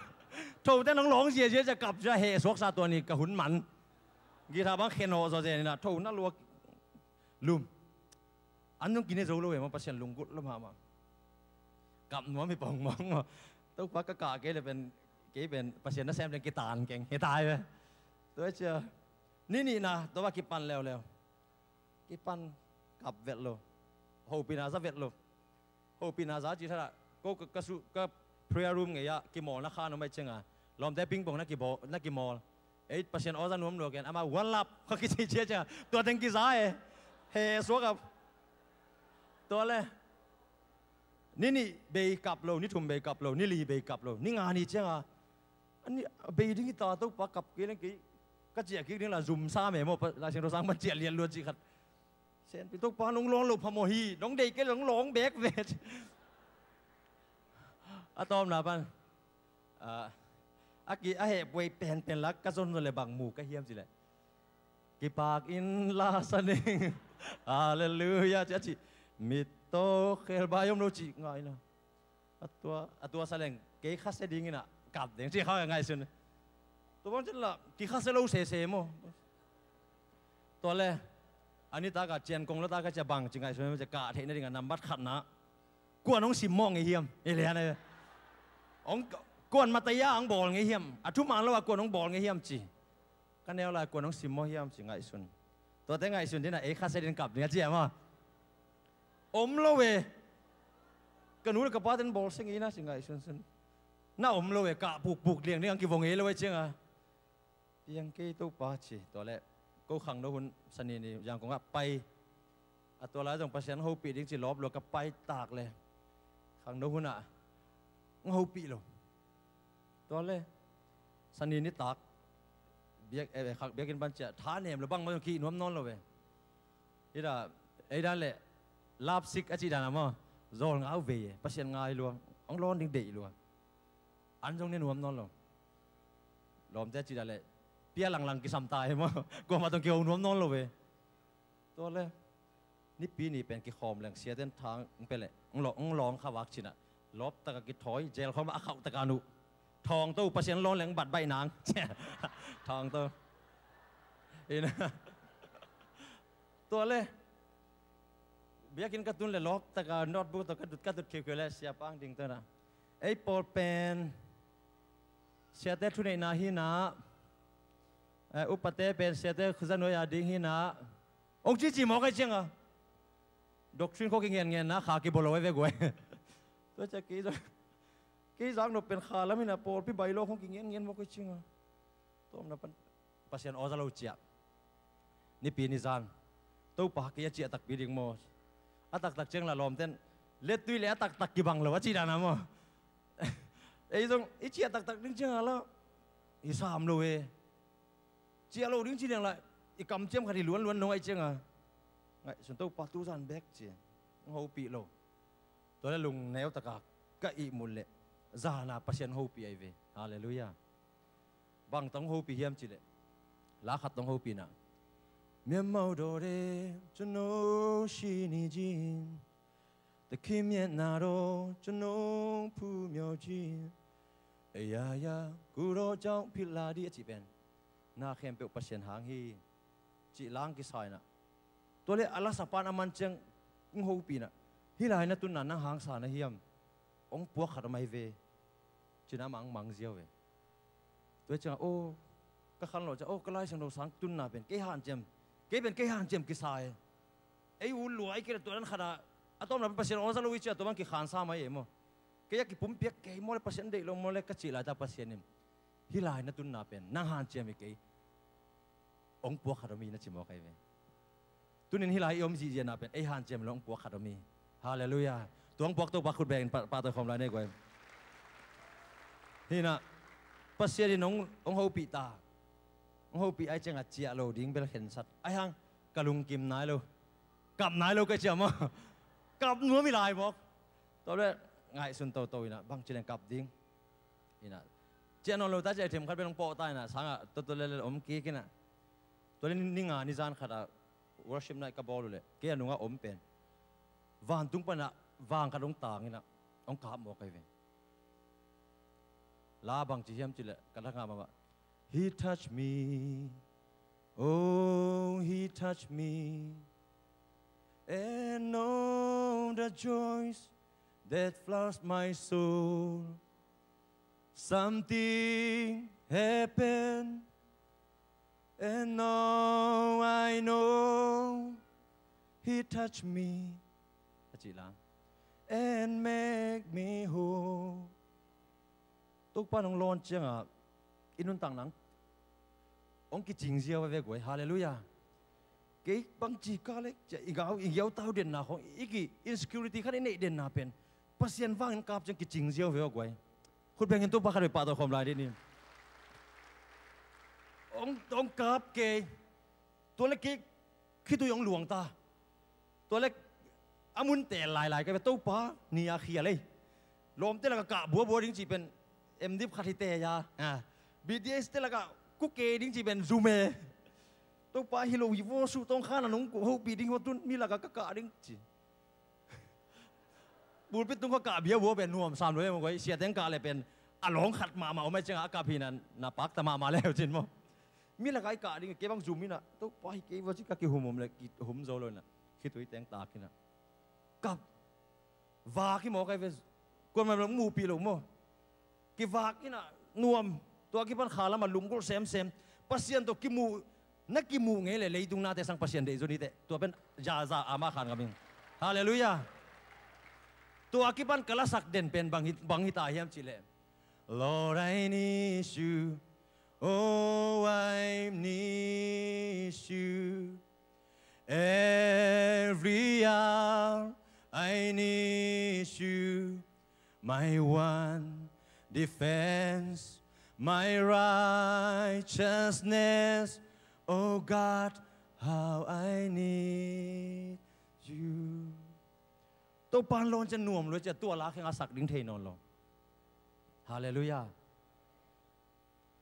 Tho ten hong lawng ziazia cia kap cia heh suaksa tua ni ka hun man. Githa bang khen hawh zawzen inah tho na luak lum. An zong kine zo lo e maw Pasian lunggulh lo mahmah. Kap nuam hi pongmawng maw. Topa ka kah kei le pen kei pen Pasian nasem teng kitan keng hi tai ve. Tua cia ni nihna tua ba kipan leuleu. Kipan kap vet lo. Hopihna za vet lo. Hopihna za ci thadah ko ka, ka, su, ka prayer room ngei ah kimawlna khan om ai cianga lawmte pingpong na kibawl, na kimawl. Ei Pasian aw za nuam lua ken ama one lap kha kici cia cianga tua teng kiza e. He suak a. Tua le ni nih bei kap lo, ni thum bei kap lo, ni li bei kap lo, ni nga ni cianga a ni bei ding hi ta Topa kap kei leng kei ka ciah kik ding la zum sa me maw Lai Siangtho sang pan ciah lian lua cih khat. Senpi Topa nong lawng lo phamawh hi, nong deih kei le nong lawng bek ve. A tawmna pan a ki a heh puai penpen lak ka zon zon le bang mu ka hiam cileh kipak in la sa ning. Halleluia ci a ci. Mittaw khelbai om lo ci ngaina. A tua, a tua sa leng kei khasia dinginah kap ding ci kha ngaihsun. Tua bang cin la kikhase lo sese maw. Tua le a ni taka cian kong lo taka cia bang ci ngaihsun cia kah theih nadinga nambat khatna kuan hong simmawh ngei hiam? I lian a hong kuan mataya hong bawl ngei hiam? A thuman lo a kuan hong bawl ngei hiam ci. Ka neu lai kuan hong simmawh hiam ci ngaihsun. Tuate ngaihsun dinah ei khasia din kap ding a cia maw. Om lo e. Ka nu le ka pa ten bawl seng ina ci ngaihsunsun. Na om lo e kah pukpuk liang ding ang kivong ei lo e cianga. Piang kei Topa ci tua le ko khangno hun sani ni Zangkongah pai. A tua lai zong Pasian hopih ding ci lawp lua ka pai tak le khangno hunah hopih lo. Tua le sani nitak biak, eh, khak biakin pan ciah tha nem lo bang ma zong kih nuam nawn lo ve. Ida eida le lapsik a cih dana maw zawl ngau vei e Pasian ngai lua. Ang lawn ding deih lua. An zong ne nuam nawn lo. Lawmte cih dale pia langlang kisam ta e maw. Kuamah tong kiho nuam nawn lo ve. Tua le nipi ni pen kikhawm leng siaten thang pia le ng lawng kha vak cinah lawp taka kithawi zel khawm a khauh taka nuh. Thawng to Pasian lawn leng bat baih nang. Thawng to ina. Tua le biakin ka tun le lawp taka notebook to ka dut ka dut khiukheu le siapa ang ding tona ei pawl pen siate thuneihna hinah, eh, upate pen siate khuzanuai a ding hinah ong cici mawk ai cianga. Doctrine kho kingenngenna kha kibolo ai ve guai. Tua cia kei zak nop pen kha lam hinah pawlpi bailo khong kingenngen mawk ai cianga. Tawmna pan Pasian awza lo ciah. Nipi ni zan Topa kei a ciah takpi ding maw? A taktak ciang la lawmten lettui le a taktak kibang lo a cih dana maw? Ei zong i ciah taktak ding cianga la i sam lo e. Ciah lo ding ci liang la i kamciam khat hi luanluan nong aih cianga ngaihsun Topa tuzan bek ci. Hopih lo. Tua le lung neu taka ka ihmut le zana Pasian hopih ai ve. Halleluia. Bang tong hopih hiam cileh la khat tong hopihna. Miamau dawde cuno shini jin. Takhi miatna daw cuno phu miau jin. Eya ya kudaw jauh philh la di a cih pen na khempeuh Pasian hang hi. Cih lang kisainah tua le a lasapan a man ciang hopihna. Hih lai na tunna nang hangsa na hiam? Ong puak khat a mai ve. Cina mang mang ziau ve. Tua ciangah o ka khan lo cia o ka Lai Siangtho sang tunna pen kei hanciam. Kei pen kei hanciam kisa e. Ei u lua ei kei le tua dan khatah A tawpna pen Pasian aw za lo i ci a, tua bang kikhansa mai ei maw. Kei a kipumpiak kei maw le, Pasian deih lo maw le ka cih laita Pasian in hih lai na tunna pen nang hanciam hi kei, hong puak khat om hi na ci mawk ahi ve. Tunin hih lai i om zihziahna pen ei hanciam lo hong puak khat om hi. Halleluiah. Tua hong puak Topa khut bengin pa, pahtawi khawm lai nei guai. Hinah Pasian in hong, hong hopih ta. Hong hopih ai ciangah ciah lo ding bel khensat. Ai hang ka lungkim nai lo, kap nai lo ka ciam maw. Kap nuam hi lai mawk. Tua le ngaihsun toto inah bangci leng kap ding. Inah ciah nawn lo ta, ciah thim khat bel hong pawh ta inah sangah toto lelel om kik inah. Tua le ni nga ni zan khatah worship night ka bawl uh leh kei a nungah om pen vantung panah vang khat hong tang inah hong kap mawk ahi ve. La bangci hiam cileh ka thangah mahmah, "He touched me, oh, he touched me, and all the joys that floods my soul. Something happened, and now I know he touched me," a cih la, "and make me whole." Topa nong lawn ciangah i nuntak nang hong kicing ziau a ve guai. Halleluiah. Kei bangci ka le cia i gau i giau tau denna khong i ki insecurity khat i neih denna pen Pasian vangin kap ciang kicing ziau ve aw guai. Khut bengin Topa khat ve pahtawi khawm lai dih ni. Hong, hong kap kei. Tua le kei khitui hong luang ta. Tua le a mun tel lailai ka ve, Topa ni a khial ei. Lawmte lakah kah buabua ding cih pen M Div khat hi te ya. Ah, B T S te lakah ku kei ding cih pen zum e. Topa hi lo hi vaw, suhtawng khan a nong hopih ding hi vaw, tun mi lakah ka kah ding ci. Pulpit tung kha kah bia buabua pen nuam sam lo e maw guai. Siateng kah le pen a lawng khat mahmah om ai ciangah a kap hi na, na pakta mahmah le cin maw. Mi lakah i kah ding, kei bang zum inah Topa hi kei vaw ci ka kihum om le kihum zo lo inah khitui teng tak inah kap. Vak hi maw kai ve. Kuamah lo muhpih lo maw. Kivak inah nuam. Tua kipan kha lamah lunggulh semsem. Pasian tawh kimuh, na kimuh ngei le leitung nate sang Pasian deih zun hi teh. Tua pen zaza ama khan ngam ing. Halleluiah. Tua kipan ka lasak den pen bang hi, bang hi ta hiam cih leh, Lord, I need you. Oh, I need you. Every hour I need you. My one defense, my righteousness. Oh God, how I need you. Topa lawn ciang nuam lua ciang tua la kheng a sak ding thei nawn lo. Halleluiah.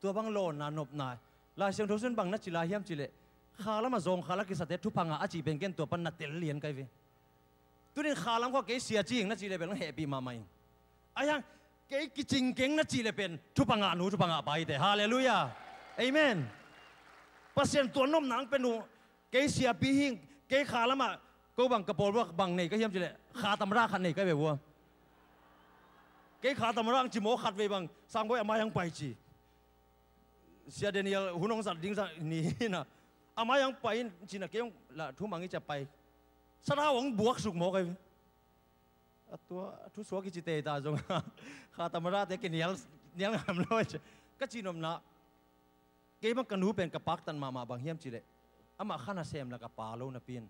Tua bang lawnna nopna Lai Siangtho sung bang na ci lai hiam cih leh, kha lamah zawngkhal a kisate thupha ngah a cih pen ken tua pan na tel lian kai ve. Tunin kha lam khua kei sia ci ing na cih leh pen hong hehpih mahmah ing. Ai hang kei kicing keng na cih leh pen thupha ngah nu, thupha ngah pa hi teh. Halleluiah. Amen. Pasian tua nopna ang pen uh. Kei siapi hing, kei kha lamah ko bang ka pawl buak bang nei ka hiam cih leh kha tamra khat nei ka ve vua. Kei kha tamra ang ci maw, khat vei bang sang boi a mai ang pai ci. Sia Daniel hun hong zat ding zat ni na. A mai ang pai in ci na kei hong la thu mang i cia pai. Sara hong buak suk maw kai. A tua a thusuak i ci tei ta zong kha tamarate kinial, nial ngam lo ci. Ka ci nopna kei bang ka nu pen ka paktan mahmah bang hiam cih leh, amah kha nasem la ka pa lo napi in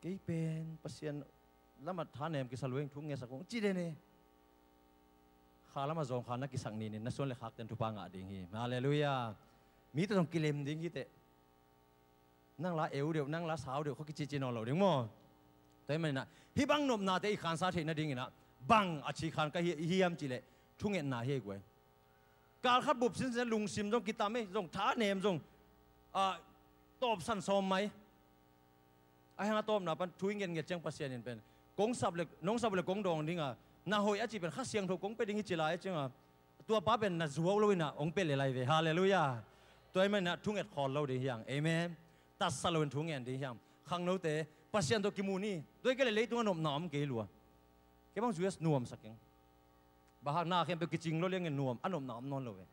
kei pen Pasian lamah thanem kisa lueng thu ngetsak ung ci den e. Kha lamah zawngkhal na kisak ninin na suan le khakten thupha ngah ding hi. Halleluiah. Mite zong kilem ding hi teh. Nang la eu deuh, nang la sau deuh khaw kicici nawn lo ding maw? Tua hi maninah hih bang nopnate i khansa theih nadinginah bang a ci khan ka hi, hiam cih leh thungetna hi ei guai. Kal khat bup sinsin lungsim zong kitam ei, zong thanem zong, ah, tawpsan sawm mai. A hang a tawpna pan thu i ngetnget ciang Pasian in pen kong sap le, nong sap le kong dawng dinga na hoih a cih pen Kha Siangtho kong pia ding hi ci lai a cianga tua pa pen na zuau lo inah hong pia le lai ve. Halleluiah. Tua hi maninah thunget khawl lo ding hiang. Amen. Tatsa loin thu ngen ding hiang. Khangnote Pasian tawh kimu ni. Tua hi kei le leitung a nopna om kei lua. Kei bang U S nuamsak ing. Bahak na khempeuh kicing lo liangin nuam a nopna om nawn lo ve.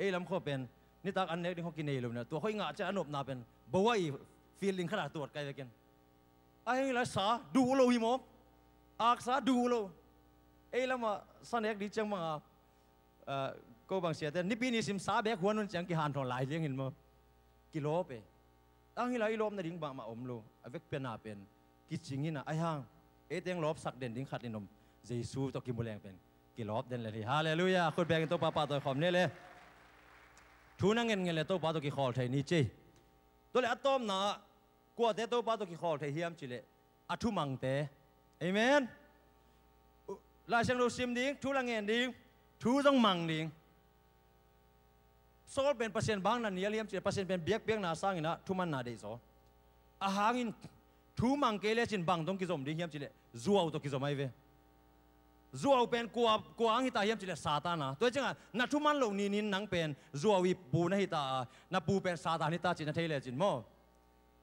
Ei lam khua pen nitak an nek ding khua kinei lo na tua khoi ngah cia a nopna pen bo a i field ding khatah tuat kai vekin. A heng ila sa duh lo hi maw? Aksa duh lo. Ei lamah sa nek ding ciang banga, ah, ko bang siate nipi ni sim sa bek huan un ciang kihanthawn lai liang in maw. Kilawp e. Ang hi lai i lawp nading mahmah om lo. A vek piana pen kicing ina, aihang ei teng lawpsak den ding khat in om. Jesu tawh kimu leng pen kilawp den lel hi. Halleluiah. Khut bekin Topa pahtawi khawm ni le. Thu na ngen ngen le Topa tawh kikhawl thei ni ci. Tua le a tawpna, kuate Topa tawh kikhawl thei hiam cileh, a thumangte. Amen. Lai Siangtho sim ding, thu la ngen ding, thu zong mang ding. Saul pen Pasian bang na nial hiam cileh, Pasian pen biakpiakna sanginah thumanna deihzaw. A hangin thu mang kei lecin bang tawh kizom ding hiam cileh, zuau tawh kizom ahi ve. Zuau pen kua, kua ang hita hiam cileh, Satan a. Tua ciangah na thuman loh ninin nang pen zuau i pu na hita a, na pu pen Satan hita cih na thei lecin maw.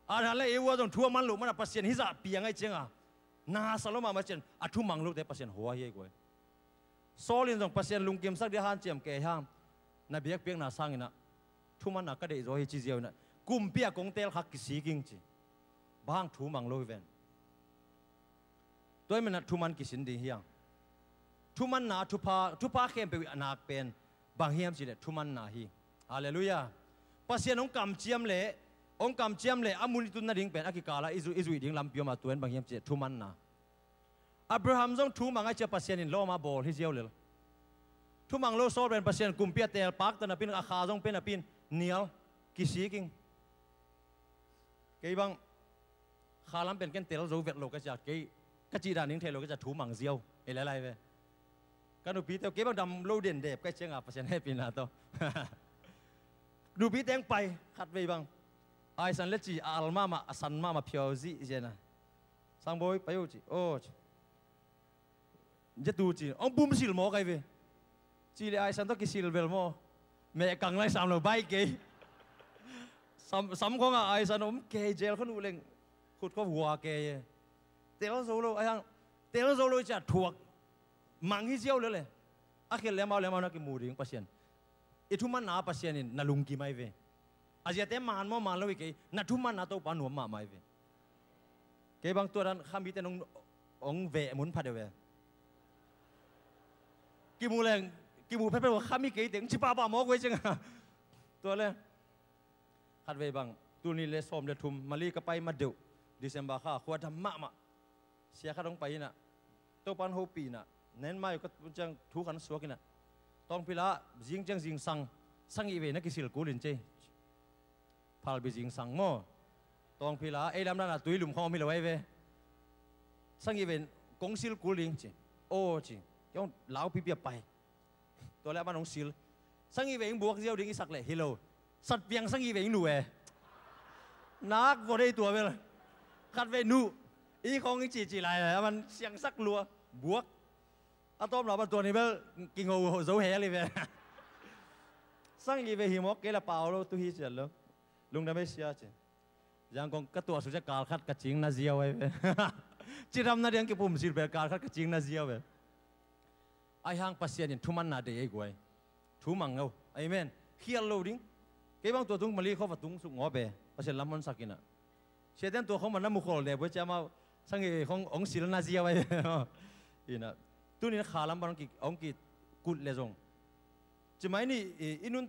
A hang le Eva zong thu a man loh mana Pasian hizah piang ahi ciangah, na sa lo mahmah cian a thumang lote Pasian hua hi ahi guai. Saul in zong Pasian lungkimsak dia hanciam kei hang, na biakpiakna sanginah thumanna ka deihzaw hi ci ziau inah, kumpi a kong tel khak kisik ing ci. Bang thu mang lo hi ven. Tua hi menah thuman kisin ding hiang. Thumanna thupha, thupha khempeuh i a nak pen bang hiam cileh thumanna hi. Halleluiah. Pasian hong kamciam le, hong kamciam le a mun i tun nading pen a kikala i zuih, i zuih ding lampi om a, tua in bang hiam cileh thumanna. Abraham zong thu mang ahi cia Pasian in lawm a bawl hi ziau lel. Thumang lo Saul pen Pasian kumpi a tel pakta napin, a kha zong pen napin nial kisik ing. Kei bang kha lam pen ken tel zo vet lo ka cia, kei ka cih dan ding thei lo ka cia, thu mang ziau. Ei lailai ve. Ka nupite kei bang dam lo den dep ka cianga Pasian hehpihna tawh. Nupite ang pai khat vei bang. Aisan le ci a al mahmah, a san mahmah phiau zih ziana. Sangbawi pai uh ci. Aw ci. Jetu ci. Ong pum sil maw kai ve. Ci le aisan tawh kisil bel maw. Meh kang lai sam lo bai kei. Sam, sam khong a aisan om kei jel khon uh leng. Khut khop hua kei. Tel zo lo, ai hang. Tel zo lo cia thuak. Mang hi ziau le le. A khel le mau le mau na kimu ding Pasian. I thumanna Pasian in na lungkim ai ve. A ziate man maw man lo hi kei, na thumanna Topa nuam mahmah ai ve. Kei bang tua dan khamite nong ong veh mun phat e ve. Kimu leng, kimu phetphet khami kei teng ci pahpah mawk ve ceng. Tua le. Khat vei bang, tul nih le sawm le thum, Mali ka pai ma deuh, December kha, khua dam mahmah. Sia khat hong pai inah, Topan hopih inah, nen mai ka tun ciang thu khan suak inah, Tawngphila zing ciang zingsang, sang ih vei na kisil kul in cei. Phalbi zingsang maw. Tawngphila, ei lamdana tui lum khawng om hi lo ai ve. Sang ih vei kong sil kul ding ci. Aw ci. Kiong lau pipi a pai. Tua le a man hong sil. Sang ih vei ing buak ziau ding i sak leh hi lo. Satpiang sang ih vei ing nu e. Nak vua dei tua bel. Khat vei nu. I khawng i cici lai le a man siangsak lua. Buak. A tawm lau ban tua ni bel kingo zo hel i ve. Sang ih vei hi mawk kei la pau lo tu hi cian lo. Lungdam ei sia ci. Zangkong ka tuah su cia kal khat ka cing na ziau ai ve. Cidam na diang kipum sil bel kal khat ka cing na ziau ve. Ai hang Pasian in thumanna dei ei guai. Thu mang ngau. Amen. Khial lo ding. Kei bang tua tung Mali khawfa tung suk ngawp e. Pasian lam hon sak inah. Siaten tua khawng man na mukhol de buai cia mau. Sang ih khawng ong sil na ziau ai ve. Inah. Tunin kha lam ban ong ki, ong ki kut le zong. Cimai ni i, i nun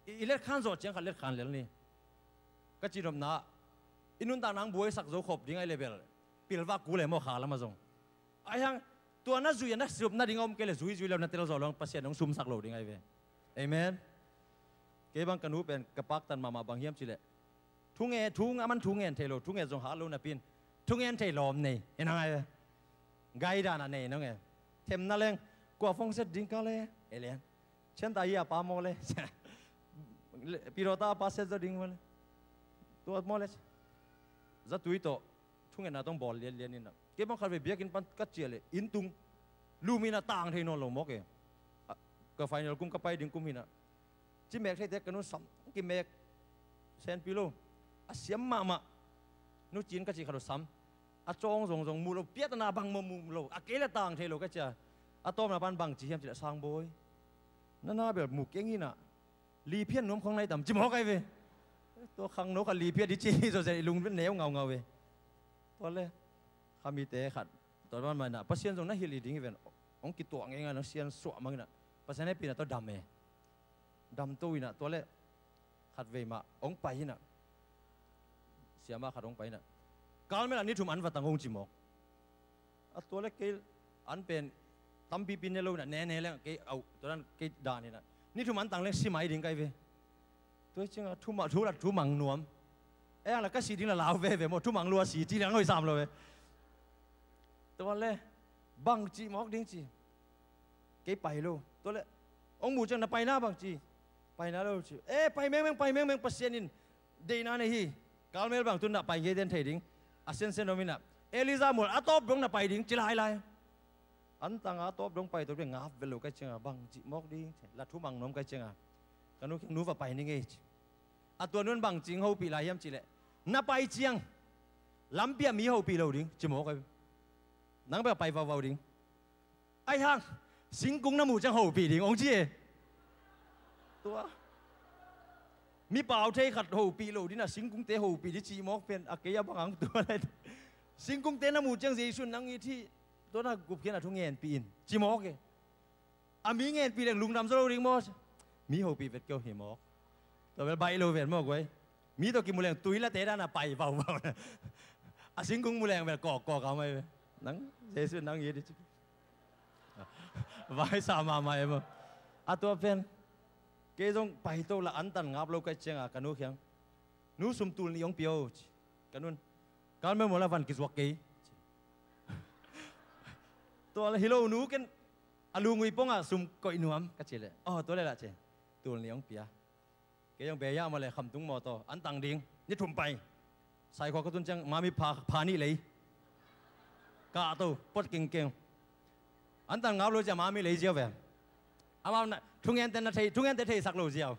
I, i letkhan zawh ciang khat letkhan lel ni. Ka cihnopna, i nuntakna ang buaisak zo khop ding ai le bel pilvak kul e maw kha lama zong. Ai hang, tua na zui a na sumna ding a om kei le zui zui lo na tel zawh lo ang Pasian hong sumsak lo ding ai ve. Amen. Kei bang ka nu pen ka paktan mahmah bang hiam cileh. Thu nge, thu a man thu ngen thei lo, thu ngen zong hat lo napin. Thu ngen thei lawm nei, en hang ai ve. Gai dan a nei nong e. Themna leng, kua fong set ding ka le, e leng. Chenta hi a pa maw le. Pilota a pa set zaw ding maw le. Tua maw le. Zatui tawh. Thungetna tawng bawl lianlian inah. Kei bang khat vei biakinn pan ka ciah le. Inn tung. Lum inah tang thei nawn lo mawk e. Ka final kum ka pai ding kum hinah. Ci mek theite ka nun sam. Kimek. Senpi lo. A siam mahmah. Nu cin ka cih khat lo sam. A cawng zongzong muh lo, piatana bang maw muh lo, a kei le tang thei lo ka cia. A tawmna pan bang ci hiam cileh Sangbawi. Nana bel muh keng inah. Liphian nuam khong nai tam, ci mawk ai ve. Tua khang no khat liphian di ci hi zawzen i lung neu ngaungau ve. Tua le, khamite khat. Tua ban mah inah Pasian zong na hilh hi ding hi ven. Hong kituah ngeingai nang sian suah mang inah Pasian hehpihna tawh dam e. Damto inah tua leh khatvei mah hong pai inah siamah khat hong pai inah Carmel ah ni thum an va tang hong ci mawk. A tua leh kei an pen tampipi ne lo inah nene leng kei au tua dan kei dan inah ni thum an tang leng si mai ding kai ve. Tua hi ciangah thu mang thu la thu mang nuam. Ei ang la ka si ding la lau veve maw thu mang lua si ci liang hoih sam lo ve. Tua leh bang cih mawk ding ci. Kei pai lo. Tua leh hong muh ciang na paina bang ci. Paina lo ci. E pai mengmeng pai mengmeng Pasian in deihna nei hi. Carmel bang tun na pai ngei den thei ding. A sensen om inah Elijah mual a tawp dong na pai ding ci lailai. An tanga a tawp dong pai tawp ding ngap vel lo kai ciangah bang cih mawk ding ci. La thu mang nuam kai ciangah ka nu kiang nu va pai ni ngei ci. A tua nun bang cih hopih lai hiam cih leh na pai ciang lampi ah mi hopih lo ding ci mawk ai. Nang bek a pai vauvau ding. Ai hang singkung na muh ciang hopih ding hong ci e. Tua mi pau thei khat hopih lo ding a singkungte hopih ding cih mawk pen a kei a bang ang tua lai. Singkungte na muh ciang Jesu nang it hi. Tua na gupkhiatna thu ngenpih in ci mawk e. A mi ngenpih leng lungdam zaw lo ding maw. Mi hopih vet keu hi mawk. Tua bel baih lo ven maw guai. Mi tawh kimu leng tui late dan a pai vauvau. A singkung mu leng bel kawkkawk a mai ve. Nang Jesu nang it hi ci. Vaisa mahmah e maw. A tua pen kei zong pai to la antan ngap lo kai cianga ka nu kiang nu sum tul nih hong pia o ci. Ka nun Carmel mual a van kizuak kei. Tua la hi lo nu ken a lungui pongah sum koih nuam ka ci leh aw tua leh lah ci. Tul nih hong pia. Kei zong beya mawh le khamtung mawtaw an tang ding ni thum pai. Saikhua ka tun ciang mami pha nih lei. Kahto pot kengkeng. An tang ngau lo cia mami lei ziau ve. Amau thungente na thei thungente theisak lo ziau.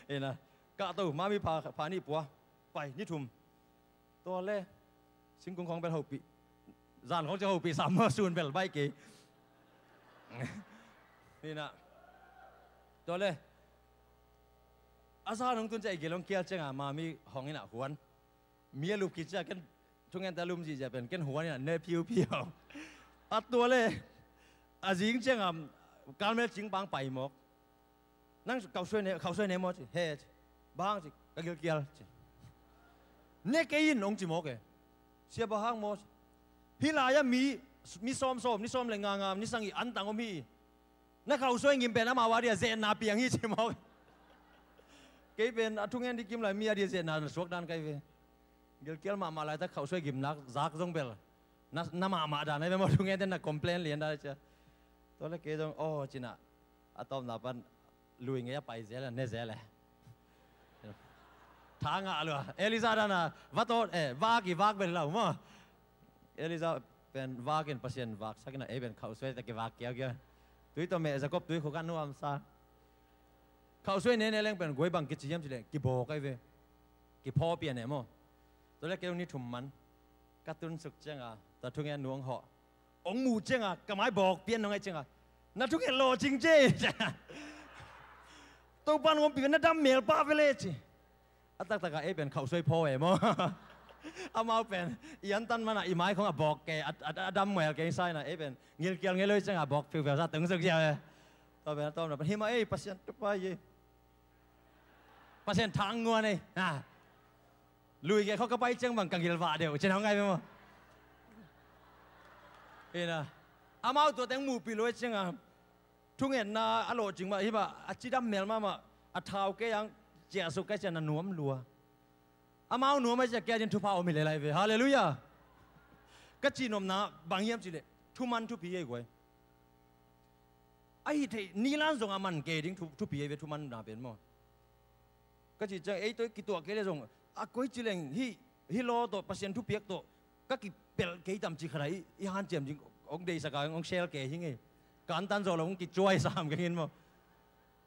Ina kahto mami pha nih pua. Pai ni thum. Tua le singkung khawng bel hopih. Zan khawng cia hopih sam maw sun bel bai kei. Ina tua le a sa nung tun cia i gil hong kial cianga mami hong ina huan. Mi a lup kicia ken thungen ta lum zihzia pen ken huan ina ne phiuphiu. A tua le a zing cianga kalmel cingpang pai mawk. Nang khausuai ne khausuai ne maw ci he ci. Bang ci ka gilkial ci. Ne kei in hong ci mawk e. Sia bang hang maw ci. Hih lai-ah mi mi sawmsawm ni sawm le nganga ni sang i antang om hi. Na khausuai ngim pen amau a dia zetna piang hi ci mawk. Kei pen a thungen di kim lai mi a dia zetna na suak dan kai ve. Gilkial mahmah laita khausuai gimnak zak zong bel na mahmah dan ai ve maw thungen ten na complain lian dan ai cia. Tua le kei zong aw cinah a tawpna pan lui ngei a pai zel a ne zel e. Tha ngah lua Elijah dana va tawt e vak i vak bel lau maw. Elijah pen vak in Pasian vak sakin a ei pen khausuai ta kivak kiaukiau. Tui tawh meh Jacob tui khuk a nuamsa. Khausuai nene leng pen guai bang kici hiam ci leng kibawk ai ve. Kiphawpian e maw. Tua le kei ni thum man ka tunsuk cianga tua thungen nuang hawh. Ong mu cianga ka mai bawk pian nong ai cianga na thungen lawcing ce. Topan ngompi na dam mel pah vele ci. A taktaka ei pen khausuai phaw e maw. Amau pen i antan mana i mai khong a bawk ke a dam muel ke saina ei pen ngilkial ngei loi cianga bawk phiupheu sa tungsuk cia e. Tua pen a tawmna pen hima ei Pasian tupa ye. Pasian thang nguan ei. Lui ke khaw ka pai ciang bang ka ngilvah deuh cin hong ngai maw. Ina amau tua teng muhpih lua cianga thungetna a lawhcing mah himah a cidam mel mahmah a thau kei ang ciahsuk kai cian a nuam lua. Amau nuam a ciah kei a din thupha om hi lelai ve halleluiah. Ka cihnopna bang hiam cileh thuman thupi ei guai. A hih theih nilan zongah man kei ding thupi ei ve thumanna pen maw. Ka cih ciang ei tawh kituah kei le zong a koi cileng hih hih law tawh Pasian thupiak tawh ka kipelh kei tam cih khatah i hanciam ding hong deihsaka hong sel kei hi ngei. Ka antan zawh lo hong kicuai sam kei hin maw.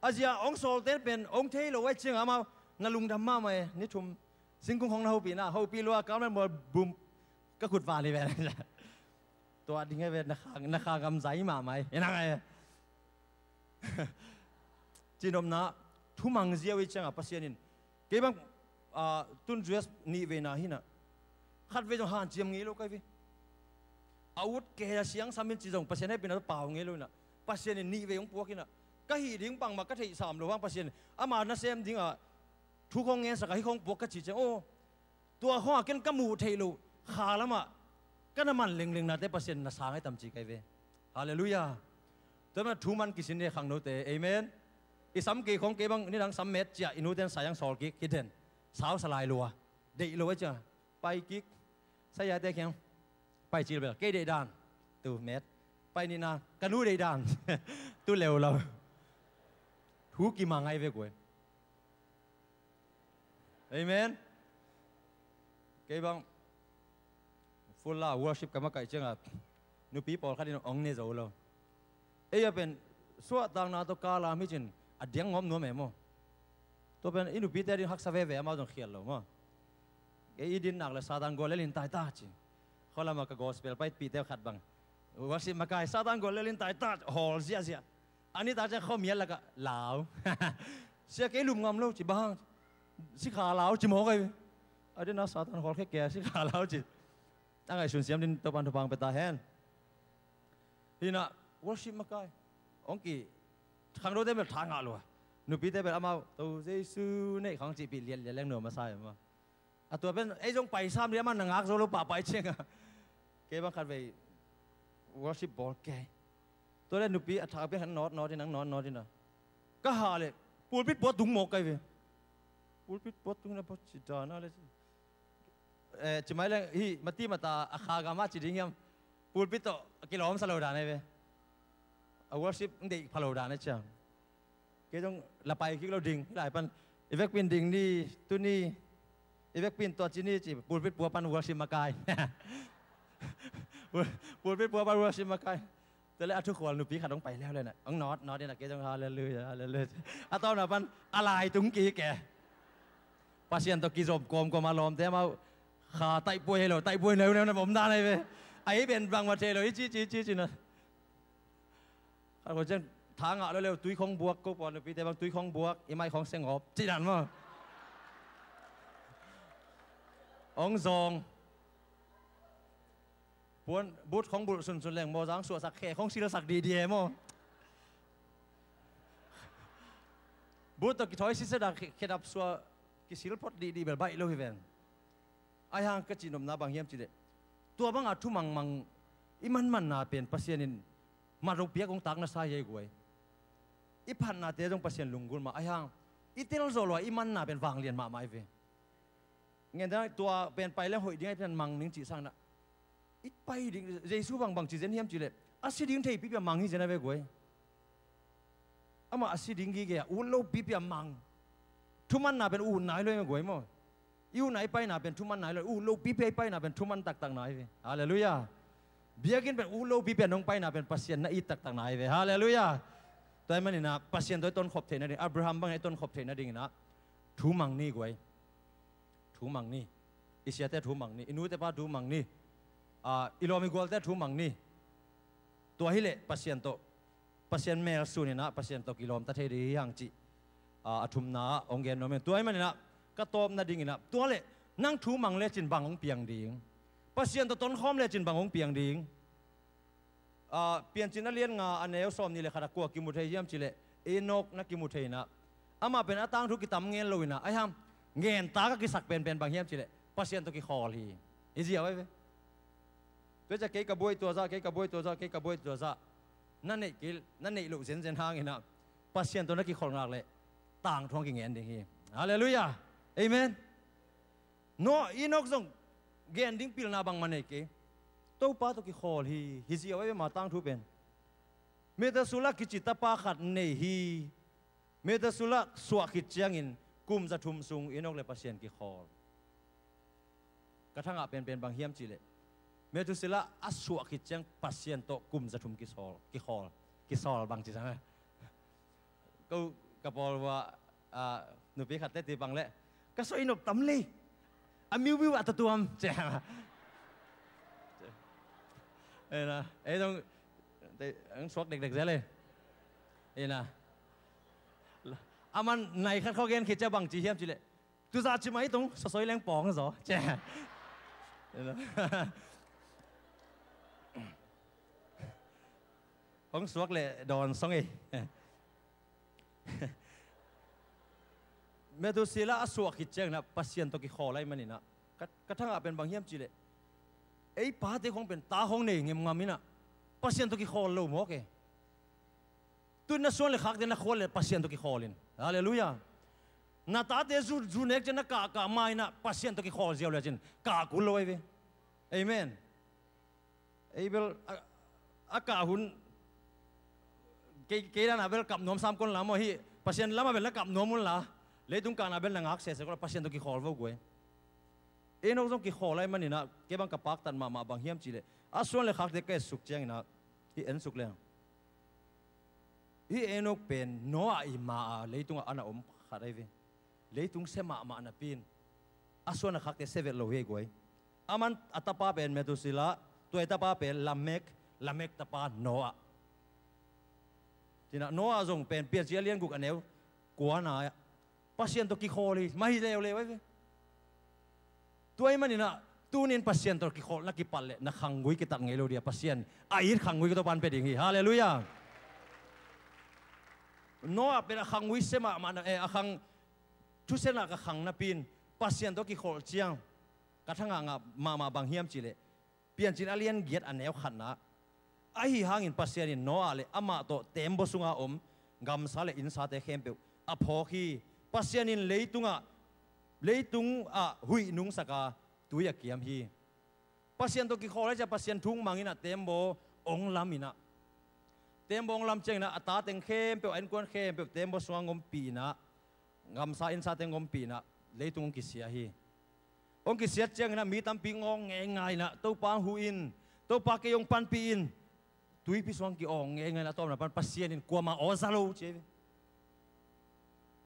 A zia hong sawlte pen hong thei lo ai cianga amau na lungdam mahmah e ni thum singkung hong na hopihna hopih lua kalmel mual bum ka khut van hi ve. Tua ding e ve na khang am zai mahmah e na ngai. Cihnopna thumang ziau i cianga Pasian in kei bang tun zuas nih veina hinah khat vei zong hanciam ngei lo kai ve. a ut kei a siangsam in ci zong Pasian hehpihna tawh pau ngei lo inah, Pasian in nih vei hong puak inah, ka hih ding bangmah ka theihsam lo hang Pasian in ama nasem dingah thu khong ngensak a, hih khong puak ka ci ciang, aw, tua khong a ken ka muh theih loh kha lamah ka na man lenglengnate Pasian na sang ai tam ci kai ve. Halleluiah. Tua mah thu man kisin ne khangnote, amen. I sam kei khong kei bang nidang sam met ciah i nute in sayang sawl kik hi den. Sau sa lai lua. Deih lo a ciah pai kik. Sayaite khiang pai cil bel kei deih dan tu met. Pai nihna ka nu deih dan tu leu lo. Thu kimang ai ve kuai. Amen. Kei bang full la worship ka makaih ciangah nupi pawlkhat in hong ne zo lo. Ei a pen suahtakna tawh kalam hi cin a diang ngawm nuam e maw. Tua pen i nupite ding haksa veve, amau zong khial lo maw. Kei i din nak le Satan gual lel in tai ta ci. Khualamah ka gospel paipihte khat bang worship makai, Satan gual lel in tai ta, hawl ziahziah. A nitak ciang khuamial lakah lau. Sia kei lum ngam lo ci, bang hang? Sikha lau ci mawk ai ve. A dena Satan hawl khekhe a sikha lau ci. A ngaihsun siam din Topan thupha pia ta hen. Hinah worship makai hong ki khangnote bel tha ngah lua. Nupite bel amau to Jesu neih khang cihpih liatliat leng nuam a sa e maw. A tua pen ei zong paisam dih, amah na ngak zo lo pahpai ciangah. Kei bang khatvei worship bawl kei. Tua le nupi a thak piang khat nawt nawt in, ang nawt nawt in a, ka hah leh pulpit puat tung mawk kai ve. Pulpit puat tung in a, ci dan a le ci. Eh, ci mai leng hih mati mata a kha gam a ci ding hiam? Pulpit tawh a kilawm sa lo dan ai ve. A worship ng deih pha lo dan ai ciang. Kei zong la pai kik lo ding, hih lai pan i vekpi in ding ni, tu ni, i vekpi in tua ci ni ci, pulpit pua pan worship makai. Pulpit pua pan worship makai. Tua le a thukhual nupi khat hong pai leuleu na, hong nawt nawt in a, kei zong halleluiah, halleluiah. A tawpna pan a lai tung kik e. Pasian tawh kizom kawmkawm a lawmte amau kha taihpuai hei lo, taihpuai neuneu na om dan ai ve. A ei pen bangmah thei lo, i ci ci ci ci na. Khat khua ciang tha ngah leuleu, tui khong buak, ko puan nupite bang tui khong buak, i mai khong sengawp cih dan maw. Hong zawng. Puan, but khong bulh sunsun leng mawzang suahsak, khe khong silsak dihdih e maw. But tawh kithawi sitset a khe-, khedap suah kisil phot dihdih bel baih lo hi ven. Ahi hang ka cihnopna bang hiam cihleh, tua banga thu mangmang i manmanna pen Pasian in mat lo piak hong tak na sa hi ei guai. I phatnate zong Pasian lunggulh mah ahi hang, i telzawh lo a i manna pen vanglian mahmah i ve. Ngen dang tua pen pai leng hoih ding ahi pen mang ning cih sangin ah, i pai ding, Jesu bangbang ci zen hiam cihleh, a si ding thei pipi a mang hi zen a ve guai. Amah a si ding gige a ut lo pipi a mang. Thumanna pen ut nai lo i guai maw. I utna i paina pen thuman nai lo, ut lo pipi a i paina pen thuman taktak nai ve. Halleluiah. Biakinn pen ut lo pipi a nong paina pen Pasian na it taktak nai ve. Halleluiah. Tua ahih maninah Pasian tawh i tonkhop theih nading, Abraham bangin i tonkhop theih nadinginah thu mang ni guai. Thu mang ni. I siate thu mang ni, i nute pa thu mang ni. Ah, i lawm i gualte thu mang ni. Tua hileh Pasian tawh, Pasian mel suninah Pasian tawh kilawmta thei ding hi hang cih, ah, a thumna ah hong gen nuam in. Tua ahih maninah ka tawp nadinginah, tua leh nang thu mang lecin bang hong piang ding? Pasian tawh tonkhawm lecin bang hong piang ding? Ah, Piancil a lian nga a neu sawm nih le khat a kua kimu thei hiam cihleh, Enok na kimu thei inah. Amah pen a tangthu kitam ngen lo inah, ahi hang ngen tak a kisak penpen bang hiam cihleh, Pasian tawh kikhawl hi. I ziau ai ve. Tua ciah kei ka buai tua zah, kei ka buai tua zah, kei ka buai tua zah. Na neih kil, na neih loh zenzen hanginah Pasian tawh na kikholh ngak leh tangthu hong kingen ding hi. Halleluiah. Amen. Noah, Enok zong gen ding pilna bangmah nei kei. Topa tawh kikhawl hi, hi ziau ai ve ma tangthu pen. Methuselah kici tapa khat nei hi. Methuselah suah khit ciangin kum za thum sung Enok le Pasian kikhawl. Ka thangah penpen bang hiam cihleh, Methuselah a suah khit ciang Pasian tawh kum za thum kisawl, kikhawl, kisawl bang ci sang a. Ko ka pawl vua, ah, nupi khatte ti bang leh, ka suah i nop tam lei. A miumiu ah tatuam. Cia. Ena, ei dong, te, ang suak dekdek zel e. Ena. Aman nai khat khawk gen khit cia bang ci hiam cihleh, tuzah ci mai tung, sawsoi leng pawng zaw. Cia. Ena. Hong suak le dawn song ei. Methuselah a suak khit ciangin ah Pasian tawh kikhawl ahih manin ah, ka, ka thangah pen bang hiam cih leh, ei pate khong pen ta khong nei ngemngam in ah, Pasian tawh kikhawl lo mawk e. Tu-in na suan le khakte na khawl le Pasian tawh kikhawl in. Halleluiah. Na tate zu, zu nek ciang na kahkah ma in ah Pasian tawh kikhawl ziau le cin kah kul lo ahi ve. Amen. Ei bel a, a kah hun kei, kei dan a bel kap nuam sam kon la maw hi. Pasian lamah bel na kap nuam un la. Leitung kahna bel na ngak sese kon la, Pasian tawh kikhawl vo guai. Enok zong kikhawl ahih manin ah, kei bang ka paktat mahmah bang hiam cih leh, a suan le khakte ka etsuk ciangin ah, hih en suk leng, hih Enok pen Noah i ma a leitungah a na om khat ahi ve. Leitung sia mahmah napi in a suan a khakte sia vet lo hi ei guai. Aman a tapa pen Methuselah, tua i tapa pen Lamek, Lamek tapa Noah. Ci-in ah Noah zong pen Piancil a lian guk a neu kuana ah Pasian tawh kikhawl hi, mah hi leuleu ahi ve. Tua ahih manin ah, tuni-in Pasian tawh kikhawl na kipat leh na khanggui kitat ngei lo ding a, Pasian a it khanggui ka Topa'n pia ding hi. Halleluiah. Noah pen a khanggui sia mahmah na, eh, a khang, thusia-in ah ka khang napi in Pasian tawh kikhawl ciang ka thangah ngah mahmah bang hiam cih leh, Piancil a lian giat a neu khatna ah, ahi hangin Pasian in Noah le amah tawh teembaw sunga om gamsa le innsate khempeuh a phawk hi. Pasian in leitungah, leitungah huih nungsak a tui a kiam hi. Pasian tawh kikhawl ahih ciang Pasian thu hong mang in ah teembaw hong lam in ah, teembaw hong lam ciangin ah a tateng khempeuh, a innkuan khempeuh teembaw sungah hong ompih in ah, gamsa innsate hong ompih in ah, leitung hong kisia hi. Hong kisiat ciangin ah mi tampi hong awng ngeingai in ah, Topa hong huh in, Topa kei hong panpih in. Tuipi sungah hong ki-awng ngeingai in ah, a tawpna pan Pasian in kuamah aw za lo ci hi ve.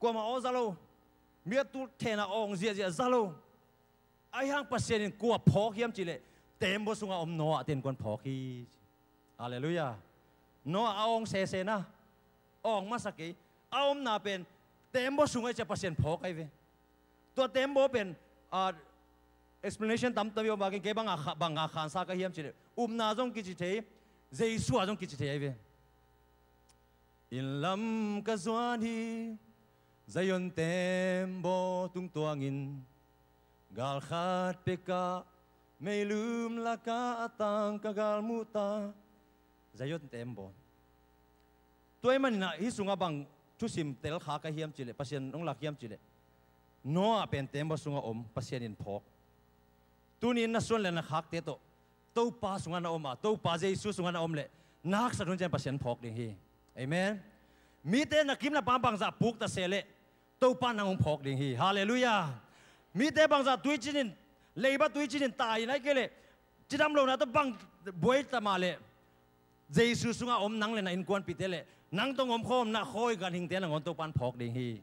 Kuamah aw za lo. Mi a tul then a awng ziahziah za lo. Ahi hang Pasian in kua phawk hiam cih leh, teembaw sungah om Noah te innkuan phawk hi. Halleluiah. Noah a awng sese na, awng masa kei. A omna pen teembaw sung ahih ciang Pasian phawk ahi ve. Tua teembaw pen, ah, explanation tamtam hi om a, kei bang a kha-, bang a khansa ka hiam cih leh, upna zong kici thei, Jesu a zong kici thei ahi ve. Inn lam ka zuan hi, Zion teembaw tungtuangin, gal khat pek ah meilum lakah a tang ka galmuh ta. Zion teembaw. Tua ahih manin ah hih sungah bang thusim tel kha ka hiam cih leh, Pasian hong lak hiam cih leh, Noah pen teembaw sungah om, Pasian in phawk. Tuni-in na suan le na khakte tawh Topa sungah na om a, Topa Jesu sungah na om leh, na haksat hun ciang Pasian phawk ding hi. Amen. Mite na kim na pam bangzah puk ta se leh, Topa nang hong phawk ding hi. Halleluiah. Mite bangzah tuicin in, leiba tuicin in tai in, ahih kei leh cidam lohna tawh bang buai ta mah leh, Jesu sungah om nang le na innkuanpihte le nang tawh om khawm na khawi ganhingte nangawn Topa'n phawk ding hi.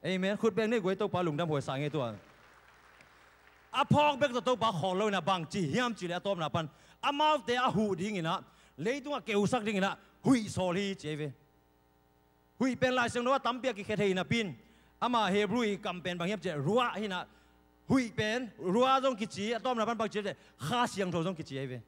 Amen. Khut beng ni guai, Topa lungdam huai sa ngei tua. A phawk bek tawh Topa khawl lo in ah bang ci hiam cih leh, a tawpna pan amaute a huh ding in ah, leitung a keusak ding in ah huih sawl hi ci ahi ve. Huih pen Lai Siangtho ah tampi a kikhia thei napi in, ama Hebrew i kam pen bang hiam cih leh ruah hi in ah, huih pen ruah zong kici, a tawpna pan bang ci leh Kha Siangtho zong kici ahi ve.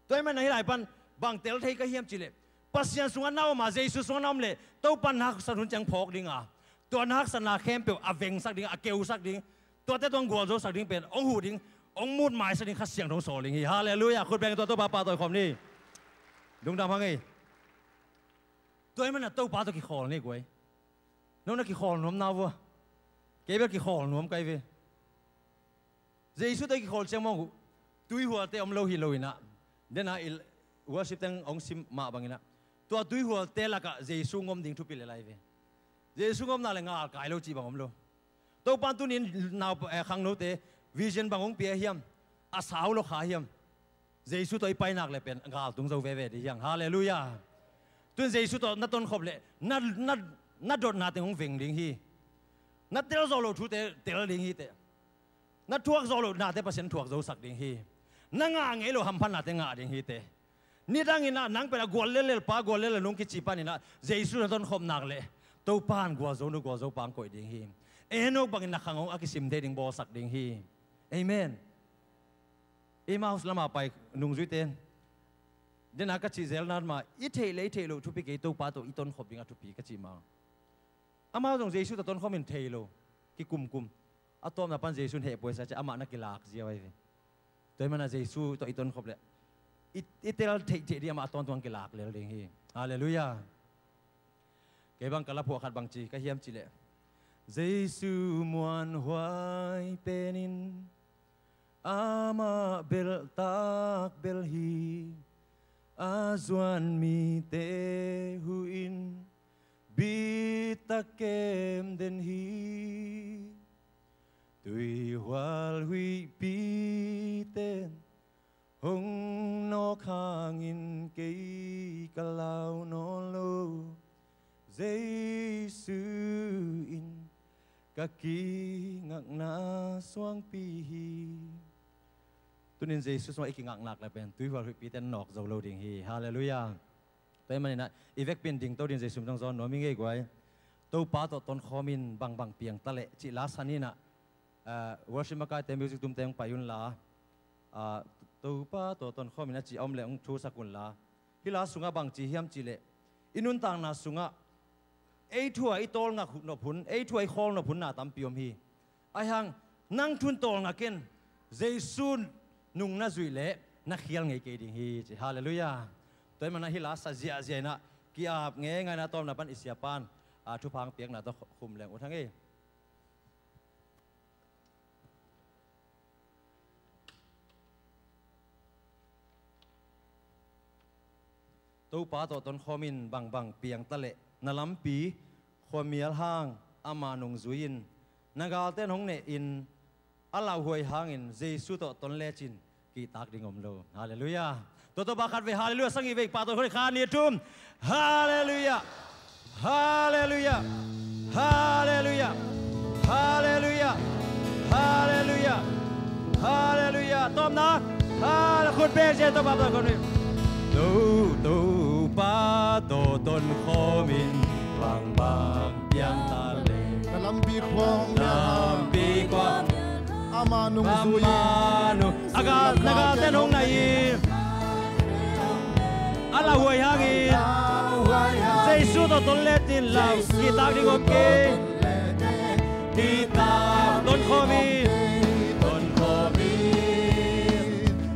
Tua ahih manin ah hih lai pan bang tel thei ka hiam cih leh, Pasian sungah na om a, Jesu sungah na om leh Topa'n na haksat hun ciang phawk ding a, tua na haksatna khempeuh a vengsak ding, a keusak ding, tuate tua hong gualzosak ding pen hong huh ding, hong mutmaisak ding, Kha Siangtho hong sawl ding hi. Halleluiah. Khut beng tua Topa pahtawi khawm ni. Lungdam hang ei. Tua ahih manin ah Topa tawh kikhawl ni guai. No na kikhawl nuam na uh a, kei bel kikhawl nuam ka hi ve. Jesu tawh i kikhawl ciang mawk uh, tuihualte om lo hi lo in ah, den a i worship teng hong sim mah bang in ah, tua tuihualte lakah Jesu hong om ding thupi lel ahi ve. Jesu hong om nak leh ngal kai lo cih bang om lo. Topa'n tuni-in nau, eh, khangnote vision bang hong pia hiam, a sau lo kha hiam? Jesu tawh i pai nak leh pen gal tung zo veve ding hi hang. Halleluiah. Tu-in Jesu tawh na tonkhop leh na, na, na dotna teng hong veng ding hi. Na tel zawh loh thute tel ding hi teh. Na thuak zawh loh nate Pasian thuak zosak ding hi. Na ngah ngei loh hamphatnate ngah ding hi teh. Nidang in ah nang pen a gual lellel pa, gual lellel nung kici pan in ah Jesu na tonkhop nak leh Topa'n gualzo nu, gualzo pa hong koih ding hi. Enok bangin na khang hong a kisim thei ding bawlsak ding hi. Amen. Emmaus lamah pai nungzuite Dena ka cih zel nan mah, i theih le i theih loh thupi kei, Topa tawh i tonkhop ding a thupi ka cih mah. Amau zong Jesu tawh tonkhawm in thei lo, kikumkum. A tawpna pan Jesu in heh puaisa ciah amah na kilak ziau ahi ve. Tua hi mana Jesu tawh i tonkhop leh i, i tel theih theih ding, amah a tawntung kilak lel ding hi. Halleluiah. Kei bang ka laphuah khat bang ci ka hiam cih leh, Jesu muanhuai penin amah belhtak belh hi. A zuan mite huh in bittak kem den hi. Tuihual huihpite in hong nawk hangin kei ka lau nawn lo. Jesu in ka kingakna suangpi hi. Tunin Jesu sungah i kingaknak le pen tuihual huihpite in nawk zo lo ding hi. Halleluiah. Tua hi maninah i vekpi in dingto ding Jesu min tawh zawn nuam i ngei guai. Topa tawh tonkhawm in bangbang piang ta leh cih la san inah, ah, worship makaite, music tumte hong pai unla, ah, Topa tawh tonkhawm in a ci a om leh hong thusak unla. Hih la sungah bang ci hiam cih leh, i nuntakna sungah ei thu-a i tawlngak nop hun, ei thu-a i khawl nop hun na tampi om hi. Ahi hang nang thu-in tawlngak in, Jesu nung na zuih leh na khial ngei kei ding hi ci. Halleluiah. Tua hi mana hih la sa ziahziah inah ki-ap ngeingai inah tawpna pan i siapan, a, thupha hong piakna tawh khum leng ut hang ei. Topa tawh tonkhawm in bangbang piang ta leh na lampi khuamial hang amah nungzui in. Na galte in hong neh in a lauhuai hangin Jesu tawh ton lecin kihtak ding om lo. Halleluiah. Tua tawh pa khat vei halleluiah sang i vei pa tawh khawng kha ni thum. Halleluiah. Halleluiah. Halleluiah. Halleluiah. Halleluiah. Halleluiah. Tawpna. Hal khut bek zen Topa tawh tonkhawm in. To, Topa tawh tonkhawm in bangbang piang ta leh. Na lampi khuamial hang. Lampi khuamial. Amah nungzui in. Amah nung. A gal, na galte in hong neh in. A lauhuai hangin. Jesu tawh ton lecin lau. Kihtak ding om kei. Kihtak. Tonkhawm in. Tonkhawm in.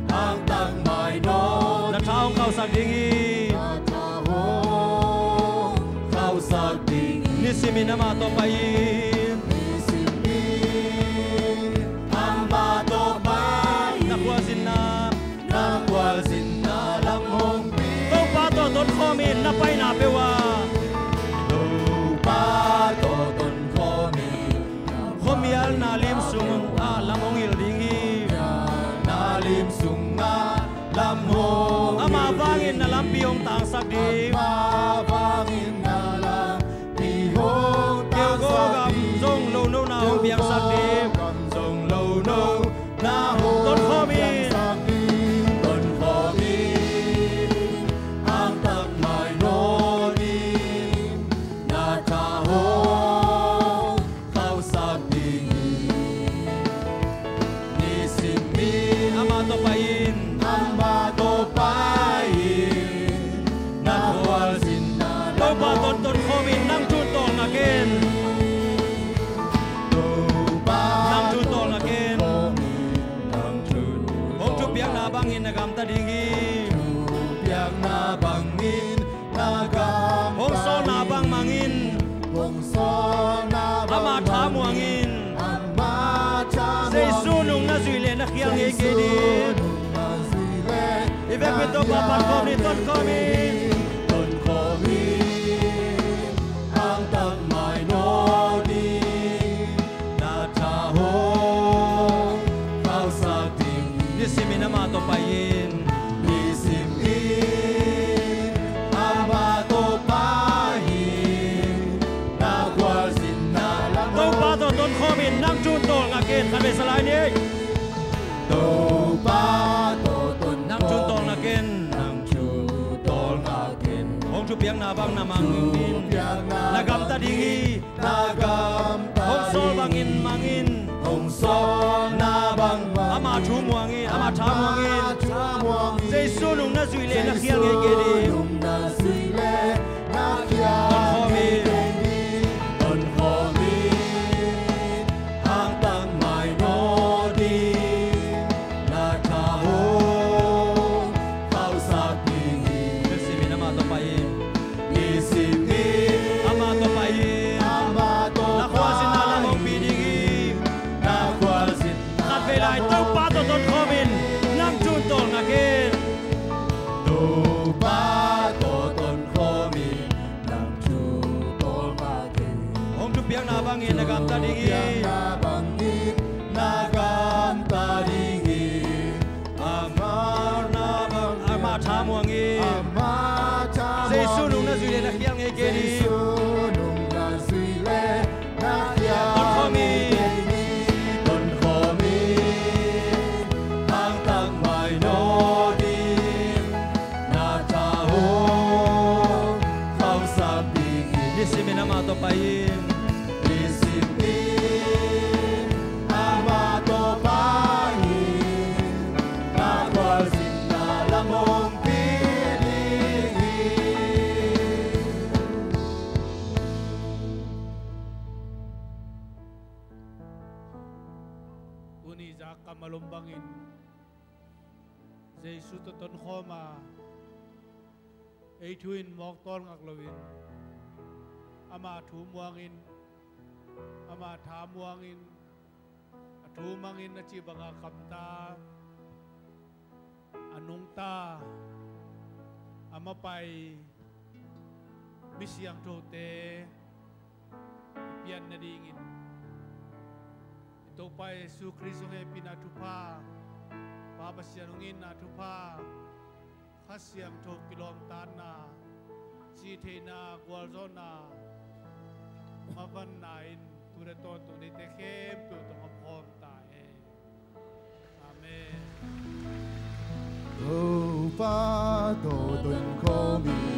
Hangtak mai nawn. Na tha hong khauhsak ding hi. Na tha hong khauhsak ding hi. Nisimin amah tawh pai in. Nisimin amah tawh pai in. Na khualzinna. Na khualzinna lam hong pi. Topa tawh tonkhawm in na paina peuh ah. Topa tawh tonkhawm in. Khuamial na lim sung ah lam hong hilh ding hi. Na lim sungah lam hong hilh. Amah vangin na lampi hong tangsak ding. Amah vangin na lampi hong tangsak ding. Keu go gam zong lono na hong piangsak ding. Keu go gam zong lono na hong piangsak ding. Tonkhawm in. Tonkhawm in. Hangtak mai nawn in. Na tha hong khauhsak ding hi. Nisimin amah tawh pai in. Amah tawh pai in. Na khualzinna lam hong. Topa tawh tonkhawm in, nang thu-in tawlngak in. Topa. Nang thu-in tawlngak in. Nang thu-in. Hong thupiakna bangin na gamta ding hi. Thupiakna bangin na gamta ding hi. Hong sawlna bang mangin. Hong sawlna bang mangin. Amah thamuang in. Amah thamuang in. Jesu nung na zuih leh na khial ngei kei ding. Jesu nung na zuih leh na khial ngei kei ding. I vekpi in Topa phat khawm ni, tonkhawm in. Tonkhawm in. Hangtak mai nawn in. Na tha hong khauhsak ding hi. Nisimin amah tawh pai in. Nisimin amah tawh pai in. Na khualzinna lam hong. Topa tawh tonkhawm in, nang thu-in tawlngak in. Khat vei sa lai ni. Topa tawh tonkhawm in. Nang thu-in tawlngak in. Nang thu-in tawlngak in. Hong thupiakna bang na mang in. Thupiakna bang. Na gamta ding hi. Na gamta ding hi. Hong sawl bangin mang in. Hong sawlna bang mangin. Amah thamuang in, amah thamuang in. Amah thamuang in. Jesu nung na zuih leh na khial ngei Bangin na gamta ding hi. Bangin na gamta ding hi. Amah na bang, amah thamuang in. Amah thamuang in. Jesu nung na zuih leh na khial ngei kei ding. Jesu nung na zuih leh na khial ngei kei ding. Tonkhawm in. Hangtak mai nawn ding. Na tha hong khauhsak ding hi. Nisimin amah tawh pai in. Nisimin amah tawh pai in. Na khualzinna lam hong pia ding hi. Tuni zak kam a lom bangin Jesu tawh tonkhawm a, ei thu in mawk tawl ngak loin, ama thu muangin, ama tha muangin, a thu mangin a cih banga kamta, a nungta, a mapai mi siangthote i pian nadingin i Topa Jesu Khrist hong hehpihna thupha, Pa Pasian hong itna thupha, Kha Siangtho kilawmtatna, cihtheihna, gualzawhna, mavanna in tu le tawntung neite khempeuh tawh om khawm ta hen. Amen. Topa tawh tonkhawm in.